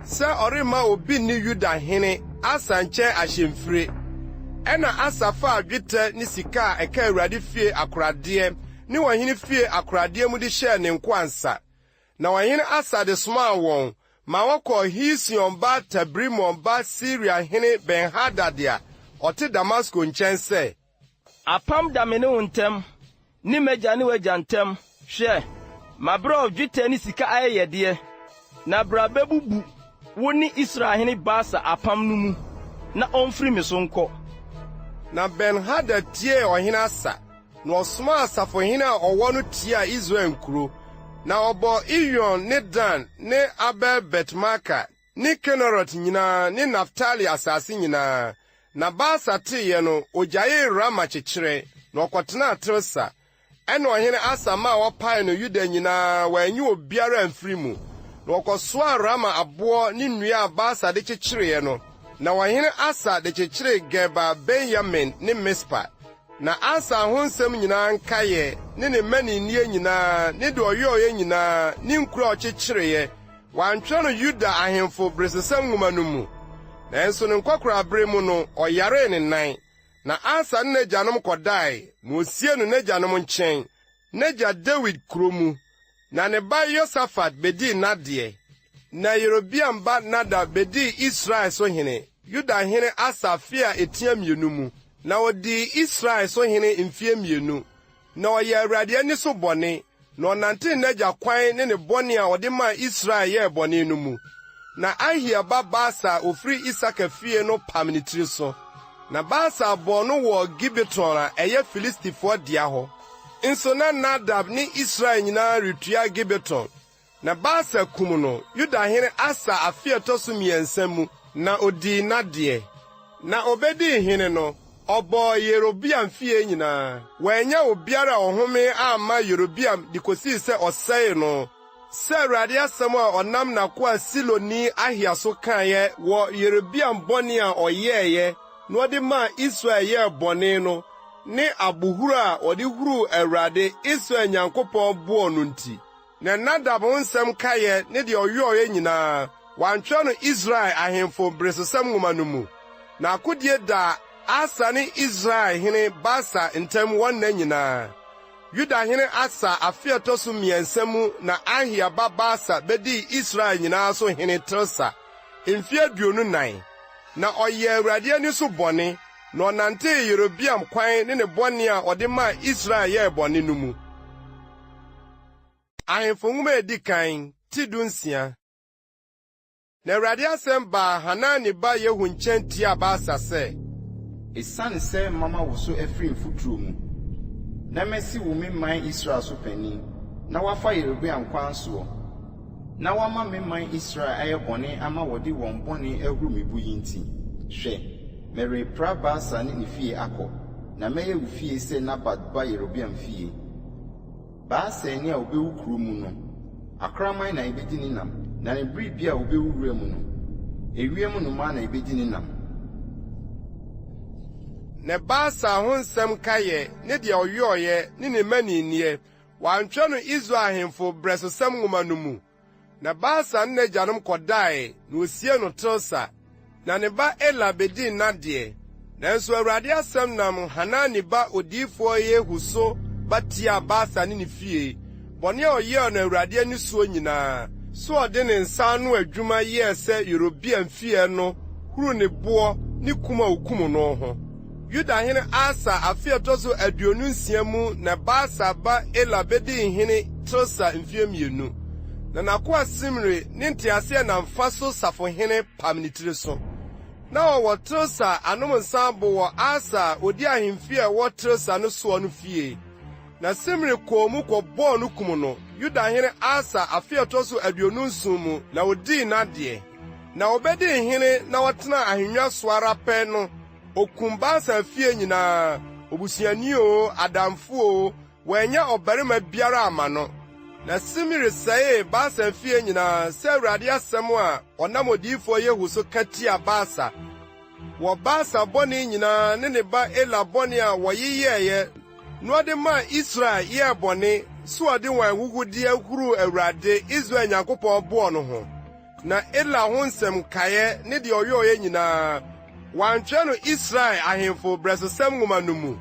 Sɛ ɔremma obi nni Yuda hene Asa nkyɛn ahyɛmfire. Ɛnna Asa faa dwetɛ ne sika a ɛka Awurade fie akoradeɛ ne ɔhene fie akoradeɛ mu de hyɛɛ ne nkoa nsa. Na ɔhene Asa de somaa wɔn ma wɔkɔɔ Hesion ba Tabrimon ba Siriahene Ben-Hadad a ɔte Damasko nkyɛn sɛ. Apam da me ne wo ntam, ne m'agya ne w'agya ntam. Hwɛ, mabrɛ wo dwetɛ ne sika ayɛyɛdeɛ, na bra bɛbubu wo ne Israelhene Baasa apam no mu, na ɔmfiri me so nkɔ. Na Ben-Hadad tiee ɔhene Asa, na ɔsomaa asafohene a ɔwɔ no tiaa Israel nkuro, na ɔbɔɔ Iyon ne Dan ne Abel-Bet-Maaka ne Kinerot nyinaa ne Naftali asase nyinaa. Na Baasa teeɛ no, ogyaee Rama kyekyerɛ, na ɔkɔtenaa Tirsa. Ɛnna ɔhene Asa maa wɔpaee no Yuda nyinaa, wɔanyi obiara amfiri mu. Na wɔkɔsoaa Rama aboɔ ne nnua a Baasa de kyekyereeɛ no, na ɔhene Asa de kyekyeree Geba, Benyamin ne Mispa. Na Asa ho nsɛm nyinaa nkaeɛ, ne ne mmaninneɛ nyinaa, ne deɛ ɔyɔeɛ nyinaa, ne nkuro a ɔkyekyereeɛ, Wɔantwerɛ no Yuda ahemfo beresosɛm nwoma no mu. Nanso ne nkwakoraabere mu no, ɔyaree ne nan. Na Asa ne n'agyanom kɔdae, na wosiee no n'agyanom nkyɛn, n'agya Dawid kuro mu. Na ne ba Yosafat bedii n'adeɛ. Na Yerobeam ba Nadab bedii Israel so hene, Yuda hene Asa afe a etia mmienu mu. Na ɔdii Israel so hene mfeɛ mmienu. Na ɔyɛɛ Awurade ani so bɔne, na ɔnantee n'agya kwan ne ne bɔne a ɔde maa Israel yɛɛ bɔne no mu. Na Ahia ba Baasa a ofiri Isakar fie no pam ne tiri so. Na Baasa bɔɔ no wɔ Gibeton a ɛyɛ Filistifoɔ dea hɔ. Nso na Nadab ne Israel nyinaa retua Gibeton. Na Baasa kum no Yuda hene Asa afe a ɛtɔ so mmiɛnsa mu, na odii n'adeɛ. Na obedii hene no, ɔbɔɔ Yerobeam fie nyinaa. Wannya obiara a ɔhome amma Yerobeam de kosii sɛ ɔsɛee no, sɛ Awurade asɛm a ɔnam n'akoa Siloni Ahia so kaeɛ wɔ Yerobeam bɔne a ɔyɛeɛ na ɔde maa Israel yɛɛ bɔne no ne abohuru a ɔde huruu Awurade, Israel Nyankopɔn boɔ no nti. Na Nadab ho nsɛm nkaeɛ ne deɛ ɔyɔeɛ nyinaa, wɔantwerɛ no Israel ahemfo beresosɛm nwoma no mu. Na akodie daa Asa ne Israel hene Baasa ntam wɔn nna nyinaa. Yuda hene Asa afe a ɛtɔ so mmiɛnsa mu na Ahia ba Baasa bɛdii Israel nyinaa so hene Tirsa mfeɛ 24. Na ɔyɛɛ AWURADE ani so bɔne, na ɔnantee Yerobeam kwan ne ne bɔne a ɔde maa Israel yɛɛ bɔne no mu. Ahemfo Nwoma a Edi Kan, ti dunsia. Na Awurade asɛm baa Hanani ba Yehu nkyɛn tiaa Baasa sɛ. Esiane sɛ mama wo so afiri mfuturo mu, na masi wo me man Israel so panin, na woafa Yerobeam kwan soɔ, na woama me man Israel ayɛ bɔne ama wɔde wɔn bɔne ahuru me bo yi nti, hwɛ! Merepra Baasa ne ne fie akɔ, na mɛyɛ wo fie sɛ Nabat ba Yerobeam fie. Baasa ani a obewu kurow mu no, akraman na ebedi ne nam, na ne biribi a obewu wura mu no, ewiem nnomaa na ebedi ne nam. Na Baasa ho nsɛm nkaeɛ ne deɛ ɔyɔeɛ ne ne mmaninneɛ, wɔantwerɛ no Israel ahemfo berɛsosɛm nwoma no mu? Na Baasa ne n'agyanom kɔdae, na wosiee no Tirsa. Na ne ba Ela bedii n'adeɛ. Nanso Awurade asɛm nam Hanani ba odiyifoɔ Yehu so ba tiaa Baasa ne ne fie, bɔne a ɔyɛɛ no Awurade ani soɔ nyinaa, sɛ ɔde ne nsa ano adwuma yɛɛ sɛ Yerobeam fie no huruu ne boɔ ne kum a okum no ho. Yudahene Asa afe a ɛtɔ so 26 mu na Baasa ba Ela bedii hene Tirsa mfe mmienu. Na n'akoa Simri ne nteaseɛnam fa so safohene pam ne tiri so. Na ɔwɔ Tirsa anom nsa abo wɔ Asa a odi ahemfi a ɛwɔ Tirsa no soɔ no fie. Na Simri kɔɔ mu kɔbɔɔ no kum no, Yudahene Asa afe a ɛtɔ so 27 mu na odii n'adeɛ. Na obedii hene na ɔtenaa ahennwa so ara pɛ no, Okum Baasa fie nyinaa, obusuani oo, adamfo oo, wannya ɔbarima biara amma no. Na Simri sɛee Baasa fie nyinaa sɛ Awurade asɛm a ɔnam odiyifo Yehu so ka tiaa Baasa wɔ Baasa bɔne nyinaa ne ne ba Ela bɔne a wɔyeyɛeɛ na ɔde maa Israel yɛɛ bɔne sɛ ɔde wɔn ahuhudeɛ huruu Awurade, Israel Nyankopɔn boɔ no ho. Na Ela ho nsɛm nkaeɛ ne deɛ ɔyɔeɛ nyinaa, wɔantwerɛ no Israel ahemfo berɛsosɛm nwoma no mu.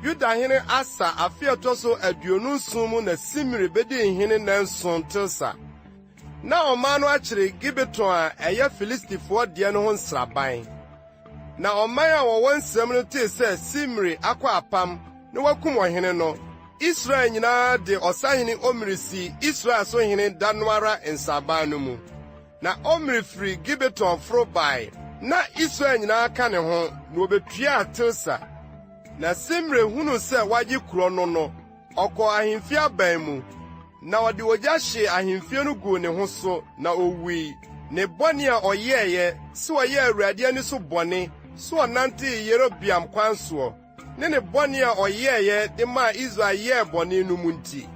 Yudahene Asa afe a ɛtɔ so 27 mu na Simri bedii hene nnanson Tirsa. Na ɔman no akyere Gibeton a ɛyɛ Filistifoɔ deɛ no ho nsraban. Na ɔman a wɔwɔ nsram no tee sɛ Simri akɔ apam na wakum ɔhene no, Israel nyinaa de ɔsahene Omri sii Israel so hene da no ara nsraban no mu. Na Omri firi Gibeton foro bae, na Israel nyinaa ka ne ho, na wobetuaa Tirsa. Na Simri hunuu sɛ wɔagye kurow no no, Ɔkɔɔ ahemfie aban mu, na ɔde ogya hyee ahemfie no guu ne ho so, na owui. Ne bɔne a ɔyɛeɛ, sɛ ɔyɛɛ Awurade ani so bɔne, sɛ ɔnantee Yerobeam kwan soɔ, ne ne bɔne a ɔyɛeɛ de maa Israel yɛɛ bɔne no mu nti.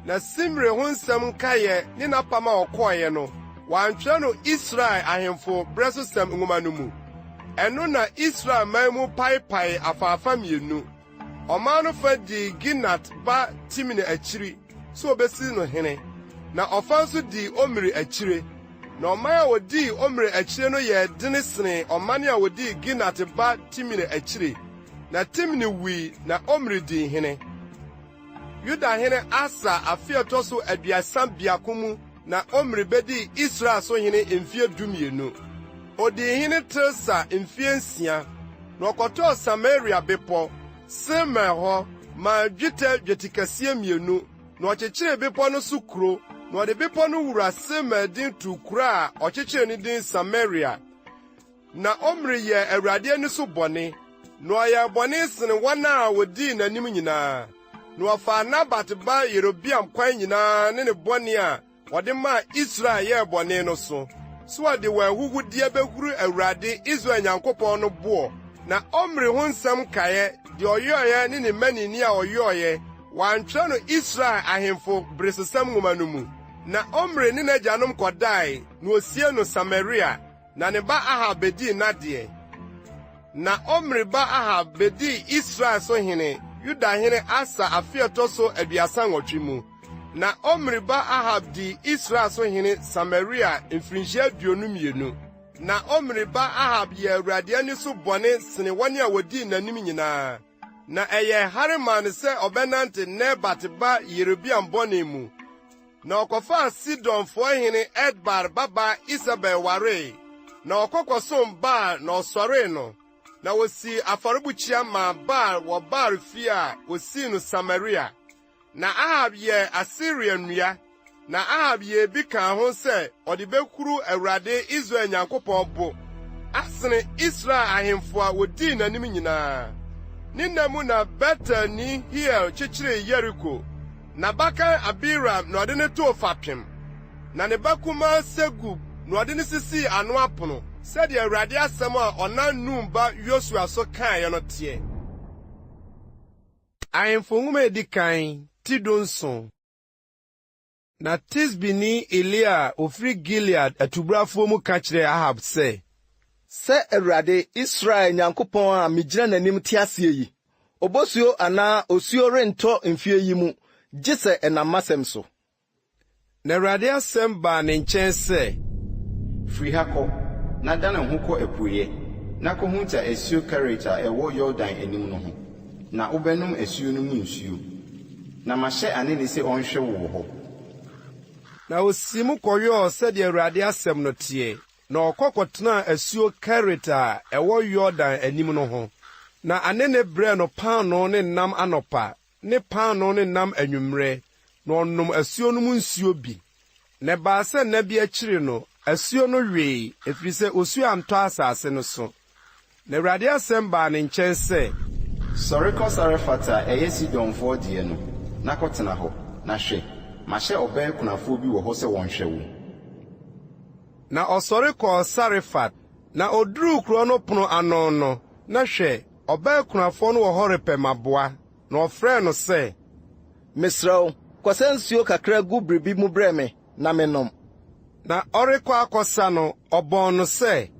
Na Simri ho nsɛm nkaeɛ ne n'apam a ɔkɔeɛ no, wɔantwerɛ no Israel ahemfo berɛsosɛm nwoma no mu. Ɛno na Israel man mu paepaee afaafa mmienu. Ɔman no fa dii Ginat ba Tibni akyiri sɛ obesi no hene, na ɔfa nso dii Omri akyire. Na ɔman a wodii Omri akyire no yɛɛ dene senee ɔman a wodii Ginat ba Tibni akyire. Na Tibni wui na Omri dii hene. Yudahene Asa afe a ɛtɔ so 31 mu na Omri bedii Israel so hene mfe 12. Odii hene Tirsa mfe nsia, na ɔkɔtɔɔ Samaria bepɔ, Semer hɔ, maa dwetɛ dwetikɛseɛ mmienu, na ɔkyekyeree bepɔ no so kuro, na ɔde bepɔ no wura Semer din too kuro a ɔkyekyeree no din Samaria. Na Omri yɛɛ Awurade ani so bɔne, na ɔyɛɛ bɔne sen wɔn a wodii n'anim nyinaa. Na ɔfaa Nabat ba Yerobeam kwan nyinaa ne ne bɔne a ɔde maa Israel yɛɛ bɔne no so, sɛ ɔde wɔn ahuhudeɛ behuru Awurade, Israel Nyankopɔn no boɔ. Na Omri ho nsɛm nkaeɛ, deɛ ɔyɔeɛ ne ne mmaninne a ɔyɔeɛ, wɔantwerɛ no Israel ahemfo beresosɛm nwoma no mu. Na Omri ne n'agyanom kɔdae, na wosiee no Samaria. Na ne ba Ahab bedii n'adeɛ. Na Omri ba Ahab bedii Israel so hene Yudahene Asa afe a ɛtɔ so 38 mu. Na Omri ba Ahab dii Israel so hene Samaria mfirinhyia 22. Na Omri ba Ahab yɛɛ Awurade ani so bɔne sene wɔn a wodii n'anim nyinaa. Na ɛyɛɛ hare maa no sɛ ɔbɛnante Nebat ba Yerobeam bɔne mu. Na ɔkɔfaa Sidonfoɔ hene Etbaal babaa Isebel waree, na ɔkɔ kɔsom Baal na ɔsɔree no. Na osii afɔrebukyia maa Baal wɔ Baal fie a osii no Samaria. Na Ahab yɛɛ Asera nnua, na Ahab yɛɛ bi kaa ho sɛ ɔde behuru Awurade Israel Nyankopɔn bo asene Israel ahemfo a wodii n'anim nyinaa. Ne nna mu na Betelni Hiel kyekyeree Yeriko. N'abakan Abiram na ɔde no too fapem, na ne ba kumaa Segub na ɔde no sisii ano apono. Sɛdeɛ Awurade asɛm a ɔnam Nun ba Yosua so kaeɛ no teɛ. Ahemfo Nwoma a Edi Kan, ti 17. Na Tisbini Elia a ofiri Gilead atubrafoɔ mu ka kyerɛɛ Ahab sɛ. Sɛ Awurade, Israel Nyankopɔn a migyina n'anim te aseɛ yi, obosuo anaa osuo rentɔ mfeɛ yi mu gye sɛ ɛnam m'asɛm so. Na Awurade asɛm baa ne nkyɛn sɛ. Firi ha kɔ, na dane wo ho kɔ apueeɛ, na kɔhunta asuo Kerit a ɛwɔ Yordan anim no ho, na wobɛnom asuo no mu nsuo. Na mahyɛ anene sɛ ɔnhwɛ wo wɔ hɔ. Na ɔsiim kɔyɔɔ sɛdeɛ Awurade asɛm no teɛ, na ɔkɔ kɔtenaa asuo Kerit a ɛwɔ Yordan anim no ho. Na anene brɛɛ no paanoo ne nam anɔpa ne paanoo ne nam anwummerɛ, na ɔnom asuo no mu nsuo bi. Na ɛbaa sɛ nna bi akyiri no, asuo no wee, ɛfiri sɛ osuo antɔ asase no so. Na Awurade asɛm baa ne nkyɛn sɛ. Sɔre kɔ Sarefat a ɛyɛ Sidonfoɔ deɛ no, na kɔtena hɔ, na hwɛ, mahyɛ ɔbaa kunafoɔ bi wɔ hɔ sɛ ɔnhwɛ wo. Na ɔsɔre kɔɔ Sarefat, na ɔduruu kuro no pono ano no, na hwɛ, ɔbaa kunafoɔ no wɔ hɔ repɛ mmaboa, na ɔfrɛɛ no sɛ. Mesrɛ wo, kɔsa nsuo kakra gu biribi mu brɛ me na mennom. Na ɔrekɔ akɔsa no, ɔbɔɔ no sɛ.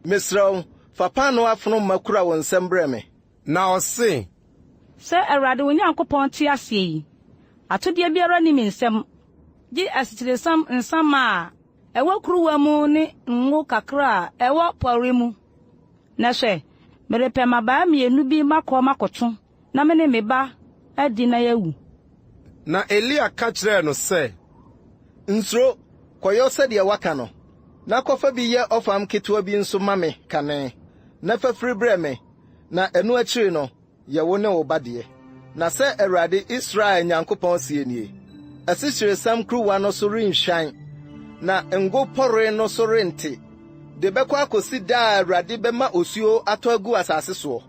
Mesrɛ wo, fa paanoo afono ma kura wo nsam brɛ me. Na ɔse. Sɛ Awurade wo Nyankopɔn te aseɛ yi, atodeɛ biara nni me nsam, gye asikyiresiam nsa ma a ɛwɔ kuruwa mu ne ngo kakra a ɛwɔ pɔre mu. Na hwɛ, merepɛ mmabaa mmienu bi makɔ makɔto, na me ne me ba adi na yɛawu. Na Elia ka kyerɛɛ no sɛ. Nsuro, kɔyɔ sɛdeɛ woaka no, na kɔfa bi yɛ ɔfam ketewa bi nso ma me kane, na fa firi brɛ me, na ɛno akyiri no, yɛ wo ne wo ba deɛ. Na sɛ Awurade, Israel Nyankopɔn seɛ nie, Asikyiresiam kuruwa no so renhwan, na ngo pɔre no so rente, de bɛkɔ akɔsi da a Awurade bɛma osuo atɔ agu asase soɔ.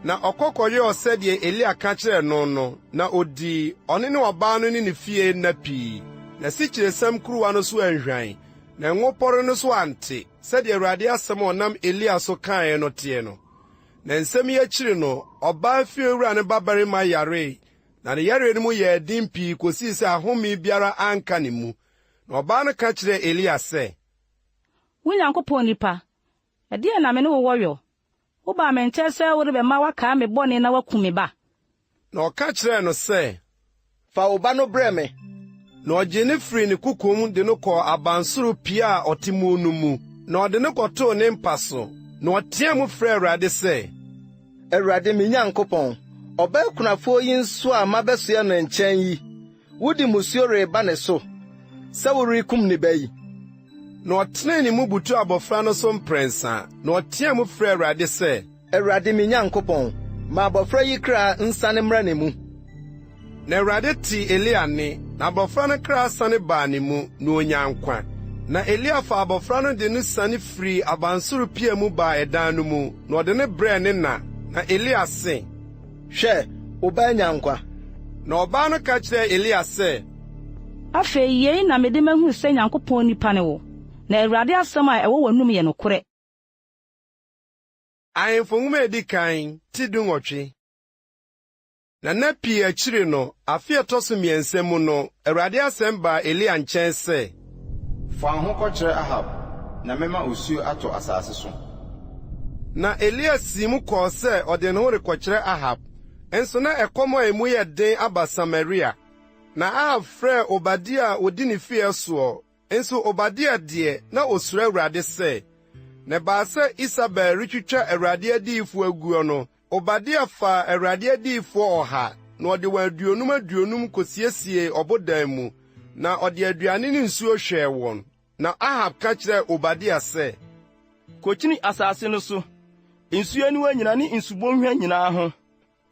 Na ɔkɔ kɔyɔɔ sɛdeɛ Elia ka kyerɛɛ no no, na ɔdii, ɔno ne ɔbaa no ne ne fie nna pii. Na asikyiresiam kuruwa no so anhwan, na ngo pɔre no so ante, sɛdeɛ Awurade asɛm a ɔnam Elia so kaeɛ no teɛ no. Na nsɛm yi akyiri no, ɔbaa fiewura no babarima yaree, na ne yareɛ no mu yɛɛ den pii kosii sɛ ahome biara anka ne mu. Na ɔbaa no ka kyerɛɛ Elia sɛ. Wo Nyankopɔn nipa, ɛdeɛn na me ne wo wɔ yɔ? Wobaa me nkyɛn sɛ worebɛma woakae me bɔne na woakum me ba? Na ɔka kyerɛɛ no sɛ, Fa wo ba no brɛ me. Na ɔgyee no firii ne kokom de no kɔɔ abansoro pia a ɔte mu no mu, na ɔde no kɔtoo ne mpa so. Na ɔteɛɛ mu frɛɛ Awurade sɛ. Awurade, me Nyankopɔn, ɔbaa kunafoɔ yi nso a mabɛsoɛ no nkyɛn yi, wode mmusuo reba ne so sɛ worekum ne ba yi? Na ɔtenee ne mu butuu abofra no so mprɛnsa, na ɔteɛɛ mu frɛɛ Awurade sɛ. Awurade me Nyankopɔn, ma abɔfra yi kra nsane mmra ne mu. Na Awurade tee Elia nne, na abɔfra no kra sane baa ne mu, na onyaa nkwa. Na Elia faa abɔfra no de no siane firii abansoro pia mu baa ɛdan no mu, na ɔde no brɛɛ ne na. Na Elia se. Hwɛ, wo ba anya nkwa. Na ɔbaa no ka kyerɛɛ Elia sɛ. Afei yei na mede mahunu sɛ Nyankopɔn nipa ne wo, na Awurade asɛm a ɛwɔ w'anom yɛ nokorɛ. Ahemfo Nwoma a Edi Kan, ti 18. Na nna pii akyiri no, afe a ɛtɔ so mmiɛnsa mu no, Awurade asɛm baa Elia nkyɛn sɛ. Fa wo ho kɔkyerɛ Ahab, na mɛma osuo atɔ asase so. Na Elia sii mu kɔɔ sɛ ɔde ne ho rekɔkyerɛ Ahab. Nso na ɛkɔm a emu yɛ den aba Samaria. Na Ahab frɛɛ Obadia a odi ne fie soɔ, Nso Obadia deɛ, na osuro Awurade sɛ. Na ɛbaa sɛ Isabel retwitwa Awurade adiyifoɔ aguo no, Obadia faa Awurade adiyifoɔ ɔha, na ɔde wɔn aduonum aduonum kosiesiee ɔbodan mu, na ɔde aduane ne nsuo hwɛɛ wɔn. Na Ahab ka kyerɛɛ Obadia sɛ. Kokyini asase no so, nsuo aniwa nyinaa ne nsubɔnhwa nyinaa ho.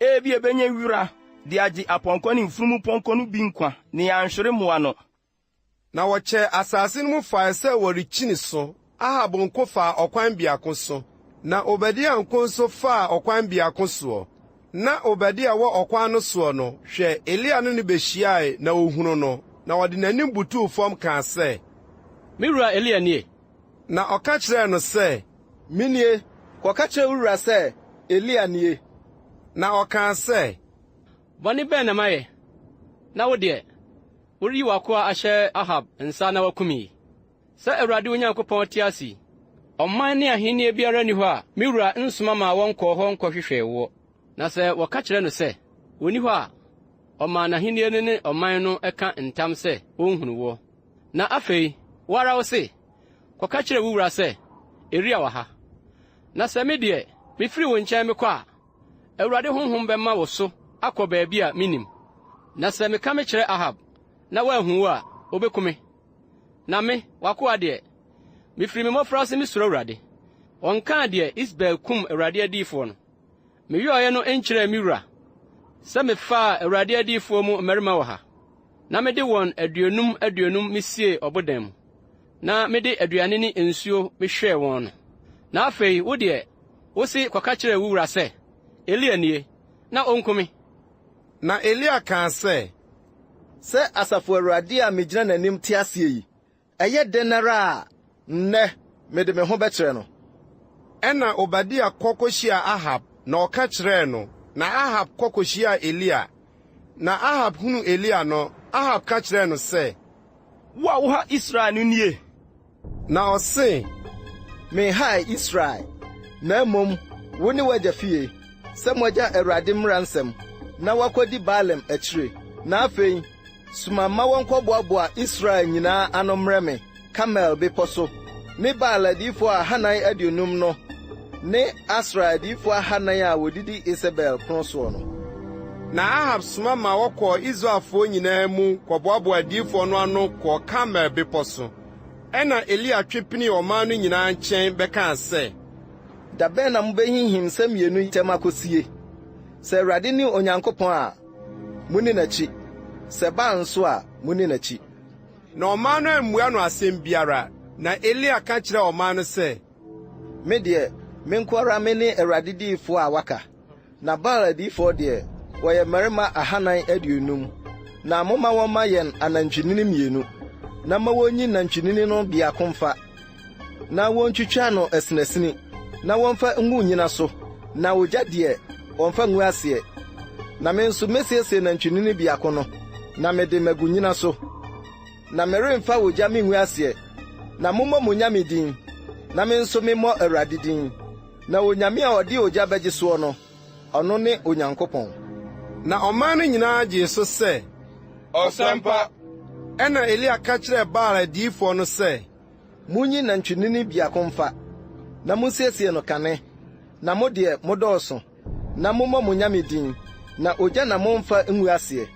Ebia ebenya wira de agye apɔnkɔ ne mfunumupɔnkɔ no bi nkwa na yɛanhwere mmoa no. Na wɔkyɛɛ asase no mu fae sɛ wɔrekyini so. Ahab nko faa ɔkwan biako so, na Obadia nko nso faa ɔkwan biako soɔ. Na Obadia wɔ ɔkwan no soɔ no, hwɛ, Elia ne no behyiae, na ohunuu no, na ɔde n'anim butuw fam kaa sɛ. Me wura Elia nie? Na ɔka kyerɛɛ no sɛ, Menie, kɔka kyerɛ wo wura sɛ, 'Elia nie. Na ɔkaa sɛ, Bɔne bɛn na mayɛ, na wo deɛ, woreyi w'akoa ahyɛ Ahab nsa na wakum yi? Sɛ Awurade wo Nyankopɔn te ase yi, ɔman ne ahenni biara nni hɔ a me wura nsoma maa wɔnkɔɔ hɔ nkɔhwehwɛɛ woɔ. Na sɛ wɔka kyerɛ no sɛ, 'Onni hɔ' a, ɔmaa n'ahenni no ne ɔman no ka ntam sɛ ɔrenhunu woɔ. Na afei, wo ara wose, 'Kɔka kyerɛ wo wura sɛ, Elia wɔ ha. Na sɛ me deɛ, mifiri wo nkyɛn mekɔ a, Awurade honhom bɛma wo so akɔ baabi a minnim. Na sɛ meka mekyerɛ Ahab na wanhu wo a, obeku me. Na me, w'akoa deɛ, mifiri me mmofraase misuro Awurade. Wɔnkaa deɛ Isebel kum Awurade adiyifoɔ no, meyɔeɛ no nkyerɛɛ me wura, sɛ mefaa Awurade adiyifoɔ mu mmarima wɔ ha, na mede wɔn aduonum aduonum misiee ɔbodan mu, na mede aduane ne nsuo mehwɛɛ wɔn no. Na afei wo deɛ, wose kɔka kyerɛ wo wura sɛ, 'Elia nie, na onku me. Na Elia kaa sɛ, Sɛ Asafo Awurade a migyina n'anim te ase yi, ɛyɛ dɛn ara a, nnɛ mede me ho bɛkyerɛ no. Ɛnna Obadia kɔ kohyiaa Ahab, na ɔka kyerɛɛ no. Na Ahab kɔ kohyiaa Elia. Na Ahab hunuu Elia no, Ahab ka kyerɛɛ no sɛ, Wo a woha Israel no nie? Na ɔse, Menhaa Israel, na mmom wo ne w'agya fie, sɛ moagya Awurade mmara nsɛm, na woakɔdi Baalim akyire. Na afei, soma ma wɔnkɔboaboa Israel nyinaa ano mmrɛ me Karmel bepɔ so, ne Baal adiyifoɔ 450 no ne Asera adiyifoɔ ahanan a wɔdidi Isebel pono soɔ no. Na Ahab soma ma wɔkɔɔ Israelfoɔ nyinaa mu kɔboaboaa adiyifoɔ no ano kɔɔ Karmel bepɔ so. Ɛnna Elia twe pinii ɔman no nyinaa nkyɛn bɛkaa sɛ. Da bɛn na mubehinhim nsɛm mmienu yi ntam akosie? Sɛ Awurade ne Onyankopɔn a, munni n'akyi, sɛ Baal nso a, munni n'akyi. Na ɔman no ammua no asɛm biara. Na Elia ka kyerɛɛ ɔman no sɛ. Me deɛ, me nko ara mene Awurade diyifoɔ a waka, na Baal adiyifoɔ deɛ, wɔyɛ mmarima 450. Na momma wɔmma yɛn anantwinini mmienu, na ma wonyi nantwinini no biako mfa, na wontwitwa no asinasini, na wɔmfa ngu nnyina so, na ogya deɛ, wɔmmfa ngu aseɛ. Na me nso mesiesie nantwinini biako no, na mede magu nnyina so. Na meremfa ogya mingu aseɛ. Na mommɔ mo nyame din, na me nso memmɔ Awurade din. Na onyame a ɔde ogya bɛgye soɔ no, ɔno ne Onyankopɔn. Na ɔman no nyinaa gyee so sɛ, Ɔsɛmpa! Ɛnna Elia ka kyerɛɛ Baal adiyifoɔ no sɛ, Munyi nantwinini biako mfa, na munsiesie no kane, na mo deɛ, modɔɔso. Na mommɔ mo nyame din, na ogya na mommfa ngu aseɛ.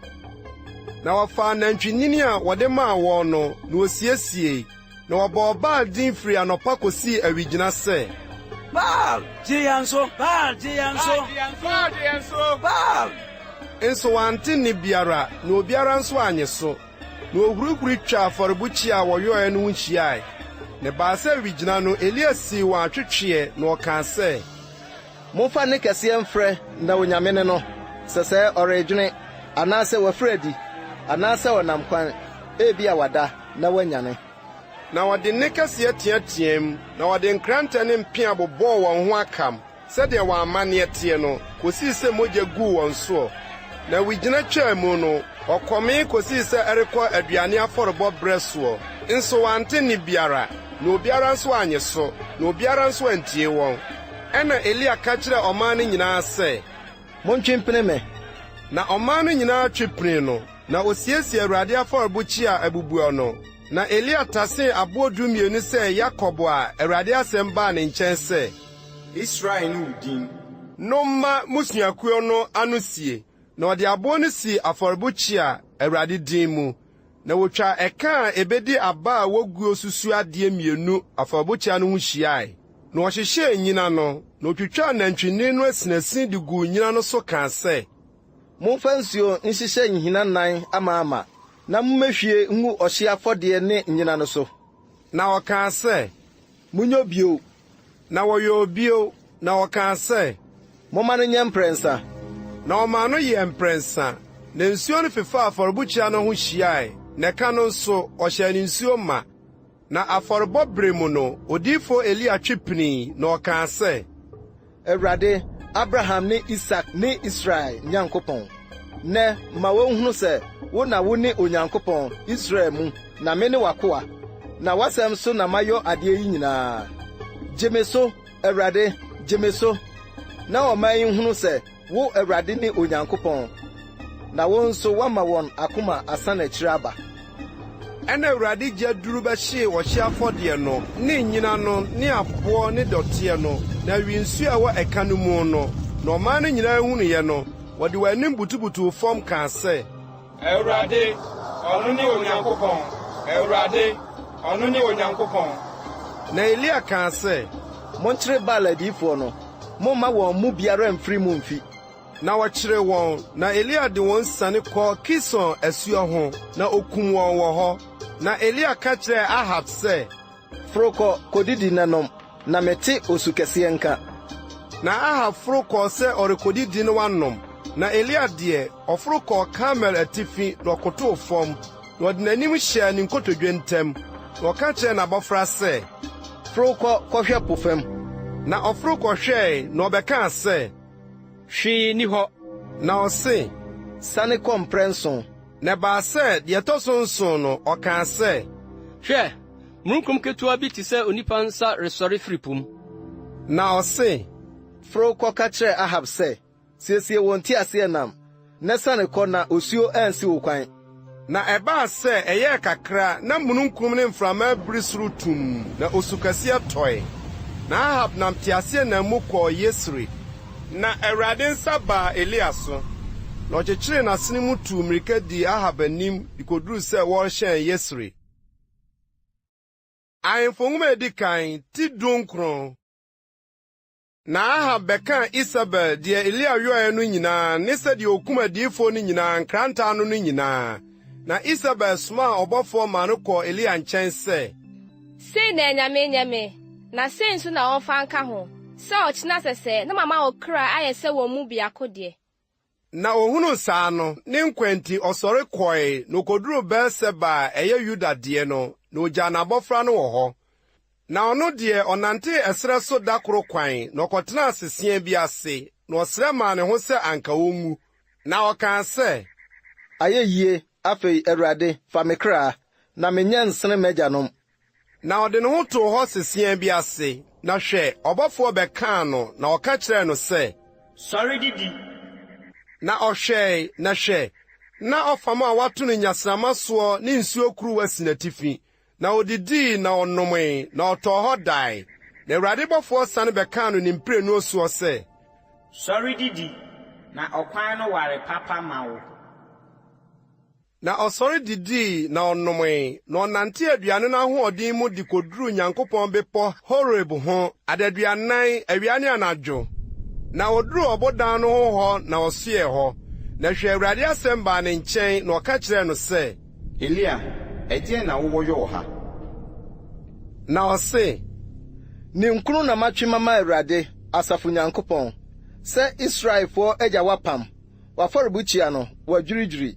Na wɔfaa nantwinini a wɔde maa wɔn no, na wosiesiei, na wɔbɔɔ Baal din firii anɔpa kosii awigyina sɛ. Baal, gye yɛn so! Baal, gye yɛn so! Baal, gye yɛn so! Baal! Nso wɔante nne biara, na obiara nso annye so. Na wohurihuri twaa afɔrebukyia a wɔyɔe no ho hyiae. Na ɛbaa sɛ awigyina no, Elia sii wɔn atwetweɛ, na ɔkaa sɛ. Momfa nne kɛseɛ mfrɛ na onyame ne no, sɛsɛɛ ɔredwene, anaasɛ wafiri adi, anaasɛ ɔnam kwan, ebia wada na wanyane. Na wɔde nne kɛseɛ teateaam, na wɔde nkrantɛ ne mpea bobɔɔ wɔn ho akam, sɛdeɛ wɔn amanneɛ teɛ no, kɔsii sɛ mogya guu wɔn soɔ. Na wigyina twaa mu no, wɔkɔmee kɔsii sɛ ɛrekɔ aduane afɔrebɔ berɛ soɔ, nso wɔante nne biara, na obiara nso annye so, na obiara nso antie wɔn. Ɛnna Elia ka kyerɛɛ ɔman no nyinaa sɛ. Montwe mpene me. Na ɔman no nyinaa twe penee no, na osiesiee Awurade afɔrebukyia a abubuo no. Na Elia tasee aboɔ dumienu sɛ Yakob a Awurade asɛm baa ne nkyɛn sɛ. Israel ne wo din. No mma mmusuakuo no ano sie. Na ɔde aboɔ no sii afɔrebukyia, Awurade din mu. Na wotwaa ɛka a ebedi aba a woguo susuoadeɛ mmienu afɔrebukyia no ho hyiae. Na ɔhyehyɛɛ nnyina no, na otwitwaa nantwinini no asinasin de guu nnyina no so kaa sɛ. Momfa nsuo nhyehyɛ nhina nnan amaama, na mommɛhwie ngu ɔhyeɛ afɔdeɛ ne nnyina no so. Na ɔkaa sɛ. Monyɔ bio. Na wɔyɔɔ bio, na ɔkaa sɛ. Momma no nyɛ mprɛnsa. Na ɔmaa no yɛɛ mprɛnsa. Na nsuo no fefaa afɔrebukyia no ho hyiae, na ɛka no nso, ɔhyɛɛ no nsuo ma. Na afɔrebɔ bere mu no, odiyifo Elia twe pinii, na ɔkaa sɛ. Awurade, Abraham ne Isak ne Israel Nyankopɔn, nnɛ ma wɔnhunu sɛ wo na wone Onyankopɔn, Israel mu, na mene w'akoa, na w'asɛm so na mayɔ adeɛ yi nyinaa. Gye me so, Awurade, gye me so, na ɔman yi nhunu sɛ wo, Awurade ne Onyankopɔn, na wo nso woama wɔn akoma asane akyiri aba. Ɛnna Awurade gya duru bɛhyee ɔhyeɛ afɔdeɛ no ne nnyina no ne aboɔ ne dɔteɛ no, na ɛwee nsuo a ɛwɔ ɛka no mu no. Na ɔman no nyinaa hunuiɛ no, wɔde wɔn anim butubutuu fam kaa sɛ. Awurade, ɔno ne Onyankopɔn! Awurade, ɔno ne Onyankopɔn! Na Elia kaa sɛ. Monkyere Baal adiyifoɔ no, momma wɔn mu biara mmfiri mu mmfi. Na wɔkyeree wɔn, na Elia de wɔn siane kɔɔ Kison asuo ho, na okum wɔn wɔ hɔ. Na Elia ka kyerɛɛ Ahab sɛ. Foro kɔ kodidi na nom, na mete osu kɛseɛ nka. Na Ahab foro kɔɔ sɛ ɔrekodidi na wanom. Na Elia deɛ, ɔforo kɔɔ Karmel atifi na ɔkotow fam, na ɔde n'anim hyɛɛ ne nkotodwe ntam, na ɔka kyerɛɛ n'abɔfra sɛ. Foro kɔ kɔhwɛ po fam. Na ɔforo kɔhwɛe, na ɔbɛkaa sɛ. Hwee nni hɔ. Na ɔse. Sane kɔ mprɛnson. Na ɛbaa sɛ, deɛ ɛtɔ so nson no, ɔkaa sɛ. Hwɛ! Mununkum ketewa bi te sɛ onipa nsa resɔre firi po mu. Na ɔse. Foro kɔka kyerɛ Ahab sɛ, 'Siesie wo nteaseɛnam, na siane kɔ na osuo ansi wo kwan. Na ɛbaa sɛ ɛyɛɛ kakra na mununkum ne mframa abiri soro tumm, na osu kɛseɛ tɔe. Na Ahab nam teaseɛnam mu kɔɔ Yesreel. Na Awurade nsa baa Elia so, na ɔkyekyeree n'asene mu tuu mmirika dii Ahab anim de koduruu sɛ wɔrehyɛn Yesreel. Ahemfo Nwoma a Edi Kan, ti 19. Na Ahab bɛkaa Isebel deɛ Elia yɔeɛ no nyinaa ne sɛdeɛ ɔkum adiyifoɔ no nyinaa nkrantɛ ano no nyinaa. Na Isebel somaa ɔbɔfoɔ maa no kɔɔ Elia nkyɛn sɛ. Sei na anyame nyɛ me, na sei nso na wɔmfa nka ho, sɛ ɔkyena sɛsɛɛ na mama wo kra ayɛ sɛ wɔn mu biako deɛ. Na ohunuu saa no, ne nkwa nti, ɔsɔre kɔe, na okoduruu Beer-Seba a ɛyɛ Yuda deɛ no, na ogyaa n'abɔfra no wɔ hɔ. Na ɔno deɛ, ɔnantee ɛserɛ so da koro kwan, na ɔkɔtenaa seseɛ bi ase, na ɔsrɛ maa ne ho sɛ anka onwu. Na ɔkaa sɛ. Ayɛ yie, afei, Awurade, fa me kra, na menyɛ nsene m'agyanom. Na ɔde ne ho too hɔ seseaa bi ase, na hwɛ, ɔbɔfoɔ bɛkaa no, na ɔka kyerɛɛ no sɛ. Sɔre didi! Na ɔhwɛe, na hwɛ, na ɔfam a wɔato no nnyasramma soɔ ne nsuo kuruwa si n'atifi. Na ɔdidii na ɔnomee, na ɔtɔɔ hɔ dae. Na Awurade bɔfoɔ sane bɛkaa no ne mprenu soɔ sɛ. Sɔre didi, na ɔkwan no ware papa ma wo. Na ɔsɔre didii na ɔnomee, na ɔnantee aduane no ahoɔden mu de koduruu Nyankopɔn bepɔ Horeb ho adaduanan, awia ne anadwo. Na oduruu ɔbodan no ho hɔ na ɔsoɛɛ hɔ. Na hwɛ, Awurade asɛm baa ne nkyɛn, na ɔka kyerɛɛ no sɛ. Elia, ɛdeɛn na wowɔ yɔ wɔ ha? Na ɔse. Ninkunu na matwe mama Awurade, asafo Nyankopɔn, sɛ Israelfoɔ agya w'apam, W'afɔrebukyia no, wɔadwiridwiri,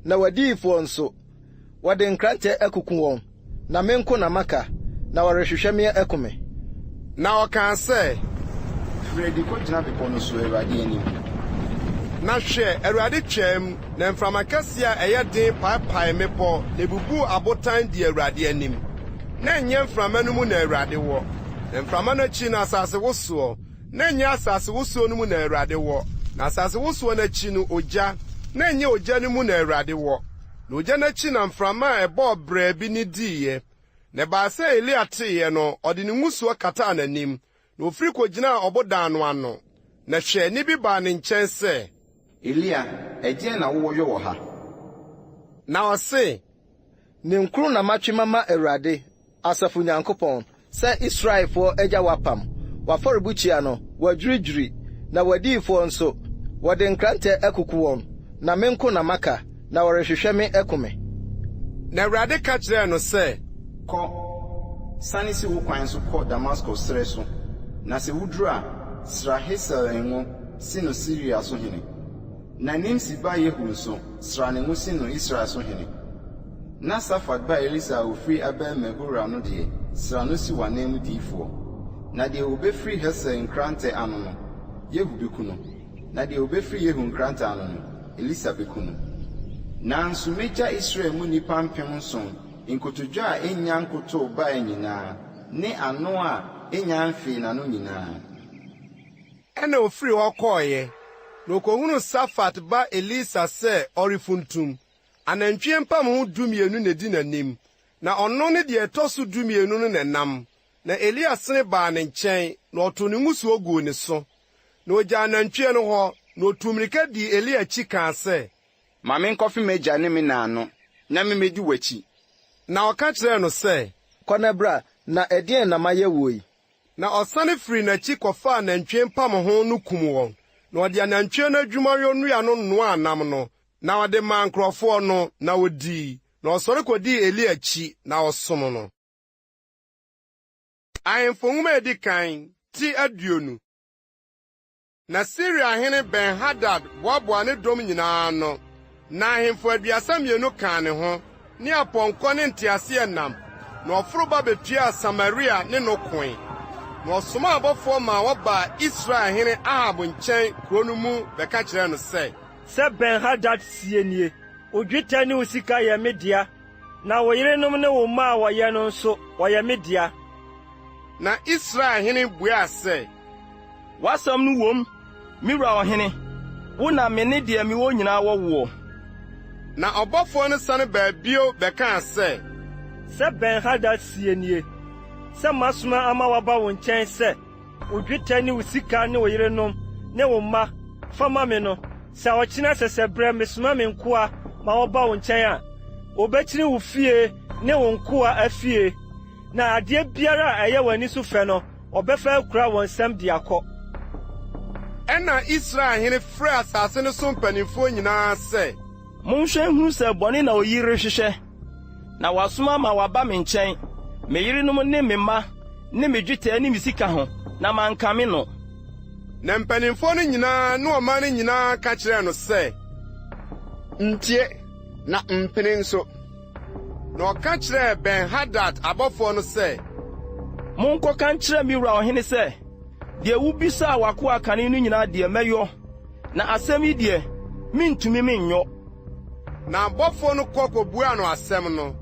na w'adiyifoɔ nso, wɔde nkrantɛ akuku wɔn, na me nko na maka, na wɔrehwehwɛ me aku me. Na ɔkaa sɛ. Firi adi kɔgyina bepɔ no so, Awurade anim. Na hwɛ, Awurade twaam, na mframa kɛseɛ a ɛyɛ den paepaee mmepɔ, na ebubuu abotan dii Awurade anim. Na ɛnyɛ mframa no mu na Awurade wɔ, na mframa no akyi no asase wosoɔ. Na ɛnyɛ asasewosoɔ no mu na Awurade wɔ, na asasewosoɔ no akyi no, ogya, na ɛnyɛ ogya no mu na Awurade wɔ, na ogya no akyi na mframa a ɛbɔɔ brɛɛ bi nne diiɛ. Na ɛbaa sɛ Elia teeɛ no, ɔde ne ngusoɔ kataa n'anim, na ɔfiri kɔgyinaa ɔbodan no ano. Na hwɛ, nne bi baa ne nkyɛn sɛ. Elia, ɛdeɛn na wowɔ yɔ wɔ ha? Na ɔse. Ninkunu na matwe mama Awurade, Asafo Nyankopɔn, sɛ Israelfoɔ agya w'apam, w'afɔrebukyia no, wɔadwiridwiri, na w'adiyifoɔ nso, wɔde nkrantɛ akuku wɔn, na me nko na maka, na wɔrehwehwɛ me aku me. Na Awurade ka kyerɛɛ no sɛ. Kɔ, sane si wo kwan so kɔ Damasko serɛ so, na sɛ wuduru a, sra Hasael ngo si no Siria so hene. Na Nimsi ba Yehu nso, sra ne ngo si no Israel so hene. Na Safat ba Elisa a ɔfiri Abel-Mehora no deɛ, sra no si w'ananmu diyifoɔ. Na deɛ ɔbɛfiri Hasael nkrantɛ ano no, Yehu bɛku no, na deɛ ɔbɛfiri Yehu nkrantɛ ano no, Elisa bɛku no. Nanso mɛgya Israel mu nnipa 7,000, nkotodwe a ɛnnya nkotoo Baal nyinaa, ne ano a ɛnnya mfee n'ano nyinaa. Ɛnna ofirii hɔ kɔeɛ, na okohunuu Safat ba Elisa sɛ ɔrefuntum. Anantwie mpamho dumienu na edi n'anim, na ɔno ne deɛ ɛtɔ so dumienu no na ɛnam. Na Elia sene baa ne nkyɛn, na ɔtoo ne ngusoɔ guu ne so. Na ogyaa anantwie no hɔ, na otuu mmirika dii Elia akyi kaa sɛ. Ma menkɔfe m'agya ne me na ano, na mimmedi w'akyi. Na ɔka kyerɛɛ no sɛ. Kɔ na bra, na ɛdeɛn na mayɛ woɔ yi? Na ɔsane firii n'akyi kɔfaa anantwie mpamho no kum wɔn, na ɔde anantwie no adwumayɔ nnua no noaa nam no, na ɔde maa nkurɔfoɔ no, na wɔdii. Na ɔsɔre kɔdii Elia akyi, na ɔsom no. Ahemfo Nwoma a Edi Kan, ti 20. Na Siriahene Ben-Hadad boaboaa ne dɔm nyinaa ano, na ahemfo 32 kaa ne ho, ne apɔnkɔ ne nteaseɛnam, na ɔforo ba betuaa Samaria ne no koe. Na ɔsomaa abɔfoɔ maa wɔbaa Israel hene Ahab nkyɛn kuro no mu bɛka kyerɛɛ no sɛ. Sɛ Ben-Hadad seɛ nie, 'Wo dwetɛ ne wo sika yɛ me dea, na wo yerenom ne wo mma a wɔyɛ no nso, wɔyɛ me dea. Na Israel hene buaa sɛ. W'asɛm no wom, me wura ɔhene, wo na me ne deɛ mewɔ nyinaa wɔ woɔ. Na ɔbɔfoɔ no sane baa bio bɛkaa sɛ. Sɛ Ben-Hadad seɛ nie, sɛ masoma ama wɔaba wo nkyɛn sɛ, Wo dwetɛ ne wo sika ne wo yerenom ne wo mma, fa ma me no, sɛ ɔkyena sɛsɛberɛ mesoma me nkoa ma wɔba wo nkyɛn a, wɔbɛkyini wo fie ne wo nkoa afie, na adeɛ biara a ɛyɛ w'ani so fɛ no, wɔbɛfa akura wɔn nsam de akɔ. Ɛnna Israel hene frɛɛ asase no so mpanimfoɔ nyinaa sɛ. Monhwɛ nhunu sɛ bɔne na oyi rehwehwɛ, na wasoma ma wɔaba me nkyɛn, me yerenom ne me mma ne me dwetɛ ne me sika ho, na mankame no. Na mpanimfoɔ no nyinaa ne ɔman no nyinaa ka kyerɛɛ no sɛ. Ntie, na mpene nso. Na ɔka kyerɛɛ Ben-Hadad abɔfoɔ no sɛ. Monkɔka nkyerɛ me wura ɔhene sɛ, 'Deɛ wobisaa w'akoa kane no nyinaa deɛ, mɛyɔ, na asɛm yi deɛ, merentumi menyɔ. Na abɔfoɔ no kɔ kɔbuaa no asɛm no.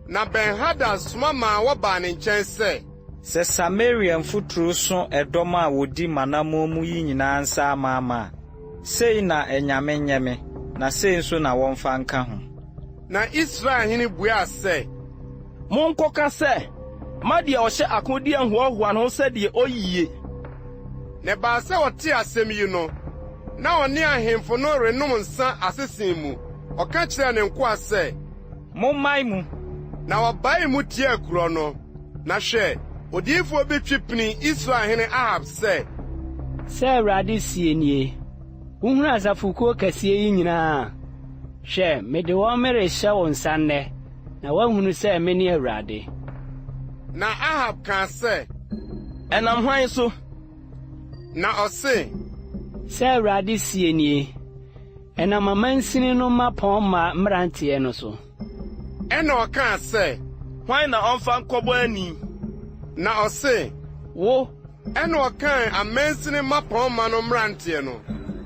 Na Ben-Hadad soma maa wɔbaa ne nkyɛn sɛ. Sɛ Samaria mfuturo so ɛdɔm a wɔdi m'anammɔn mu yi nyinaa nsa amaama a, sei na anyame nyɛ me, na sei nso na wɔmfa nka ho. Na Israel hene buaa sɛ. Monkɔka sɛ, 'Mma deɛ ɔhyɛ akodeɛ nhoahoa ne ho sɛ deɛ ɔyie. Na ɛbaa sɛ ɔtee asɛm yi no, na ɔne ahemfo no renom nsã asese mu, ɔka kyerɛɛ ne nkoa sɛ. Mommae mu! Na wɔbaee mu tiaa kuro no. Na hwɛ, odiyifoɔ bi twe pinii Israel hene Ahab sɛ. Sɛ Awurade seɛ nie, Wohunu asafokuo kɛseɛ yi nyinaa a? Hwɛ, mede wɔn merehyɛ wo nsa nnɛ, na woahunu sɛ mene Awurade. Na Ahab kaa sɛ. Ɛnam hwan so? Na ɔse. Sɛ Awurade seɛ nie, Ɛnam amansini no mmapɔmma mmeranteɛ no so. Ɛnna ɔkaa sɛ. Hwan na ɔmfa nkɔbɔ ani? Na ɔse. Wo. Ɛnna ɔkan amansini mmapɔmma no mmeranteɛ no,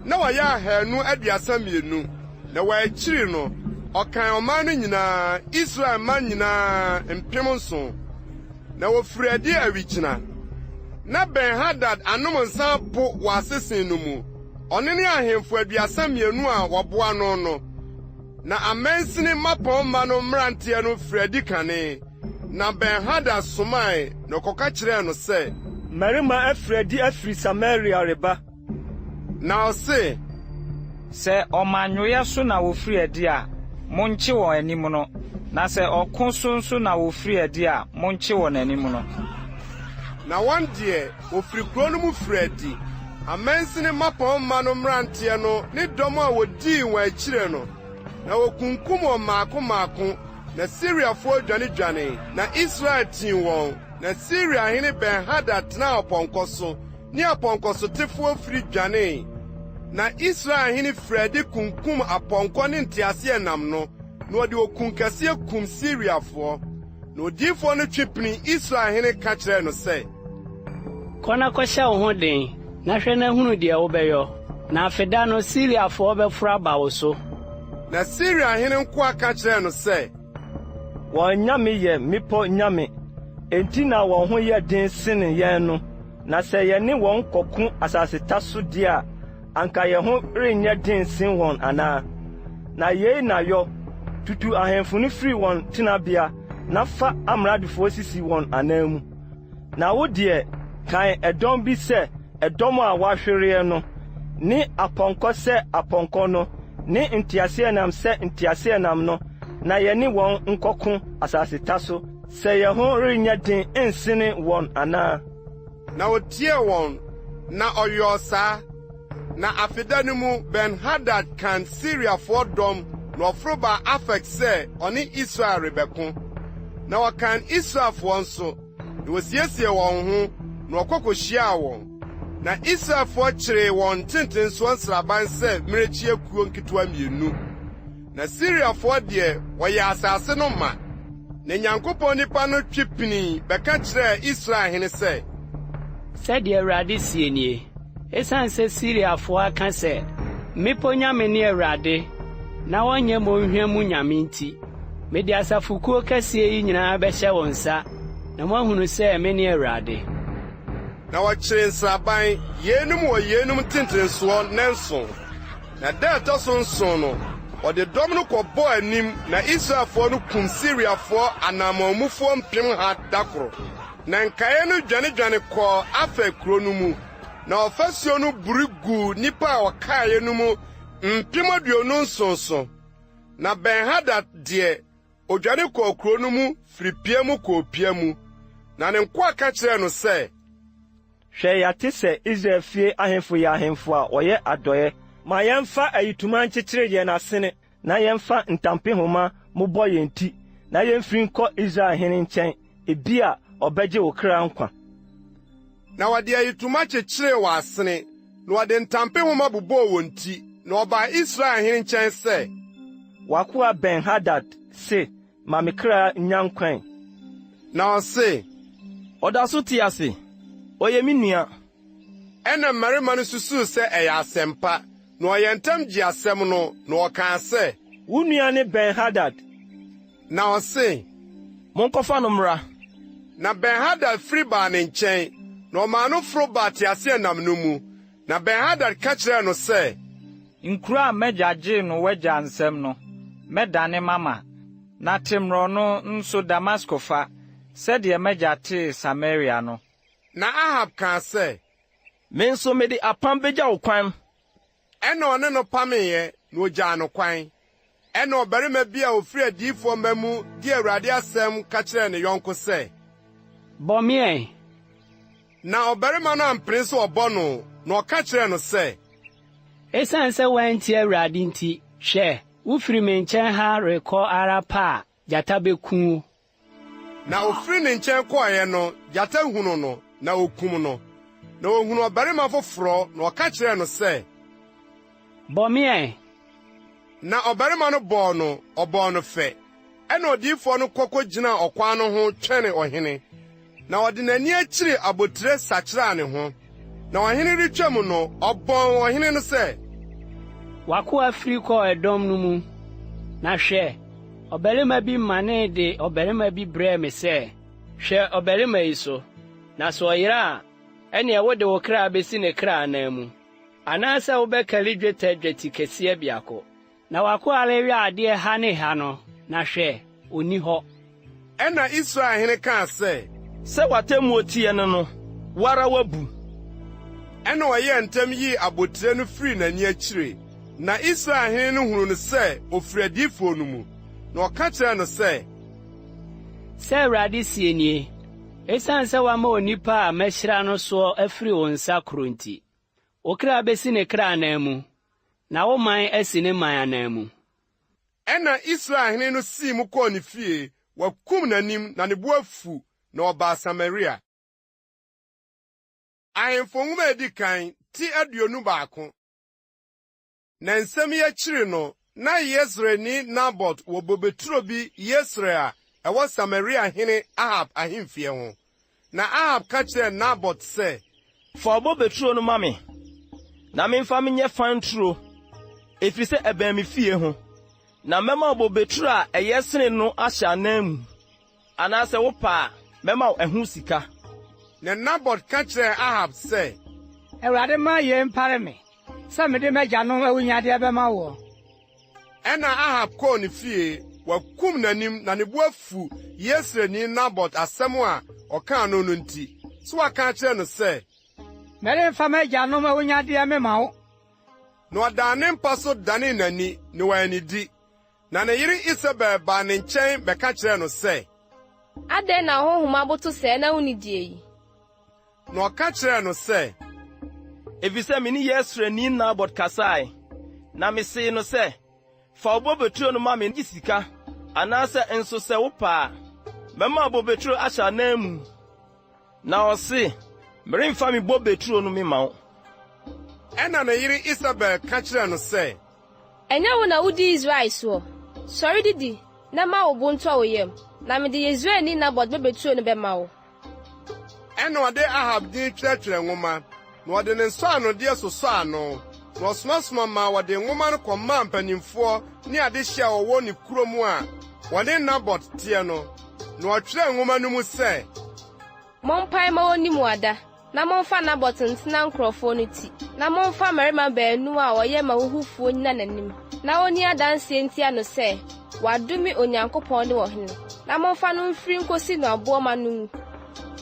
na wɔyɛ 232. Na wɔn akyiri no, ɔkan ɔman no nyinaa, Israel mma nyinaa, 7,000. Na wɔfirii adi awikyena. Na Ben-Hadad anom nsã apo wɔ asese no mu, ɔno ne ahemfo 32 a wɔboa no no. Na amansini mmapɔmma no mmeranteɛ no firii adi kane, na Ben-Hadad somae na ɔkɔka kyerɛɛ no sɛ. Mmarima afiri adi afiri Samaria reba. Na ɔse. Sɛ ɔmannwoeɛ so na wɔfiri adi a, monkye wɔn animono, na sɛ ɔko so nso na wɔfiri adi a, monkye wɔn animono. Na wɔn deɛ, wɔfiri kuro no mu firii adi, amansini mmapɔmma no mmeranteɛ no ne dɔm a wɔdii wɔn akyire no, na wɔkunkum wɔn mmaako mmaako, na Siriafoɔ dwanedwanee, na Israel tii wɔn. Na Siriahene Ben-Hadad tenaa ɔpɔnkɔ so ne apɔnkɔsotefoɔ firi dwanee. Na Israel hene firii adi kunkum apɔnkɔ ne nteaseɛnam no. Na ɔde okunkɛseɛ kum Siriafoɔ. Na odiyifoɔ no twe pinii Israel hene ka kyerɛɛ no sɛ. Kɔ na kɔhyɛ wo ho den, na hwɛ na hunu deɛ wobɛyɔ, na afeda no Siriafoɔ bɛforo aba wo so. Na Siria hene nkoa ka kyerɛɛ no sɛ. Wɔn anyame yɛ mmepɔ nyame, enti na wɔn ho yɛ den sene yɛn no, na sɛ yɛne wɔn kɔko asaseta so deɛ a, anka yɛn ho renyɛ den nsen wɔn anaa? Na yei na yɔ, tutu ahemfo no firi wɔn tenabea na fa amradofoɔ sisi wɔn ananmu. Na wo deɛ, kan ɛdɔm bi sɛ ɛdɔm a wɔahwereɛ no, ne apɔnkɔ sɛ apɔnkɔ no, ne nteaseɛnam sɛ nteaseɛnam no, na yɛne wɔn nkɔko asaseta so, sɛ yɛn ho renyɛ den nsene wɔn anaa. Na otiee wɔn, na ɔyɔɔ saa. Na afeda no mu, Ben-Hadad kan Siriafoɔ dɔm na ɔforo baa Afek sɛ ɔne Israel rebɛko. Na wɔkan Israelfoɔ nso, na wosiesiee wɔn ho, na wɔkɔ kohyiaa wɔn. Na Israelfoɔ kyeree wɔn ntentensoɔ nsraban sɛ mmirekyie akuo nketewa mmienu. Na Siriafoɔ deɛ, wɔyɛɛ asase no ma. Na Nyankopɔn nipa no twe pinii bɛka kyerɛɛ Israel hene sɛ. Sɛdeɛ Awurade seɛ nie, Esiane sɛ Siriafoɔ aka sɛ, 'Mmepɔ nyame ne Awurade, na wɔnyɛ mmɔnhwa mu nyame nti, mede asafokuo kɛseɛ yi nyinaa bɛhyɛ wo nsa, na moahunu sɛ mene Awurade. Na wɔkyeree nsraban, yeinom wɔ yeinom ntentensoɔ nnanson. Na da a ɛtɔ so nson no, wɔde dɔm no kɔbɔɔ anim na Israelfoɔ no kum Siriafoɔ anammɔnmufoɔ mpemha da koro. Na nkaeɛ no dwanedwane kɔɔ Afek kuro no mu, na ɔfasuo no buri guu nnipa a wɔkaeɛ no mu 27 so. Na Ben-Hadad deɛ, odwane kɔɔ kuro no mu firi pia mu kɔɔ pia mu. Na ne nkoa ka kyerɛɛ no sɛ, Hwɛ, yɛate sɛ Israel fie ahemfo yɛ ahemfo a wɔyɛ adɔe. Ma yɛmfa ayitoma nkyekyere yɛn asene na yɛmfa ntampehoma mmobɔ yɛn ti na yemfiri nkɔ Israel hene nkyɛn, ebia ɔbɛgye wo kra nkwa. Na wɔde ayitoma kyekyeree wɔn asene, na wɔde ntampehoma bobɔɔ wɔn ti, na wɔbaa Israel hene nkyɛn sɛ. W'akoa Ben-Hadad se, Ma me kra nnya nkwa ɛ. Na ɔse. Ɔda so te ase? Ɔyɛ me nua. Ɛnna mmarima no susuw sɛ ɛyɛ asɛm pa, na wɔyɛɛ ntɛm gyee asɛm no, na wɔkaa sɛ. Wo nua ne Ben-Hadad. Na ɔse. Monkɔfa no mmra. Na Ben-Hadad firi baa ne nkyɛn, na ɔmaa no foro baa teaseɛnam no mu. Na Ben-Hadad ka kyerɛɛ no sɛ. Nkuro a m'agya gyee no w'agya nsam no, mɛdane mama, na te mmorɔno nso Damasko fa, sɛdeɛ m'agya tee Samaria no. Na Ahab kaa sɛ. Me nso mede apam begya wo kwan. Ɛnna ɔne no pameeɛ, na ɔgyaa no kwan. Ɛnna ɔbarima bi a ɔfiri adiyifoɔ mma mu de Awurade asɛm ka kyerɛɛ ne yɔnko sɛ. Bɔ me ɛ! Na ɔbarima no ampene sɛ ɔbɔ no, na ɔka kyerɛɛ no sɛ. Esiane sɛ woantie Awurade nti, hwɛ, wofiri me nkyɛn ha rekɔ ara pɛ a, gyata beku wo. Na ofiri ne nkyɛn kɔeɛ no, gyata hunuu no, na okum no. Na ohunuu ɔbarima foforɔ, na ɔka kyerɛɛ no sɛ. Bɔ me ɛ! Na ɔbarima no bɔɔ no, ɔbɔɔ no fɛ. Ɛnna odiyifoɔ no kɔ kɔgyinaa ɔkwan no ho twɛnee ɔhene. Na ɔde n'ani akyiri abotire sakyeraa ne ho. Na ɔhene retwam no, ɔbɔn ɔhene no sɛ. W'akoa firi kɔɔ ɛdɔm no mu, na hwɛ, ɔbarima bi manee de ɔbarima bi brɛɛ me sɛ, 'Hwɛ ɔbarima yi so, na sɛ ɔyera a, ɛnneɛ wode wo kra besi ne kra ananmu, anaasɛ wobɛkari dwetɛ dwetikɛseɛ biako. Na w'akoa rewɛn adeɛ ha ne ha no, na hwɛ, ɔnni hɔ. Ɛnna Israel hene kaa sɛ. Sɛ w'atemmuo teɛ ne no, wo ara woabu. Ɛnna ɔyɛɛ ntɛm yii abotire no firii n'ani akyire. Na Israel hene no hunuu no sɛ ɔfiri adiyifoɔ no mu, na ɔka kyerɛɛ no sɛ. Sɛ Awurade seɛ nie, Esiane sɛ woama onipa a mahyira no soɔ afiri wo nsa korɔ nti, wo kra bɛsi ne kra ananmu, na wo man asi ne man ananmu. Ɛnna Israel hene no sii mu kɔɔ ne fie, wakum n'anim, na ne bo afu, na ɔbaa Samaria. Ahemfo Nwoma a Edi Kan, ti 21. Na nsɛm yi akyiri no, Na Yesreelni Nabot wɔ bobeturo bi Yesreel a ɛwɔ Samaria hene Ahab ahemfie ho. Na Ahab ka kyerɛɛ Nabot sɛ, Fa wo bobeturo no ma me, na memfa menyɛ fan turo, ɛfiri sɛ ɛbɛn me fie ho, na mɛma wo bobeturo a ɛyɛ sene no ahyɛ ananmu. Anaasɛ wopɛ a, mɛma wo ɛho sika. Na Nabot ka kyerɛɛ Ahab sɛ. Awurade mma yei mpare me, sɛ mede m'agyanom awunnyadeɛ bɛma woɔ. Ɛnna Ahab kɔɔ ne fie, wakum n'anim na ne bo afu Yesreelni Nabot asɛm a ɔkaa no no nti, sɛ waka akyerɛ no sɛ. Meremfa m'agyanom awunnyadeɛ memma wo. Na ɔdaa ne mpa so danee n'ani, na wannidi. Na ne yere Isebel baa ne nkyɛn bɛka kyerɛɛ no sɛ. Adɛn na wo honhom aboto sɛɛ na wunnidie yi? Na ɔka kyerɛɛ no sɛ. Efisɛ me ne Yesreelni Nabot kasae, na misee no sɛ, 'Fa wo bobeturo no ma me gye sika, anaasɛ nso sɛ wopɛ a, mɛma wo bobeturo ahyɛ ananmu. Na ɔse, 'Meremfa me bobeturo no memma wo. Ɛnna ne yere Isebel ka kyerɛɛ no sɛ. Ɛnyɛ wo na wudi Israel soɔ? Sɔre didi na ma wo bo ntɔ wo yam, na mede Yesreelni Nabot bobeturo no bɛma wo. Ɛnna ɔde Ahab din twerɛtwerɛɛ nwoma, na ɔde ne nsɔanodeɛ sosɔɔ ano, na ɔsomasoma maa wɔde nwoma no kɔmaa mpanimfoɔ ne adehyeɛ a wɔwɔ ne kurom a wɔne Nabot teɛ no. Na ɔtwerɛɛ nwoma no mu sɛ. Mompae mma wɔnni mmuada, Na momfa Nabot ntena nkurɔfoɔ no ti, na momfa mmarima baanu a wɔyɛ m'ahuhufoɔ nnyina n'anim, na wɔnni adanseɛ ntia no sɛ wadome Onyankopɔn ne ɔhene, na momfa no mfiri nkɔsi no aboɔ mma no nwu.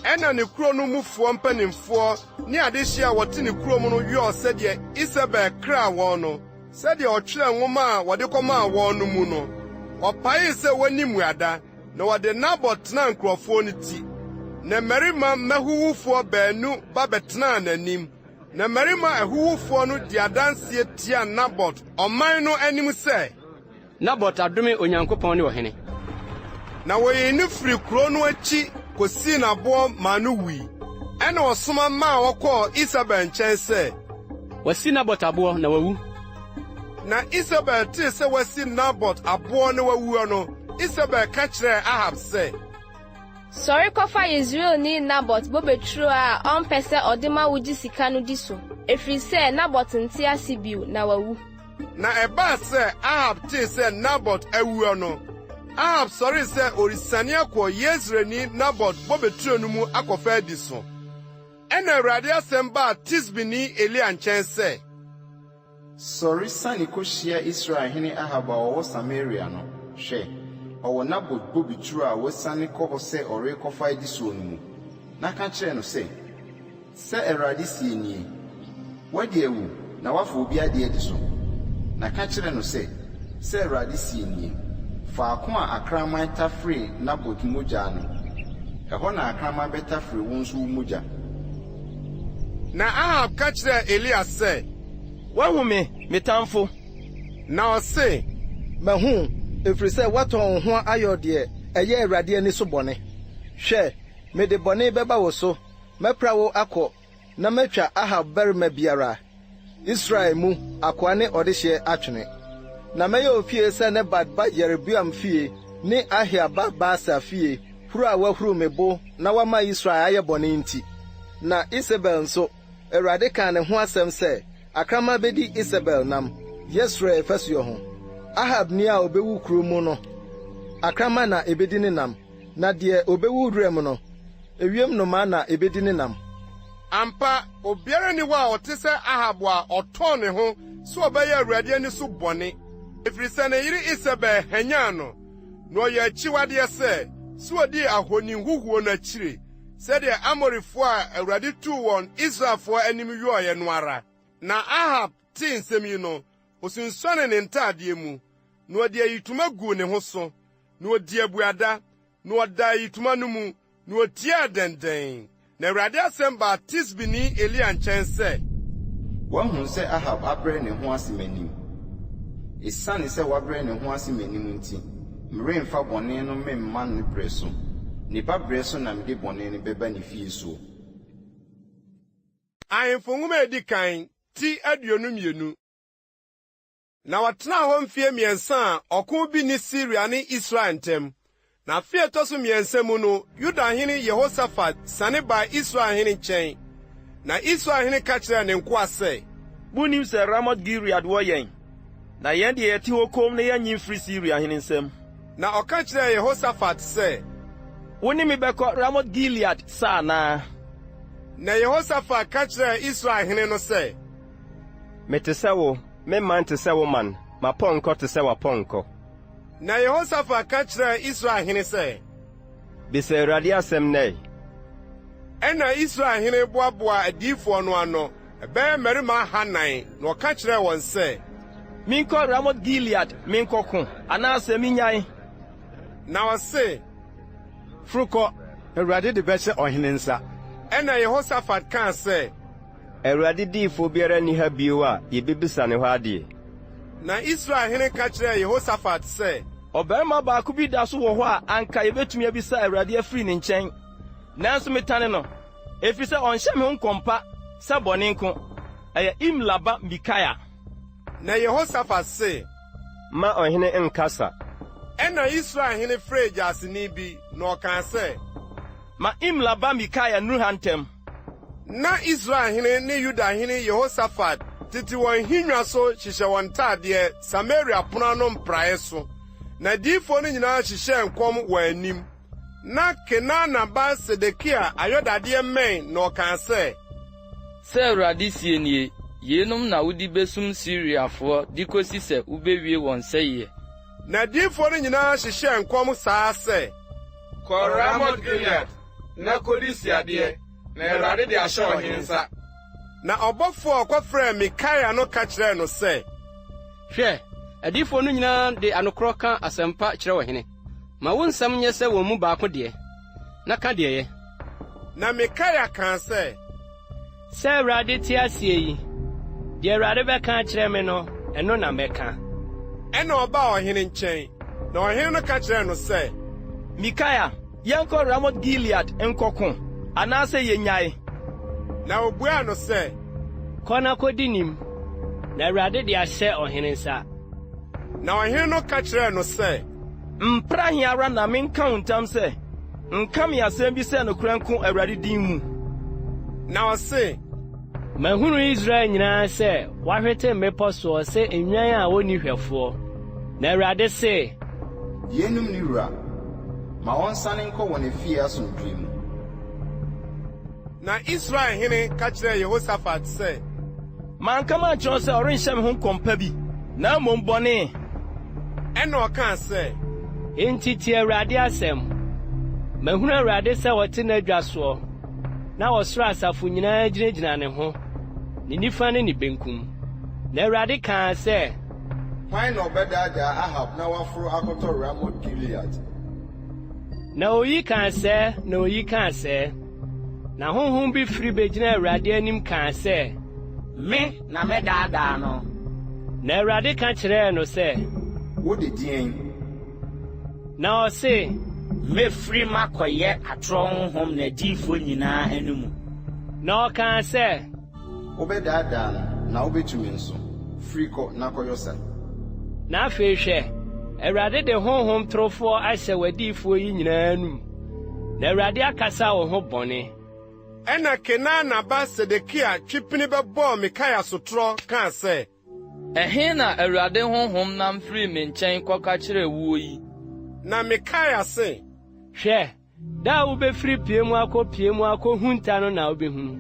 Ɛnna ne kuro no mufoɔ mpanimfoɔ ne adehyeɛ a wɔte ne kurom no yɔɔ sɛdeɛ Isebel kraa wɔn no, sɛdeɛ ɔtwerɛɛ nwoma a wɔde kɔmaa wɔn no mu no. Wɔpaee sɛ wɔnni mmuada. Na wɔde Nabot tenaa nkurɔfoɔ no ti. Na mmarima mmahuhufoɔ baanu ba bɛtenaa n'anim. Na mmarima ahuhufoɔ no dii adanseɛ tiaa Nabot ɔman no anim sɛ. Nabot adome Onyankopɔn ne ɔhene. Na wɔyii no firii kuro no akyi kɔsii no aboɔ maa no wui. Ɛnna ɔsoma maa wɔkɔɔ Isebel nkyɛn sɛ. Wɔasi Nabot aboɔ, na wawu. Na Isebel tee sɛ wɔasi Nabot aboɔ na wawuo no, Isebel ka kyerɛɛ Ahab sɛ. Sɔre kɔfa Yesreelni Nabot bobeturo a ɔmpɛ sɛ ɔde ma wo gye sika no di so, ɛfiri sɛ Nabot nte ase bio, na wawu. Na ɛbaa sɛ Ahab tee sɛ Nabot awuo no, Ahab sɔree sɛ ɔresiane akɔ Yesreelni Nabot bobeturo no mu akɔfa adi so. Ɛnna Awurade asɛm baa Tisbini Elia nkyɛn sɛ. Sɔre siane kohyia Israel hene Ahab a ɔwɔ Samaria no. Hwɛ, ɔwɔ Nabot bobeturo a wasiane kɔ hɔ sɛ ɔrekɔfa adi soɔ no mu. Na ka kyerɛ no sɛ, 'Sɛ Awurade seɛ nie, Woadi awu na woafa obi adeɛ adi so. Na ka kyerɛ no sɛ, 'Sɛ Awurade seɛ nie, Faako a akraman tafere Nabot mogya no, ɛhɔ na akraman bɛtafere wo nso wo mogya. Na Ahab ka kyerɛɛ Elia sɛ, Woahu me, me tamfo? Na ɔse, Mahu wo, ɛfiri sɛ woatɔn wo ho ayɔ deɛ ɛyɛ Awurade ani so bɔne. Hwɛ, mede bɔne bɛba wo so, mɛpra wo akɔ na matwa Ahab barima biara, Israel mu, akoa ne ɔdehyeɛ atwene. Na mɛyɛ wo fie sɛ Nebat ba Yeroboam fie ne Ahia ba Baasa fie, huru a wɔahuru me bo na wɔama Israel ayɛ bɔne nti. Na Isebel nso, Awurade kaa ne ho asɛm sɛ, Akraman bedi Isebel nam Yesreel fasuo ho. Ahabni a obewu kuro mu no, akraman na ebedi ne nam, na deɛ obewu wuram no, ewiem nnomaa na ebedi ne nam. Ampa, obiara nni hɔ a ɔte sɛ Ahab a ɔtɔn ne ho sɛ ɔbɛyɛ Awurade ani so bɔne, ɛfiri sɛ ne yere Isebel hwanyan no, na ɔyɛɛ akyiwadeɛ sɛ, sɛ ɔdii ahoni huhuo no akyire, sɛdeɛ Amorifoɔ a Awurade tuu wɔn Israelfoɔ anim yɔeɛ no ara. Na Ahab tee nsɛm yi no, osunsuanee ne ntadeɛ mu, na ɔde ayitoma guu ne ho so, na ɔdii abuada, na ɔdaa ayitoma no mu, na otiaa dɛndɛn. Na Awurade asɛm baa Tisbini Elia nkyɛn sɛ. Woahunu sɛ Ahab abrɛ ne ho ase m'anim? Esiane sɛ wabrɛ ne ho ase m'anim nti, meremfa bɔne no memma ne berɛ so. Ne ba berɛ so na mede bɔne no bɛba ne fie soɔ. Ahemfo Nwoma a Edi Kan, ti 22. Na wɔtenaa hɔ mfeɛ mmiɛnsa a ɔko bi nni Siria ne Israel ntam. Na afe a ɛtɔ so mmiɛnsa mu no, Yuda hene Yehosafat siane baa Israel hene nkyɛn. Na Israel hene ka kyerɛɛ ne nkoa sɛ. Munnim sɛ Ramot-Gilead wɔ yɛn, na yɛn deɛ yɛte hɔ komm na yɛnnye mfiri Siria hene nsam? Na ɔka kyerɛɛ Yehosafat sɛ. Wo ne me bɛkɔ Ramot-Gilead sa anaa? Na Yehosafat ka kyerɛɛ Israel hene no sɛ. Mete sɛ wo, me man te sɛ wo man, m'apɔnkɔ te sɛ w'apɔnkɔ. Na Yehosafat ka kyerɛɛ Israel hene sɛ. Bisa Awurade asɛm nnɛ ɛ. Ɛnna Israel hene boaboaa adiyifoɔ no ano, ɛbɛyɛ mmarima ahannan, na ɔka kyerɛɛ wɔn sɛ. Menkɔ Ramot-Gilead menkɔko, anaasɛ minnyae? Na ɔse. Foro kɔ, na Awurade de bɛhyɛ ɔhene nsa. Ɛnna Yehosafat kaa sɛ. Awurade diyifoɔ biara nni ha bio a yebebisa ne hɔ adeɛ? Na Israel hene ka kyerɛɛ Yehosafat sɛ. Ɔbarima baako bi da so wɔ hɔ a anka yebetumi abisa Awurade afiri ne nkyɛn, nanso metane no, efisɛ ɔnhyɛ me ho nkɔm pa sɛ bɔne nko. Ɛyɛ Imla ba Mikaia. Na Yehosafat se. Mma ɔhene nnkasa. Ɛnna Israel hene frɛɛ gyaseni bi, na ɔkaa sɛ. Ma Imla ba Mikaia nnuru ha ntɛm. Ná Israel hene ne Yuda hene Yehosafat tete wɔn nhennwa so hyehyɛ wɔn ntadeɛ Samaria pono ano mpraeɛ so, na adiyifoɔ no nyinaa hyehyɛɛ nkɔm wɔn anim. Ná Kenaana ba Sedekia ayɔdadeɛ mmɛn na ɔkaa sɛ. Sɛ Awurade seɛ nie, 'Yeinom na wode bɛsum Siriafoɔ de kɔsi sɛ wobɛwie wɔn sɛeɛ. Na adiyifoɔ no nyinaa hyehyɛɛ nkɔm saa ara sɛ. Kɔ Ramot-Gilead na kodi siadeɛ, na Awurade de ahyɛ ɔhene nsa. Na ɔbɔfoɔ a ɔkɔfrɛɛ Mikaia no ka kyerɛɛ no sɛ. Hwɛ, adiyifoɔ no nyinaa de anokorɔ ka asɛmpa kyerɛ ɔhene. Ma wo nsɛm nyɛ sɛ wɔn mu baako deɛ, na ka deɛ ɛyɛ. Na Mikaia kaa sɛ. Sɛ Awurade te aseɛ yi, deɛ Awurade bɛka akyerɛ me no, ɛno na mɛka. Ɛnna ɔbaa ɔhene nkyɛn, na ɔhene no ka kyerɛɛ no sɛ. Mikaia, yɛnkɔ Ramot-Gilead nkɔko, anaasɛ yennyae? Na obuaa no sɛ. Kɔ na kodi nim, na Awurade de ahyɛ ɔhene nsa. Na ɔhene no ka kyerɛɛ no sɛ. Mpra he ara na menka wo ntam sɛ, nka me asɛm bi sɛ nokorɛ nko Awurade din mu. Na ɔse. Mahunu Israel nyinaa sɛ wɔahwete mmepɔ soɔ sɛ nnwan a wɔnni hwɛfoɔ. Na Awurade se. Yeinom nni wura, ma wɔnsane nkɔ wɔn afie asomdwoeɛ mu. Na Israel hene ka kyerɛɛ Yehosafat sɛ. Manka mankyerɛ wo sɛ ɔrenhyɛ me ho nkɔm pa bi, na mmom bɔne? Ɛnna ɔkaa sɛ. Enti tie Awurade asɛm. Mahunu Awurade sɛ ɔte n'adwa soɔ, na ɔsoro asafo nyinaa gyinagyina ne ho, ne nifa ne ne benkum. Na Awurade kaa sɛ. Hwan na ɔbɛdaadaa Ahab na waforo akɔtɔ Ramot-Gilead? Na oyi kaa sɛɛ na oyi kaa sɛɛ. Na honhom bi firi begyinaa Awurade anim kaa sɛ. Me na mɛdaadaa no. Na Awurade ka kyerɛɛ no sɛ. Wode deɛn? Na ɔse. Mɛfiri makɔyɛ atorɔ honhom n'adiyifoɔ nyinaa anomu. Na ɔkaa sɛ. Wobɛdaadaa no, na wobɛtumi nso. Firi kɔ na kɔyɔ sa. Na afei hwɛ, Awurade de honhom torofoɔ ahyɛ w'adiyifoɔ yi nyinaa anom, na Awurade akasa wo ho bɔne. Ɛnna Kenaana ba Sedekia twe pini bɛbɔɔ Mikaia sotorɔ kaa sɛ. Ɛhe na Awurade honhom nam firii me nkyɛn kɔka kyerɛɛ woɔ yi? Na Mikaia se. Hwɛ, Da a wubefiri pie mu akɔ pie mu akohunta no na wubehunu.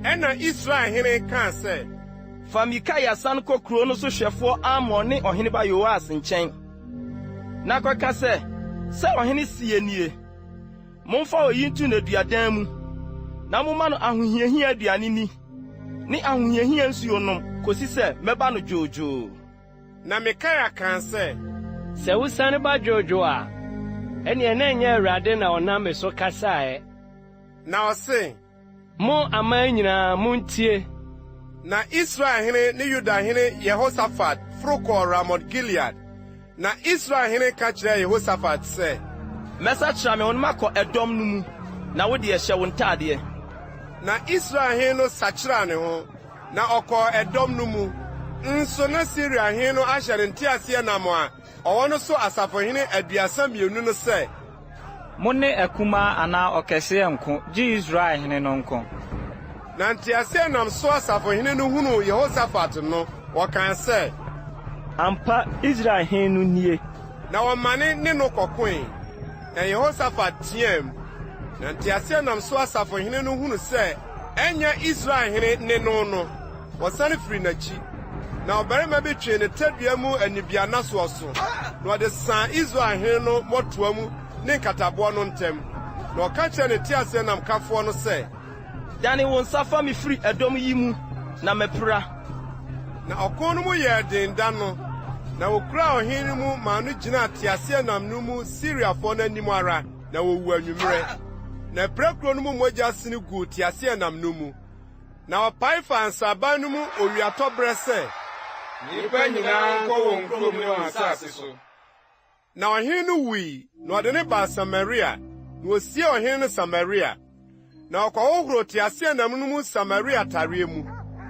Ɛnna Israel hene kaa sɛ. Fa Mikaia san kɔ kurow no so hwɛfoɔ Amon ne ɔheneba Yoas nkyɛn, na kɔka sɛ, 'Sɛ ɔhene seɛ nie, Momfa oyi nto nneduadan mu, na momma no ahohiahia aduane nni ne ahohiahia nsuo nnom kosi sɛ mɛba no dwoodwoo. Na Mikaia kaa sɛ. Sɛ wosiane ba dwoodwoo a, ɛnneɛ na ɛnyɛ Awurade na ɔnam me so kasaeɛ. Na ɔse. Mo aman nyinaa, montie! Na Israel hene ne Yuda hene Yehosafat foro kɔɔ Ramot-Gilead. Na Israel hene ka kyerɛɛ Yehosafat sɛ. Mɛsakyera me ho na makɔ ɛdɔm no mu, na wo deɛ, hyɛ wo ntadeɛ. Na Israel hene no sakyeraa ne ho. Na ɔkɔɔ ɛdɔm no mu. Nso na Siria hene no ahyɛ ne nteaseɛnam a ɔwɔ no so asafohene 32 no sɛ, Mo ne akumaa anaa ɔkɛseɛ nko, gye Israel hene no nko. Na nteaseɛnam so asafohene no hunuu Yehosafat no, wɔkaa sɛ, Ampa, Israel hene no nie! Na wɔmane ne no kɔkoe. Na Yehosafat teɛɛm. Na nteaseɛnam so asafohene no hunu sɛ ɛnyɛ Israel hene ne no no, wɔsane firii n'akyi. Na ɔbarima bi twee ne tadua mu anibiannasoɔ so, na ɔde saa Israel hene no mmɔtoa mu ne nkataboɔ no ntam. Na ɔka kyerɛɛ ne teaseɛnamkafoɔ no sɛ, Dane wo nsa fa me firi ɛdɔm yi mu, na mapira. Na ɔko no mu yɛɛ den da no, na wokuraa ɔhene no mu maa no gyinaa teaseɛnam no mu Siriafoɔ no anim ara, na wɔwuu anwummerɛ. Na apirakuro no mu mogya sene guu teaseɛnam no mu. Na ɔpae faa nsraban no mu owiatɔberɛ sɛ. Nnipa nyinaa nkɔ wɔn kurom ne wɔn asase so. Na ɔhene no wui, na wɔde no baa Samaria, na wosiee ɔhene no Samaria. Na ɔkɔhohoroo teaseɛnam no mu Samaria tareɛ mu.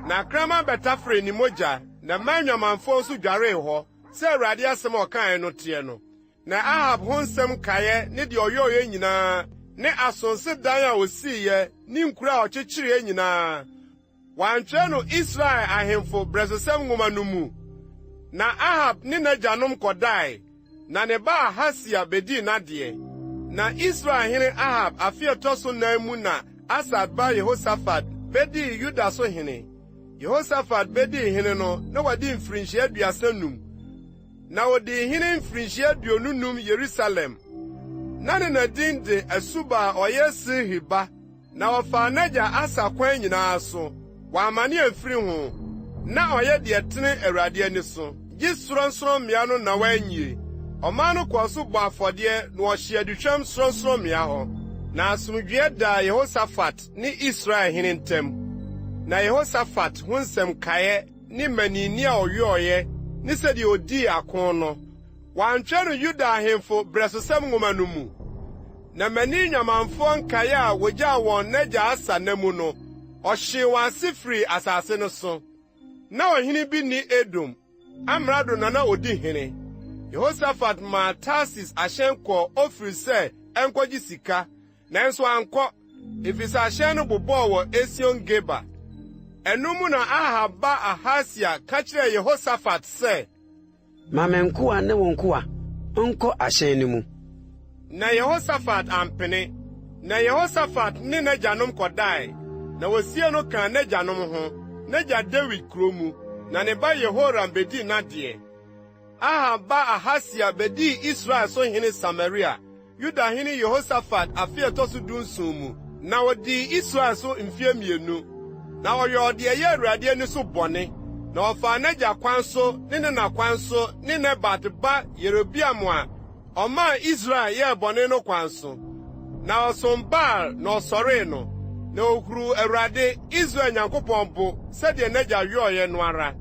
Na akraman bɛtaferee ne mogya, na mmaa nnwamanfoɔ nso dwaree hɔ, sɛ Awurade asɛm a ɔkaeɛ no teɛ no. Na Ahab ho nsɛm nkaeɛ ne deɛ ɔyɔeɛ nyinaa, ne asonse dan a ɔsiiɛ ne nkuro a ɔkyekyereeɛ nyinaa, Wɔantwerɛ no Israel ahemfo berɛsosɛm nwoma no mu? Na Ahab ne n'agyanom kɔdae, na ne ba Ahasia bedii n'adeɛ. Na Israel hene Ahab afe a ɛtɔ so nan mu na Asa ba Yehosafat bedii Yuda so hene. Yehosafat bedii hene no, na wadi mfirinhyia 35, na odii hene mfirinhyia 25 Yerusalem. Na ne na din de Asuba a ɔyɛ Silhi ba. Na ɔfaa n'agya Asa kwan nyinaa so, wammane amfiri ho, na ɔyɛ deɛ ɛtene Awurade ani so, gye sorɔnsorɔmmea no na wanyie. Ɔman no kɔɔ so bɔɔ afɔdeɛ na wɔhyee aduhwam sorɔnsorɔmmea hɔ. Na asomdwoeɛ daa Yehosafat ne Israel hene ntam. Na Yehosafat ho nsɛm nkaeɛ ne mmaninne a ɔyɔeɛ ne sɛdeɛ ɔdii ako no, wɔantwerɛ no Yuda ahemfo berɛsosɛm nwoma no mu? Na mmani nnwamanfoɔ nkaeɛ a wɔgyaa wɔn n'agya Asa nna mu no, ɔhyee wɔn ase firii asase no so. Na ɔhene bi nni Edom, amrado na na ɔdi hene. Yehosafat maa Tarsis ahyɛn kɔɔ Ofir sɛ ɛnkɔgye sika, nanso ankɔ, efisɛ ahyɛn no bobɔɔ wɔ Esion-Geber. Ɛno mu na Ahab ba Ahasia ka kyerɛɛ Yehosafat sɛ, Ma me nkoa ne wo nkoa nkɔ ahyɛn no mu. Na Yehosafat ampene. Na Yehosafat ne n'agyanom kɔdae, na wosiee no kaa n'agyanom ho, n'agya Dawid kurow mu, na ne ba Yehoram bedii n'adeɛ. Ahab ba Ahasia bedii Israel so hene Samaria. Yuda hene Yehosafat afe a ɛtɔ so dunson mu, na odii Israel so mfe mmienu. Na ɔyɔɔ deɛ ɛyɛ Awurade ani so bɔne, na ɔfaa n'agya kwan so ne ne na kwan so ne Nebat ba Yerobeam a ɔmaa Israel yɛɛ bɔne no kwan so. Na ɔsom Baal na ɔsɔree no, na ohuruu Awurade, Israel Nyankopɔn bo sɛdeɛ n'agya yɔeɛ no ara.